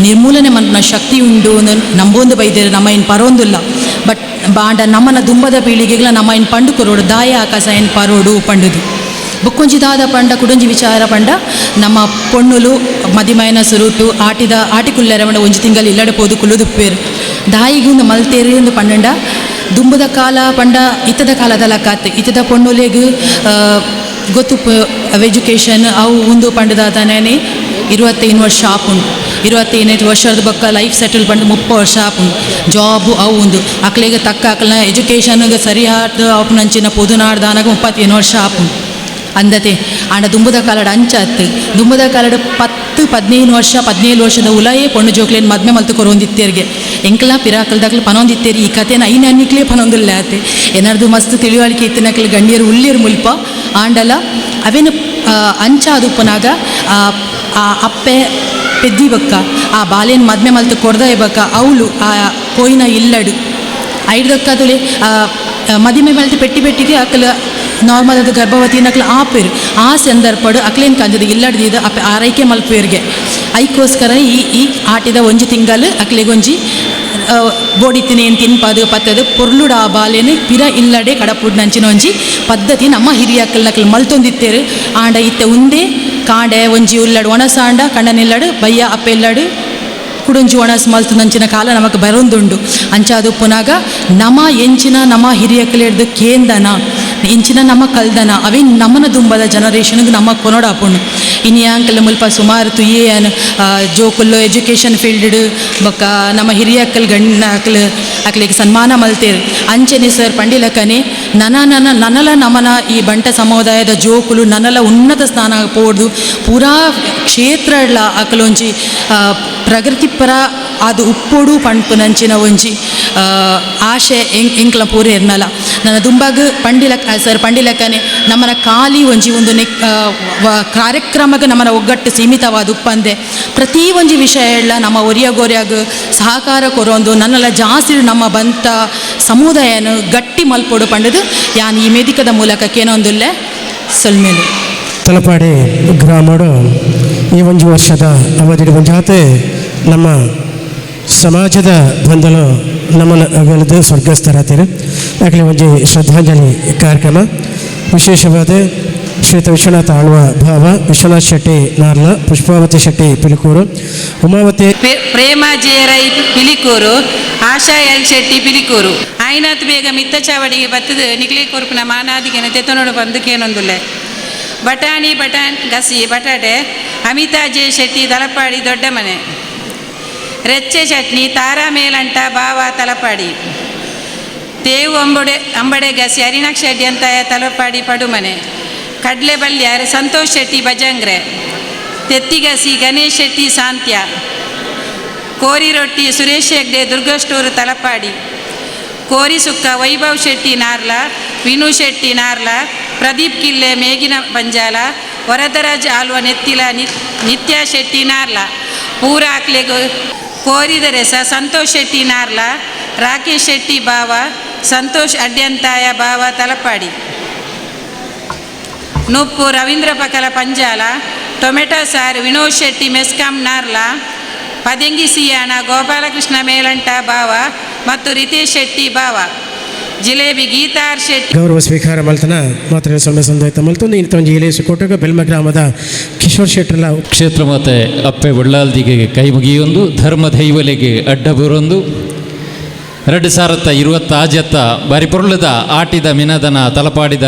ನಿರ್ಮೂಲನೆ ಮನ್ಪುನ ಶಕ್ತಿ ಉಂಡು ನಂಬೊಂದು ಬೈದೇರು ನಮ್ಮ ಇನ್ ಪರೋಂದುಲ್ಲ. ಬಟ್ ಬಾಂಡ ನಮ್ಮನ ದುಂಬದ ಪೀಳಿಗೆಗಳ ನಮ್ಮ ಇನ್ ಪಂಡು ಕೊರೋಡು ದಾಯ ಕಸಾಯನ್ ಪರೋಡು ಪಂಡುದು ಬೊಕ್ಕೊಂಜಿ ದಾದ ಪಂಡ ಕುಡೊಂಜಿ ವಿಚಾರ ಪಂಡ ನಮ್ಮ ಪೊಣ್ಣುಲು ಮದಿಮಯನ ಸುರುಟು ಆಟಿದ ಆಟಿ ಕುಲ್ಲೆರವಣ ಒಂಜಿ ತಿಂಗಲ್ ಇಲ್ಲಡೆ ಪೋದು ಕುಲ್ಲುದುಪ್ಪೇರು ದಾಯಿಗುಂದು ಮಲ್ತೇರು ಎಂದು ಪಂಡಂಡ ದುಂಬದ ಕಾಲ ಪಂಡ ಇತ್ತದ ಕಾಲದ ಲಕ್ಕಾತ್ ಇತ್ತದ ಪೊಣ್ಣುಲೆಗ್ ಗೊತ್ತು ಎಜುಕೇಷನ್ ಅವು ಉಂದು ಪಂಡದಾದನೇ 25 ವರ್ಷ ಆಪುಂಡು 25 ವರ್ಷದ ಬೊಕ್ಕ ಲೈಫ್ ಸೆಟಲ್ ಪಂಡ 30 ವರ್ಷ ಆಪುಂಡು ಜಾಬು ಅವು ಉಂದು ಅಕ್ಲೆಗ್ ತಕ್ಕ ಅಕ್ಲೆನ ಎಜುಕೇಷನ್ಗೆ ಸರಿಯಾದ ಆಪುನಂಚಿನ ಪೊದುನಾಡ್ದಾನಾಗ 35 ವರ್ಷ ಆಪುಂಡು ಅಂದತೆ. ಆಂಡ ದುಂಬುದ ಕಾಲಡ್ ಅಂಚತ್ತು ದುಂಬುದ ಕಾಲಡ್ 10 15 ವರ್ಷ 17 ವರ್ಷದ ಉಲಯೇ ಪೊಣ್ಣು ಜೋಕ್ಲೇನ್ ಮದ್ಮೆ ಮಲ್ತು ಕೊರೊಂದಿತ್ತೇರ್ಗೆ ಎಂಕ್ಲ ಪಿರಾಕಲ್ದಾಕ್ಲು ಪನೊಂದಿತ್ತೇರಿ ಈ ಕತೆನ ಐನ ಅನ್ನಿಕ್ಲೇ ಪನೊಂದಿಲ್ಲ ಆತೆ ಏನಾರ್ದು ಮಸ್ತ್ ತಿಳಿವಳಿಕೆ ಇತ್ತಿನಕ್ಲು ಗಂಡಿಯರು ಉಳ್ಳೇರು ಮುಲ್ಪ ಆಂಡಲ ಅವೇನು ಅಂಚಾದುಪ್ಪನಾಗ ಆ ಅಪ್ಪೆ ಪೆದ್ದಿ ಬಕ್ಕ ಆ ಬಾಲೇನು ಮದ್ಮೆ ಮಲ್ತು ಕೊಡ್ದ ಬಕ್ಕ ಅವಳು ಆ ಪೋಯಿನ ಇಲ್ಲಡು ಐಡ್ದಕ್ಕದುಲೆ ಮದಿಮೆ ಮಲ್ತು ಪೆಟ್ಟಿ ಪೆಟ್ಟಿಗೆ ಅಕ್ಲ ನಾರ್ಮಲ್ ಅದು ಗರ್ಭವತಿ ನಕ್ಲು ಆಪೇರು ಆ ಸಂದರ್ಭಡು ಅಕ್ಲೇನು ಕಂಜದ ಇಲ್ಲಡ್ದಿದ್ದು ಅಪ್ಪೆ ಆರೈಕೆ ಮಲ್ಪೇರಿಗೆ ಐಕ್ಕೋಸ್ಕರ ಈ ಈ ಆಟಿದ ಒಂಜಿ ತಿಂಗಲ್ ಅಕ್ಲೆಗೊಂಜಿ ಬೋಡಿತಿನಿ ಏನು ತಿನ್ಪದು ಪತ್ತದು ಪೊರ್ಲುಡ ಆ ಬಾಲೇನು ಪಿರ ಇಲ್ಲಡೆ ಕಡಪುಡ್ನಂಚಿನ ಒಂಜಿ ಪದ್ಧತಿ ನಮ್ಮ ಹಿರಿಯಕ್ಕಲ್ ನಕ್ಲು ಮಲ್ತೊಂದಿತ್ತೇರು. ಆಂಡ ಇತ್ತೆ ಉಂದೇ ಕಾಂಡೆ ಒಂಜಿ ಉಲ್ಲಡು ಒಣಸಾಂಡ ಕಂಡನಿಲ್ಲಡು ಬಯ್ಯ ಅಪ್ಪೆ ಇಲ್ಲಡು ಕುಡೊಂಜಿ ಒಣಸ್ ಮಲ್ತುನಂಚಿನ ಕಾಲ ನಮಕ್ ಬರೊಂದುಂಡು. ಅಂಚಾದು ಪುನಾಗ ನಮ ಎಂಚಿನ ನಮ್ಮ ಹಿರಿಯಕ್ಕಲಿಡ್ದು ಕೇಂದನ ಎಂಚಿನ ನಮ್ಮ ಕಲ್ದನ ಅವೇ ನಮ್ಮನ ದುಂಬದ ಜನರೇಷನ್ಗೆ ನಮ್ಮ ಕೊನೊಡಾಪುಂಡು. ಇನಿ ಅಂಕಲ್ ಮುಲ್ಪ ಸುಮಾರು ತುಯೇ ಜೋಕುಲ್ಲು ಎಜುಕೇಷನ್ ಫೀಲ್ಡ್ ಬೊಕ್ಕ ನಮ್ಮ ಹಿರಿಯಕ್ಕಲ್ ಗಂಡ ಅಕ್ಲು ಅಕ್ಲಿಗೆ ಸನ್ಮಾನ ಮಲ್ತೇರು. ಅಂಚನೆ ಸರ್ ಪಂಡಿಲಕ್ಕನೆ ನನ ನನ ನನಲ ನಮನ ಈ ಬಂಟ ಸಮುದಾಯದ ಜೋಕುಲು ನನಲ ಉನ್ನತ ಸ್ಥಾನ ಪೋಡ್ದು ಪೂರಾ ಕ್ಷೇತ್ರಡ್ಲ ಅಕ್ಲೊಂಜಿ ಪ್ರಗತಿಪರ ಅದು ಉಪ್ಪೋಡು ಪಂಪುನಂಚಿನ ಒಂಜಿ ಆಶೆ ಎಂಕ್ಲ ಪೂರ ಇರ್ನಲ ನನ್ನ ದುಂಬಾಗ ಪಂಡಿಲಕ್ಕ ಸರ್ ಪಂಡಿಲಕ್ಕನೆ ನಮ್ಮನ ಖಾಲಿ ಒಂಜಿ ಒಂದು ನೆಕ್ ಕಾರ್ಯಕ್ರಮಕ್ಕೆ ನಮ್ಮನ ಒಗ್ಗಟ್ಟು ಸೀಮಿತವಾದ ಉಪ್ಪಂದೆ ಪ್ರತಿ ಒಂಜಿ ವಿಷಯ ಎಲ್ಲ ನಮ್ಮ ಒರಿಯ ಗೋರಿಯಾಗ ಸಹಕಾರ ಕೊರೊಂದು ನನ್ನೆಲ್ಲ ಜಾಸ್ತಿ ನಮ್ಮ ಬಂತ ಸಮುದಾಯನ ಗಟ್ಟಿ ಮಲ್ಪೋಡು ಪಂಡದು ಯಾನ್ ಈ ವೇದಿಕದ ಮೂಲಕ ಕೇನೊಂದುಲ್ಲೆ ಸೊಲ್ಮೇಲೆ. ತಲಪಾಡಿ ಗ್ರಾಮಡು ಈ ಒಂದು ವರ್ಷದ ಅವಧಿ ಒಂಜಾತೆ ನಮ್ಮ ಸಮಾಜದ ಬಂಧಲು ನಮ್ಮನ್ನು ಅಗಲದು ಸ್ವರ್ಗಸ್ಥರಾತಿರು ಆಗಲಿ ಒಂಜಿ ಶ್ರದ್ಧಾಂಜಲಿ ಕಾರ್ಯಕ್ರಮ ವಿಶೇಷವಾದ ಶ್ರೀಯುತ ವಿಶ್ವನಾಥ ಆಳ್ವ ಭಾವ, ವಿಶ್ವನಾಥ್ ಶೆಟ್ಟಿ ನಾರ್ಲ, ಪುಷ್ಪಾವತಿ ಶೆಟ್ಟಿ ಪಿಲಿಕೂರು, ಉಮಾವತಿ ಪ್ರೇಮ ಜಯರೈ ಪಿಲಿಕೂರು, ಆಶಾ ಎಲ್ ಶೆಟ್ಟಿ ಪಿಲಿಕೂರು. ಆಯ್ನಾತ್ ಬೇಗ ಮಿತ್ತ ಚಾವಡಿಗೆ ಬತ್ತದು ನಿಕ್ಲೆ ಕೊರ್ಪುನ ಮಾನಾದಿಗೆನ ತೆತನೋಡು ಬಂದುಕೇನೊಂದುಲ್ಲೆ. ಬಟಾಣಿ ಬಟಾಣಿ ಗಸಿ ಬಟಾಟೆ ಅಮಿತಾ ಜೆ ಶೆಟ್ಟಿ ತಲಪಾಡಿ ದೊಡ್ಡಮನೆ. ರೆಚ್ಚೆ ಚಟ್ನಿ ತಾರಾ ಮೇಲಂಟ ಬಾವ ತಲಪಾಡಿ. ತೇವು ಅಂಬಡೆ ಅಂಬಡೆ ಗಸಿ ಅರಿಣಾಕ್ಷ ಶೆಟ್ಟಿ ಅಂತ ತಲಪಾಡಿ ಪಡುಮನೆ. ಕಡಲೆ ಬಲ್ಯಾರ್ ಸಂತೋಷ್ ಶೆಟ್ಟಿ ಬಜಂಗ್ರೆ. ತೆತ್ತಿಗಸಿ ಗಣೇಶ್ ಶೆಟ್ಟಿ ಸಾಂತ್ಯ. ಕೋರಿ ರೊಟ್ಟಿ ಸುರೇಶ್ ಹೆಗ್ಡೆ ದುರ್ಗಷ್ಟೂರು ತಲಪಾಡಿ. ಕೋರಿ ಸುಕ್ಕ ವೈಭವ್ ಶೆಟ್ಟಿ ನಾರ್ಲ, ವಿನು ಶೆಟ್ಟಿ ನಾರ್ಲ, ಪ್ರದೀಪ್ ಕಿಲ್ಲೆ ಮೇಗಿನ ಪಂಜಾಲ, ವರದರಾಜ್ ಆಲ್ವ ನೆತ್ತಿಲ ನಿತ್ಯ ಶೆಟ್ಟಿ ನಾರ್ಲ. ಪೂರ ಆಕ್ಲೆಗು ಕೋರಿದ ರೆಸ ಸಂತೋಷ್ ಶೆಟ್ಟಿ ನಾರ್ಲ, ರಾಕೇಶ್ ಶೆಟ್ಟಿ ಬಾವ, ಸಂತೋಷ್ ಅಡ್ಯಂತಾಯ ಬಾವ ತಲಪಾಡಿ. ನುಪ್ಪು ರವೀಂದ್ರ ಪಕಲ ಪಂಜಾಲ, ಟೊಮೆಟೊ ಸಾರು ವಿನೋದ್ ಶೆಟ್ಟಿ ಮೆಸ್ಕಾಂ ನಾರ್ಲಾ, ಪದೆಂಗಿ ಸಿಯಾಣ ಗೋಪಾಲಕೃಷ್ಣ ಮೇಲಂಟ ಬಾವ ಮತ್ತು ರಿತೇಶ್ ಶೆಟ್ಟಿ ಬಾವ, ಜಿಲೇಬಿ ಗೀತಾರ್ ಶೆಟ್ಟಿ. ಗೌರವ ಸ್ವೀಕಾರ ಮಲ್ತನ ಮಾತ್ರ ಸೊನ್ನೆ ಸಂದಾಯ್ತ ಮಲ್ತೊಂದು ಇಂಥ ಒಂಜಿ ಇಲೇಸು ಕೊಟ್ಟಗ ಬೆಲ್ಮ ಗ್ರಾಮದ ಕಿಶೋರ್ ಶೆಟ್ಟರ್ಲ. ಕ್ಷೇತ್ರ ಮಾತೆ ಅಪ್ಪೆ ಉಳ್ಳಾಲ್ದಿಗೆ ಕೈ ಮುಗಿಯೊಂದು, ಧರ್ಮ ದೈವಲೆಗೆ ಅಡ್ಡ ಬರೊಂದು, 2026 ಬಾರಿ ಪೊರ್ಲದ ಆಟಿದ ಮಿನದನ ತಲಪಾಡಿದ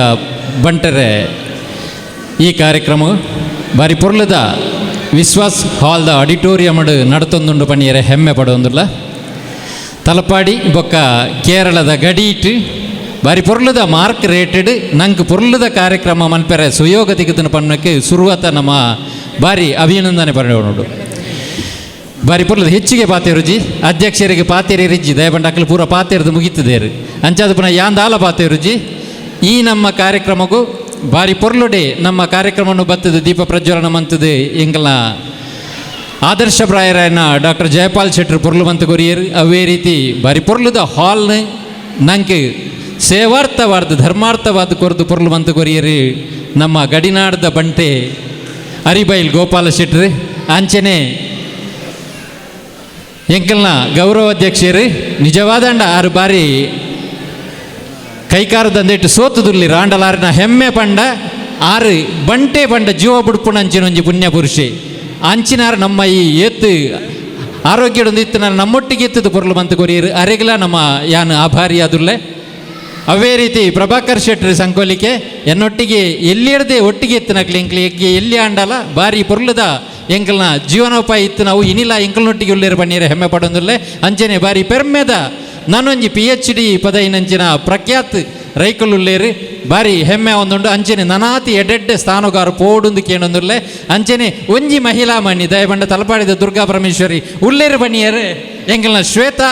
ಬಂಟರೆ ಈ ಕಾರ್ಯಕ್ರಮ ಬಾರಿ ಪೊರ್ಲದ ವಿಶ್ವಾಸ್ ಹಾಲ್ದ ಆಡಿಟೋರಿಯಂ ನಡತೊಂದುಂಡು ಪಣಿಯರೆ ಹೆಮ್ಮೆ ಪಡೊಂದುಲ್ಲ. ತಲಪಾಡಿ ಬೊಕ್ಕ ಕೇರಳದ ಗಡೀಟ್ ಬಾರಿ ಪೊರ್ಲದ ಮಾರ್ಕ್ ರೇಟೆಡ್ ನಂಗೆ ಪೊರ್ಲದ ಕಾರ್ಯಕ್ರಮ ಮನ್ಪೆರೆ ಸುಯೋಗ ತಿಕ್ಕುದನ ಪಣ್ಣಕ್ಕೆ ಸುರುವತ ನಮ್ಮ ಬಾರಿ ಅಭಿನಂದನೆ ಪಡೆಯೋಡು. ಬಾರಿ ಪೊರ್ಲದ ಹೆಚ್ಚಿಗೆ ಪಾತೇರುಜಿ ಅಧ್ಯಕ್ಷರಿಗೆ ಪಾತೇರಿ ರಿಜ್ಜಿ ದಯಪಂಡ ಅಕ್ಕಲು ಪೂರ ಪಾತೇರ್ದು ಮುಗಿತದೇರು ಅಂಚಾದ ಪುನಃ ಯಾಂದಾಲ ಪಾತೇರುಜಿ. ಈ ನಮ್ಮ ಕಾರ್ಯಕ್ರಮಕ್ಕೂ ಬಾರಿ ಪೊರ್ಲುಡೆ ನಮ್ಮ ಕಾರ್ಯಕ್ರಮವನ್ನು ಬತ್ತದು ದೀಪ ಪ್ರಜ್ವಲನ ಮಂತದು ಎಂಗಲ ಆದರ್ಶ ಪ್ರಾಯರಾಯನ ಡಾಕ್ಟರ್ ಜಯಪಾಲ್ ಶೆಟ್ಟರ್ ಪೊರ್ಲು ಮಂತ ಕೊರಿಯರ್. ಅವೇ ರೀತಿ ಬಾರಿ ಪೊರ್ಲುದ ಹಾಲ್ನ ನಂಗೆ ಸೇವಾರ್ಥವಾದ ಧರ್ಮಾರ್ಥವಾದ ಕೊರದು ಪೊರ್ಲು ಮಂತ ಕೊರಿಯರ್ ನಮ್ಮ ಗಡಿನಾಡದ ಬಂಟೆ ಅರಿಬೈಲ್ ಗೋಪಾಲ ಶೆಟ್ಟರ್. ಅಂಚನೆ ಎಂಕಲ್ನ ಗೌರವಾಧ್ಯಕ್ಷರು ನಿಜವಾದಂಡ ಆರು ಬಾರಿ ಕೈಕಾರದಂದಿಟ್ಟು ಸೋತುದುಲ್ಲಿ ರಾಂಡಲಾರಿನ ಹೆಮ್ಮೆ ಪಂಡ ಆರು ಬಂಟೆ ಪಂಡ ಜೀವ ಬುಡ್ಪುಣ ಅಂಚಿನೊಂಜಿ ಪುಣ್ಯ ಪುರುಷೆ ಅಂಚಿನಾರು ನಮ್ಮ ಈ ಏತ್ತು ಆರೋಗ್ಯಡೊಂದು ಇತ್ತು ನಾನು ನಮ್ಮೊಟ್ಟಿಗೆ ಎತ್ತದ ಪೊರ್ಲು ಮಂತ ಕೊರಿಯರು ಅರೆಗಲ ನಮ್ಮ ಯಾನು ಆಭಾರಿ ಅದುಲ್ಲೆ. ಅವೇ ರೀತಿ ಪ್ರಭಾಕರ್ ಶೆಟ್ಟರ್ ಸಂಕೋಲಿಕೆ ಎನ್ನೊಟ್ಟಿಗೆ ಎಲ್ಲಿಡದೆ ಒಟ್ಟಿಗೆ ಎತ್ತಿನಕ್ಲಿ ಎಂಕ್ಲಿ ಎಗ್ಗೆ ಎಲ್ಲಿ ಆಂಡಲ ಬಾರಿ ಪೊರ್ಲದ ಎಂಕಲ್ನ ಜೀವನೋಪಾಯ ಇತ್ತು ನಾವು ಇನಿಲ ಎಂಕಲ್ನೊಟ್ಟಿಗೆ ಉಳ್ಳೇರು ಬಣ್ಣೀರ ಹೆಮ್ಮೆ ಪಡೊಂದುಲ್ಲೆ. ಅಂಚನೆ ಬಾರಿ ಪೆರ್ಮೆದ ನಾನೊಂಜಿ PhD ಪದೈನಂಚಿನ ಪ್ರಖ್ಯಾತ್ ರೈಕುಲುಲ್ಲೇರು ಬಾರಿ ಹೆಮ್ಮೆ ಒಂದುಂಡು. ಅಂಚನೆ ನನಾತಿ ಎಡೆಡ್ಡೆ ಸ್ಥಾನಗಾರು ಪೋಡುಂದು ಕೇಣೊಂದುಲ್ಲೆ. ಅಂಚನೆ ಒಂಜಿ ಮಹಿಳಾ ಮಣಿ ದಯಬಂಡ ತಲಪಾಡಿದ ದುರ್ಗಾ ಪರಮೇಶ್ವರಿ ಉಲ್ಲೇರು ಬಣ್ಣಿಯರು ಎಂಕಲ್ನ ಶ್ವೇತಾ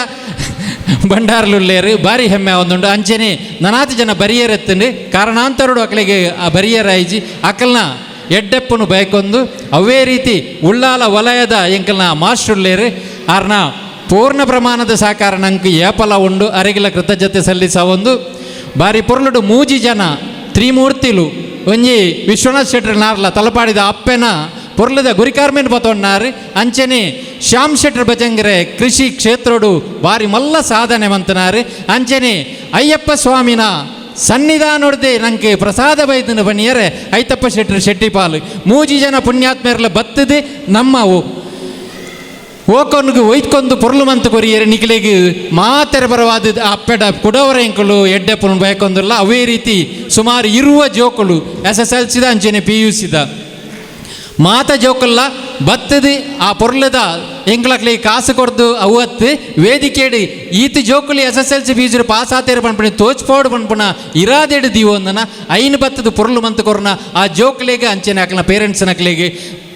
ಭಂಡಾರ್ಲುಲ್ಲೇರು ಬಾರಿ ಹೆಮ್ಮೆ ಒಂದುಂಡು. ಅಂಚನೆ ನನಾತಿ ಜನ ಬರಿಯರೆತ್ತಂಡು ಕಾರಣಾಂತರುಡು ಅಕಲಿಗೆ ಆ ಬರಿಯರಾಯಿಜಿ ಅಕಲ್ನ ಎಡ್ಡೆಪ್ಪನು ಬಯಕೊಂದು ಅವೇ ರೀತಿ ಉಳ್ಳಾಲ ವಲಯದ ಎಂಕಲ್ನ ಮಾಸ್ಟರ್ಲೇರು ಆರ್ನ ಪೂರ್ಣ ಪ್ರಮಾಣದ ಸಹಕಾರ ನಂಗೆ ಏಪಲ ಉಂಡು ಅರೆಗಿಲ ಕೃತಜ್ಞತೆ ಸಲ್ಲಿಸ ಒಂದು. ಬಾರಿ ಪೊರ್ಲುಡು ಮೂಜಿ ಜನ ತ್ರಿಮೂರ್ತಿಲು ಒಂಜಿ ವಿಶ್ವನಾಥ್ ಶೆಟ್ಟರ್ ನಾರ್ಲ ತಲಪಾಡಿದ ಅಪ್ಪೆನ ಪೊರ್ಲದ ಗುರಿಕಾರ್ಮೇನ್ ಪತೊನ್ನಾರು. ಅಂಚನೆ ಶ್ಯಾಮ್ ಶೆಟ್ಟರ್ ಬಜಂಗರೆ ಕೃಷಿ ಕ್ಷೇತ್ರಡು ಬಾರಿ ಮಲ್ಲ ಸಾಧನೆ ಮಂತನಾರು. ಅಂಚನೆ ಅಯ್ಯಪ್ಪ ಸ್ವಾಮಿನ ಸನ್ನಿಧಾನೊಡ್ದೆ ನಂಗೆ ಪ್ರಸಾದ ಬೈದನ ಬನ್ನಿಯರೆ ಐತಪ್ಪ ಶೆಟ್ಟರ್ ಶೆಟ್ಟಿಪಾಲು ಮೂಜಿ ಜನ ಪುಣ್ಯಾತ್ಮೆರ್ಲ ಬತ್ತದೆ ನಮ್ಮವು ಓಕೊನ್ಗೆ ಒಯ್ಕೊಂಡು ಪೊರ್ಲು ಮಂತ ಕೊರಿಯರೆ ನಿಖಿಲಿಗೆ ಮಾತೆರೆ ಬರವಾದ ಅಪ್ಪೆಡ ಕುಡವರ ಎಂಕಲು ಎಡ್ಡೆಪ್ಪನು ಬಯಕೊಂದಿಲ್ಲ. ಅವೇ ರೀತಿ ಸುಮಾರು ಇರುವ ಜೋಕುಲು SSLCದ ಅಂಚನೆ PUCದ ಮಾತ ಜೋಕುಲ್ಲ ಬತ್ತದು ಆ ಪೊರ್ಲದ ಎಂಕ್ಲಕ್ಲಿ ಕಾಸು ಕೊಡ್ದು ಅವತ್ತು ವೇದಿಕೆಡು ಈತ ಜೋಕುಲಿ SSLC PUC pass ಆತೇರು ಪನ್ಪುಣ ತೋಚ್ಪೋಡು ಪನ್ಪುಣ ಇರಾದೆಡು ದೀವೊಂದನ ಐನು ಬತ್ತದು ಪೊರ್ಲು ಮಂತ ಕೊರ್ನ ಆ ಜೋಕುಲಿಗೆ ಅಂಚನೆ ಅಕ್ಲನ ಪೇರೆಂಟ್ಸ್ ನಕ್ಲಿಗೆ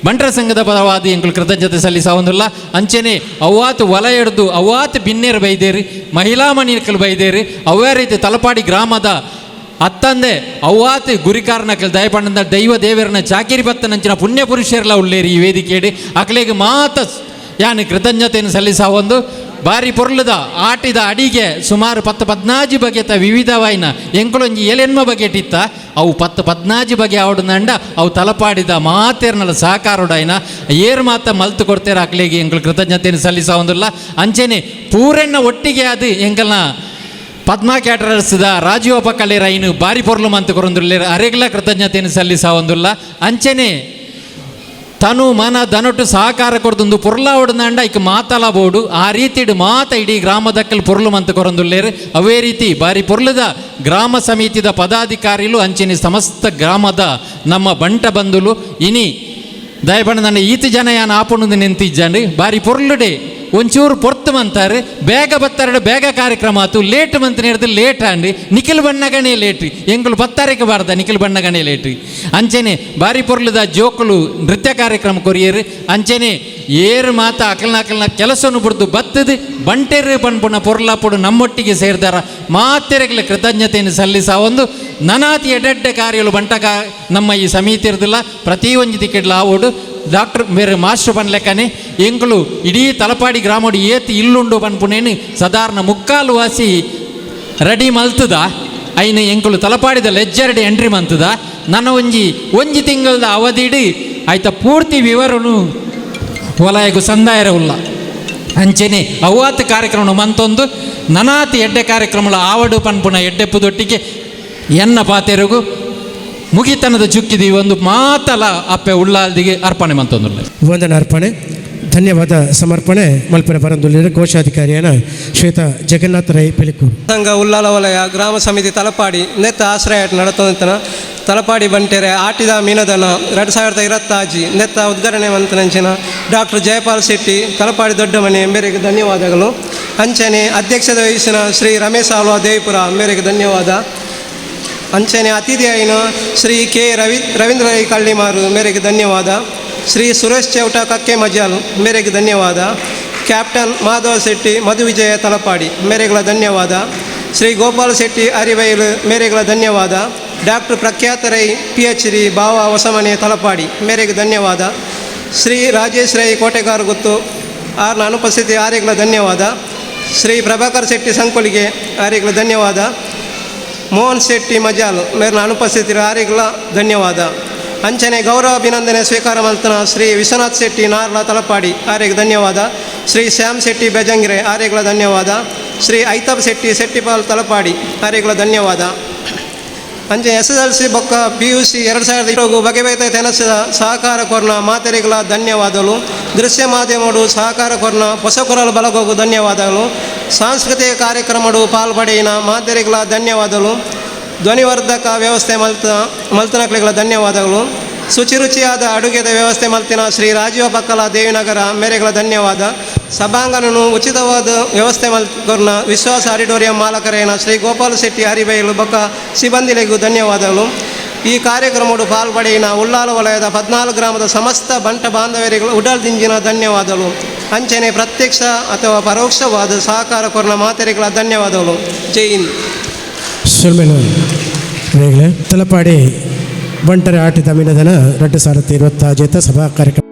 ಬಂಟರ ಸಂಘದ ಪರವಾದ ಎಂಕುಲು ಕೃತಜ್ಞತೆ ಸಲ್ಲಿಸವೊಂದಿಲ್ಲ. ಅಂಚನೆ ಅವ್ವಾತು ವಲಯ ಹಿಡ್ದು ಅವ್ವಾತು ಬಿನ್ನೇರು ಬೈದೇರಿ ಮಹಿಳಾ ಮಣಿಕಲು ಬೈದೇರಿ ಅವೇ ರೀತಿ ತಲಪಾಡಿ ಗ್ರಾಮದ ಅತ್ತಂದೆ ಅವ್ವಾತು ಗುರಿಕಾರನಕಲ್ ದಯಪಂಡ ದೈವ ದೇವರನ ಚಾಕಿರಿ ಬತ್ತನಂಚಿನ ಪುಣ್ಯ ಪುರುಷರೆಲ್ಲ ಉಳ್ಳೇರಿ ಈ ವೇದಿಕೆಯಡಿ ಅಕ್ಲೆಗೆ ಮಾತ ಯಾನು ಕೃತಜ್ಞತೆಯನ್ನು ಸಲ್ಲಿಸವೊಂದು. ಬಾರಿ ಪೊರ್ಲದ ಆಟಿದ ಅಡಿಗೆ ಸುಮಾರು 10-14 ಬಗೆತ ವಿವಿಧವಾಯಿನ ಎಂಕುಲೊಂಜಿ ಏಳೆನ್ಮ ಬಗೆಟಿತ್ತ ಅವು 10-14 ಬಗೆ ಆವಡುನಂಡ ಅವು ತಲಪಾಡಿದ ಮಾತೇರ್ನಲ್ಲ ಸಹಕಾರೋಡಾಯ್ನ ಏರ್ ಮಾತ ಮಲ್ತು ಕೊಡ್ತೇರ ಅಕ್ಲೆಗೆ ಎಂಕುಲು ಕೃತಜ್ಞತೆಯನ್ನು ಸಲ್ಲಿಸವೊಂದಿಲ್ಲ. ಅಂಚನೆ ಪೂರೆಣ್ಣ ಒಟ್ಟಿಗೆ ಅದು ಎಂಕಲ್ನ ಪದ್ಮಾ ಕ್ಯಾಟರರ್ಸ್ದ ರಾಜೀವಪ್ಪ ಕಳ್ಳೇರ ಐನು ಬಾರಿ ಪೊರ್ಲು ಮಂತು ಕೊರೊಂದುಲ್ಲೇರ್ ಅರೆಗ್ಲ ಕೃತಜ್ಞತೆಯನ್ನು ಸಲ್ಲಿಸವೊಂದುಲ್ಲ. ಅಂಚನೆ ತನು ಮನ ದನೊಟ್ಟು ಸಹಕಾರ ಕೊಡ್ದುಂದು ಪೊರ್ಲಾವಡ್ದಂಡ ಇಕ್ ಮಾತಲ ಬೋಡು ಆ ರೀತಿಡು ಮಾತ ಇಡೀ ಗ್ರಾಮದಕ್ಕಲ್ ಪೊರ್ಲು ಮಂತು ಕೊರಂದುಲ್ಲೇರು. ಅವೇ ರೀತಿ ಬಾರಿ ಪೊರ್ಲದ ಗ್ರಾಮ ಸಮಿತಿದ ಪದಾಧಿಕಾರಿಲು ಅಂಚನೆ ಸಮಸ್ತ ಗ್ರಾಮದ ನಮ್ಮ ಬಂಟ ಬಂಧುಲು ಇನಿ ದಯಪಂಡ ನನ್ನ ಈತ ಜನ ಯಾನ್ ಆಪುಣದು ನಿಂತಿಜ್ಜಂಡು ಬಾರಿ ಪೊರ್ಲುಡೆ ಒಂಚೂರು ಪೊರ್ತು ಮಂತಾರೆ ಬೇಗ ಬತ್ತಾರೆ ಬೇಗ ಕಾರ್ಯಕ್ರಮ ಆತು ಲೇಟ್ ಮಂತ್ ಹಿಡಿದು ಲೇಟ್ ಆಂಡ್ ನಿಖಿಲ್ ಬಣ್ಣಗಣೆ ಲೇಟ್ ಎಂಗುಲು ಬತ್ತಾರಕ್ಕೆ ಬಾರ್ದ ನಿಖಿಲ್ ಬಣ್ಣಗಣೆ ಲೇಟ್. ಅಂಚನೆ ಬಾರಿ ಪೊರ್ಲುದ ಜೋಕುಲು ನೃತ್ಯ ಕಾರ್ಯಕ್ರಮ ಕೊರಿಯರು. ಅಂಚನೆ ಏರು ಮಾತ ಅಕಲ್ನ ಅಕಲ್ನ ಕೆಲಸವನ್ನು ಬುಡ್ದು ಬತ್ತದು ಬಂಟೆರು ಪನ್ಪುಣ ಪೊರ್ಲಾಪುಡು ನಮ್ಮೊಟ್ಟಿಗೆ ಸೇರಿದಾರ ಮಾತೆರೆಗಳ ಕೃತಜ್ಞತೆಯನ್ನು ಸಲ್ಲಿಸ ಒಂದು ನನಾತಿ ಎಡೆಡ್ಡೆ ಕಾರ್ಯಗಳು ಬಂಟಕ ನಮ್ಮ ಈ ಸಮಿತಿ ಇರೋದಿಲ್ಲ ಪ್ರತಿ ಒಂಜಿ ದಿಕ್ಕಿಡ್ಲ ಆವೋಡು ಡಾಕ್ಟರ್ ಬೇರೆ ಮಾಸ್ಟರ್ ಪನ್ಲೆಕ್ಕನೆ ಎಂಕುಲು ಇಡೀ ತಲಪಾಡಿ ಗ್ರಾಮಡು ಏತ್ ಇಲ್ಲುಂಡು ಪನ್ಪುನೇನು ಸಾಧಾರಣ ಮುಕ್ಕಾಲು ವಾಸಿ ರೆಡಿ ಮಲ್ತದ. ಐನ ಎಂಕುಲು ತಲಪಾಡಿದ ಲೆಜ್ಜರ್ಡ್ ಎಂಟ್ರಿ ಮಂತದ ನನ್ನ ಒಂಜಿ ಒಂಜಿ ತಿಂಗಳದ ಅವಧಿಡ್ ಆಯ್ತ ಪೂರ್ತಿ ವಿವರನು ವಲಯಗು ಸಂದಾಯರ ಉಲ್ಲ. ಅಂಚೆನೆ ಅವ್ವಾತ ಕಾರ್ಯಕ್ರಮ ಮಂತೊಂದು ನನಾತಿ ಎಡ್ಡೆ ಕಾರ್ಯಕ್ರಮಗಳ ಆವಡು ಪನ್ಪುನ ಎಡ್ಡೆಪ್ಪುದೊಟ್ಟಿಗೆ ಎನ್ನ ಪಾತೆರಗು ಮುಗಿತನದ ಚುಕ್ಕಿದಿ ಒಂದು ಮಾತಲ ಅಪ್ಪೆ ಉಳ್ಳಾಲ್ದಿಗೆ ಅರ್ಪಣೆ ಮಂತೊಂದುಲ್ಲ. ವಂದನ ಅರ್ಪಣೆ, ಧನ್ಯವಾದ ಸಮರ್ಪಣೆ ಮಲ್ಪೆರ ಬರಂದುಳ್ಳಿರ ಕೋಶಾಧಿಕಾರಿಯನ ಶ್ವೇತ ಜಗನ್ನಾಥ ರೈ ಪಿಲಿಕೂರು. ಸಂಘ ಉಲ್ಲಾಲ ವಲಯ ಗ್ರಾಮ ಸಮಿತಿ ತಲಪಾಡಿ ನೆತ್ತ ಆಶ್ರಯ ನಡತಂತನ ತಲಪಾಡಿ ಬಂಟೆರೆ ಆಟಿದ ಮೀನದನ 2026 ನೆತ್ತ ಉದ್ಘಾಟನೆ ಮಂತನಂಚಿನ ಡಾಕ್ಟರ್ ಜಯಪಾಲ್ ಶೆಟ್ಟಿ ತಲಪಾಡಿ ದೊಡ್ಡಮನೆ ಮೇರೆಗೆ ಧನ್ಯವಾದಗಳು. ಅಂಚನೆ ಅಧ್ಯಕ್ಷತೆ ವಹಿಸಿನ ಶ್ರೀ ರಮೇಶ್ ಆಳ್ವ ದೇವಿಪುರ ಮೇರೆಗೆ ಧನ್ಯವಾದ. ಅಂಚನೆ ಅತಿಥಿಯಾಯಿನ ಶ್ರೀ ಕೆ ರವೀಂದ್ರ ರೈ ಕಳ್ಳಿಮಾರು ಮೇರೆಗೆ ಧನ್ಯವಾದ. ಶ್ರೀ ಸುರೇಶ್ ಚೌಟ ಕಕ್ಕೆ ಮಜಾಲ್ ಮೇರೆಗೆ ಧನ್ಯವಾದ. ಕ್ಯಾಪ್ಟನ್ ಮಾಧವ ಶೆಟ್ಟಿ ಮಧುವಿಜಯ ತಲಪಾಡಿ ಮೇರೆಗಳ ಧನ್ಯವಾದ. ಶ್ರೀ ಗೋಪಾಲ ಶೆಟ್ಟಿ ಅರಿವೈಲು ಮೇರೆಗಳ ಧನ್ಯವಾದ. ಡಾಕ್ಟರ್ ಪ್ರಖ್ಯಾತ ರೈ PhD ಭಾವ ಹೊಸಮನೆ ತಲಪಾಡಿ ಮೇರೆಗೆ ಧನ್ಯವಾದ. ಶ್ರೀ ರಾಜೇಶ್ ರೈ ಕೋಟೆಗಾರು ಗುತ್ತು ಆರ್ನ ಅನುಪಸ್ಥಿತಿ ಆರೆಗಳ ಧನ್ಯವಾದ. ಶ್ರೀ ಪ್ರಭಾಕರ್ ಶೆಟ್ಟಿ ಸಂಕೊಲಿಗೆ ಆರೆಗಳ ಧನ್ಯವಾದ. ಮೋಹನ್ ಶೆಟ್ಟಿ ಮಜಾಲ್ ಮೇರ್ನ ಅನುಪಸ್ಥಿತಿ ಆರೆಗಳ ಧನ್ಯವಾದ. ಅಂಚನೆ ಗೌರವ ಅಭಿನಂದನೆ ಸ್ವೀಕಾರ ಮಲ್ತನ ಶ್ರೀ ವಿಶ್ವನಾಥ್ ಶೆಟ್ಟಿ ನಾರ್ಲ ತಲಪಾಡಿ ಆರೆಗೆ ಧನ್ಯವಾದ. ಶ್ರೀ ಶ್ಯಾಮ್ ಶೆಟ್ಟಿ ಬೆಜಂಗ್ರೆ ಆರೆಗಳ ಧನ್ಯವಾದ. ಶ್ರೀ ಐತಬ್ ಶೆಟ್ಟಿ ಶೆಟ್ಟಿಪಾಲ್ ತಲಪಾಡಿ ಆರೆಗಳ ಧನ್ಯವಾದ. ಅಂಚೆ SSLC ಬೊಕ್ಕ PUC 2020 ಬಗೆ ಬಗೆ ತೆನಸದ ಸಹಕಾರ ಕೊರ್ನ ಮಾತೆರೆಗಳ ಧನ್ಯವಾದಗಳು. ದೃಶ್ಯ ಮಾಧ್ಯಮಡು ಸಹಕಾರ ಕೊರ್ನ ಹೊಸಕೊರಲು ಬಲಗೋಗು ಧನ್ಯವಾದಗಳು. ಸಾಂಸ್ಕೃತಿಕ ಕಾರ್ಯಕ್ರಮಡು ಪಾಲ್ಪಡೆಯಿನ ಮಾತೆರೆಗಳ ಧನ್ಯವಾದಗಳು. ಧ್ವನಿವರ್ಧಕ ವ್ಯವಸ್ಥೆ ಮಲ್ತನಕ್ಲೆಗಳ ಧನ್ಯವಾದಗಳು. ಶುಚಿರುಚಿಯಾದ ಅಡುಗೆದ ವ್ಯವಸ್ಥೆ ಮಲ್ತಿನ ಶ್ರೀ ರಾಜೀವ ಪಕ್ಕಲ ದೇವಿನಗರ ಮೇರೆಗಳ ಧನ್ಯವಾದ. ಸಭಾಂಗಣನು ಉಚಿತವಾದ ವ್ಯವಸ್ಥೆ ಮಲ್ಕೊರ್ನ ವಿಶ್ವಾಸ ಆಡಿಟೋರಿಯಂ ಮಾಲಕರೇನ ಶ್ರೀ ಗೋಪಾಲ ಶೆಟ್ಟಿ ಹರಿಬೈಲು ಬೊಕ್ಕ ಸಿಬ್ಬಂದಿಲೆಗೂ ಧನ್ಯವಾದಗಳು. ಈ ಕಾರ್ಯಕ್ರಮಡು ಪಾಲ್ಪಡೆಯಿನ ಉಳ್ಳಾಲ ವಲಯದ 14 ಗ್ರಾಮದ ಸಮಸ್ತ ಬಂಟ ಬಾಂಧವರಿಗಳು ಉಡಲ್ದಿಂಜಿನ ಧನ್ಯವಾದಗಳು. ಅಂಚನೆ ಪ್ರತ್ಯಕ್ಷ ಅಥವಾ ಪರೋಕ್ಷವಾದ ಸಹಕಾರ ಕೊರ್ನ ಮಾತೆರೆಗಳ ಧನ್ಯವಾದಗಳು. ಜೈ ಹಿಂದ್. ತಲಪಾಡಿ ಬಂಟರ ಆಟಿದ ಮಿನದನ 2026 ಸಭಾ ಕಾರ್ಯಕ್ರಮ.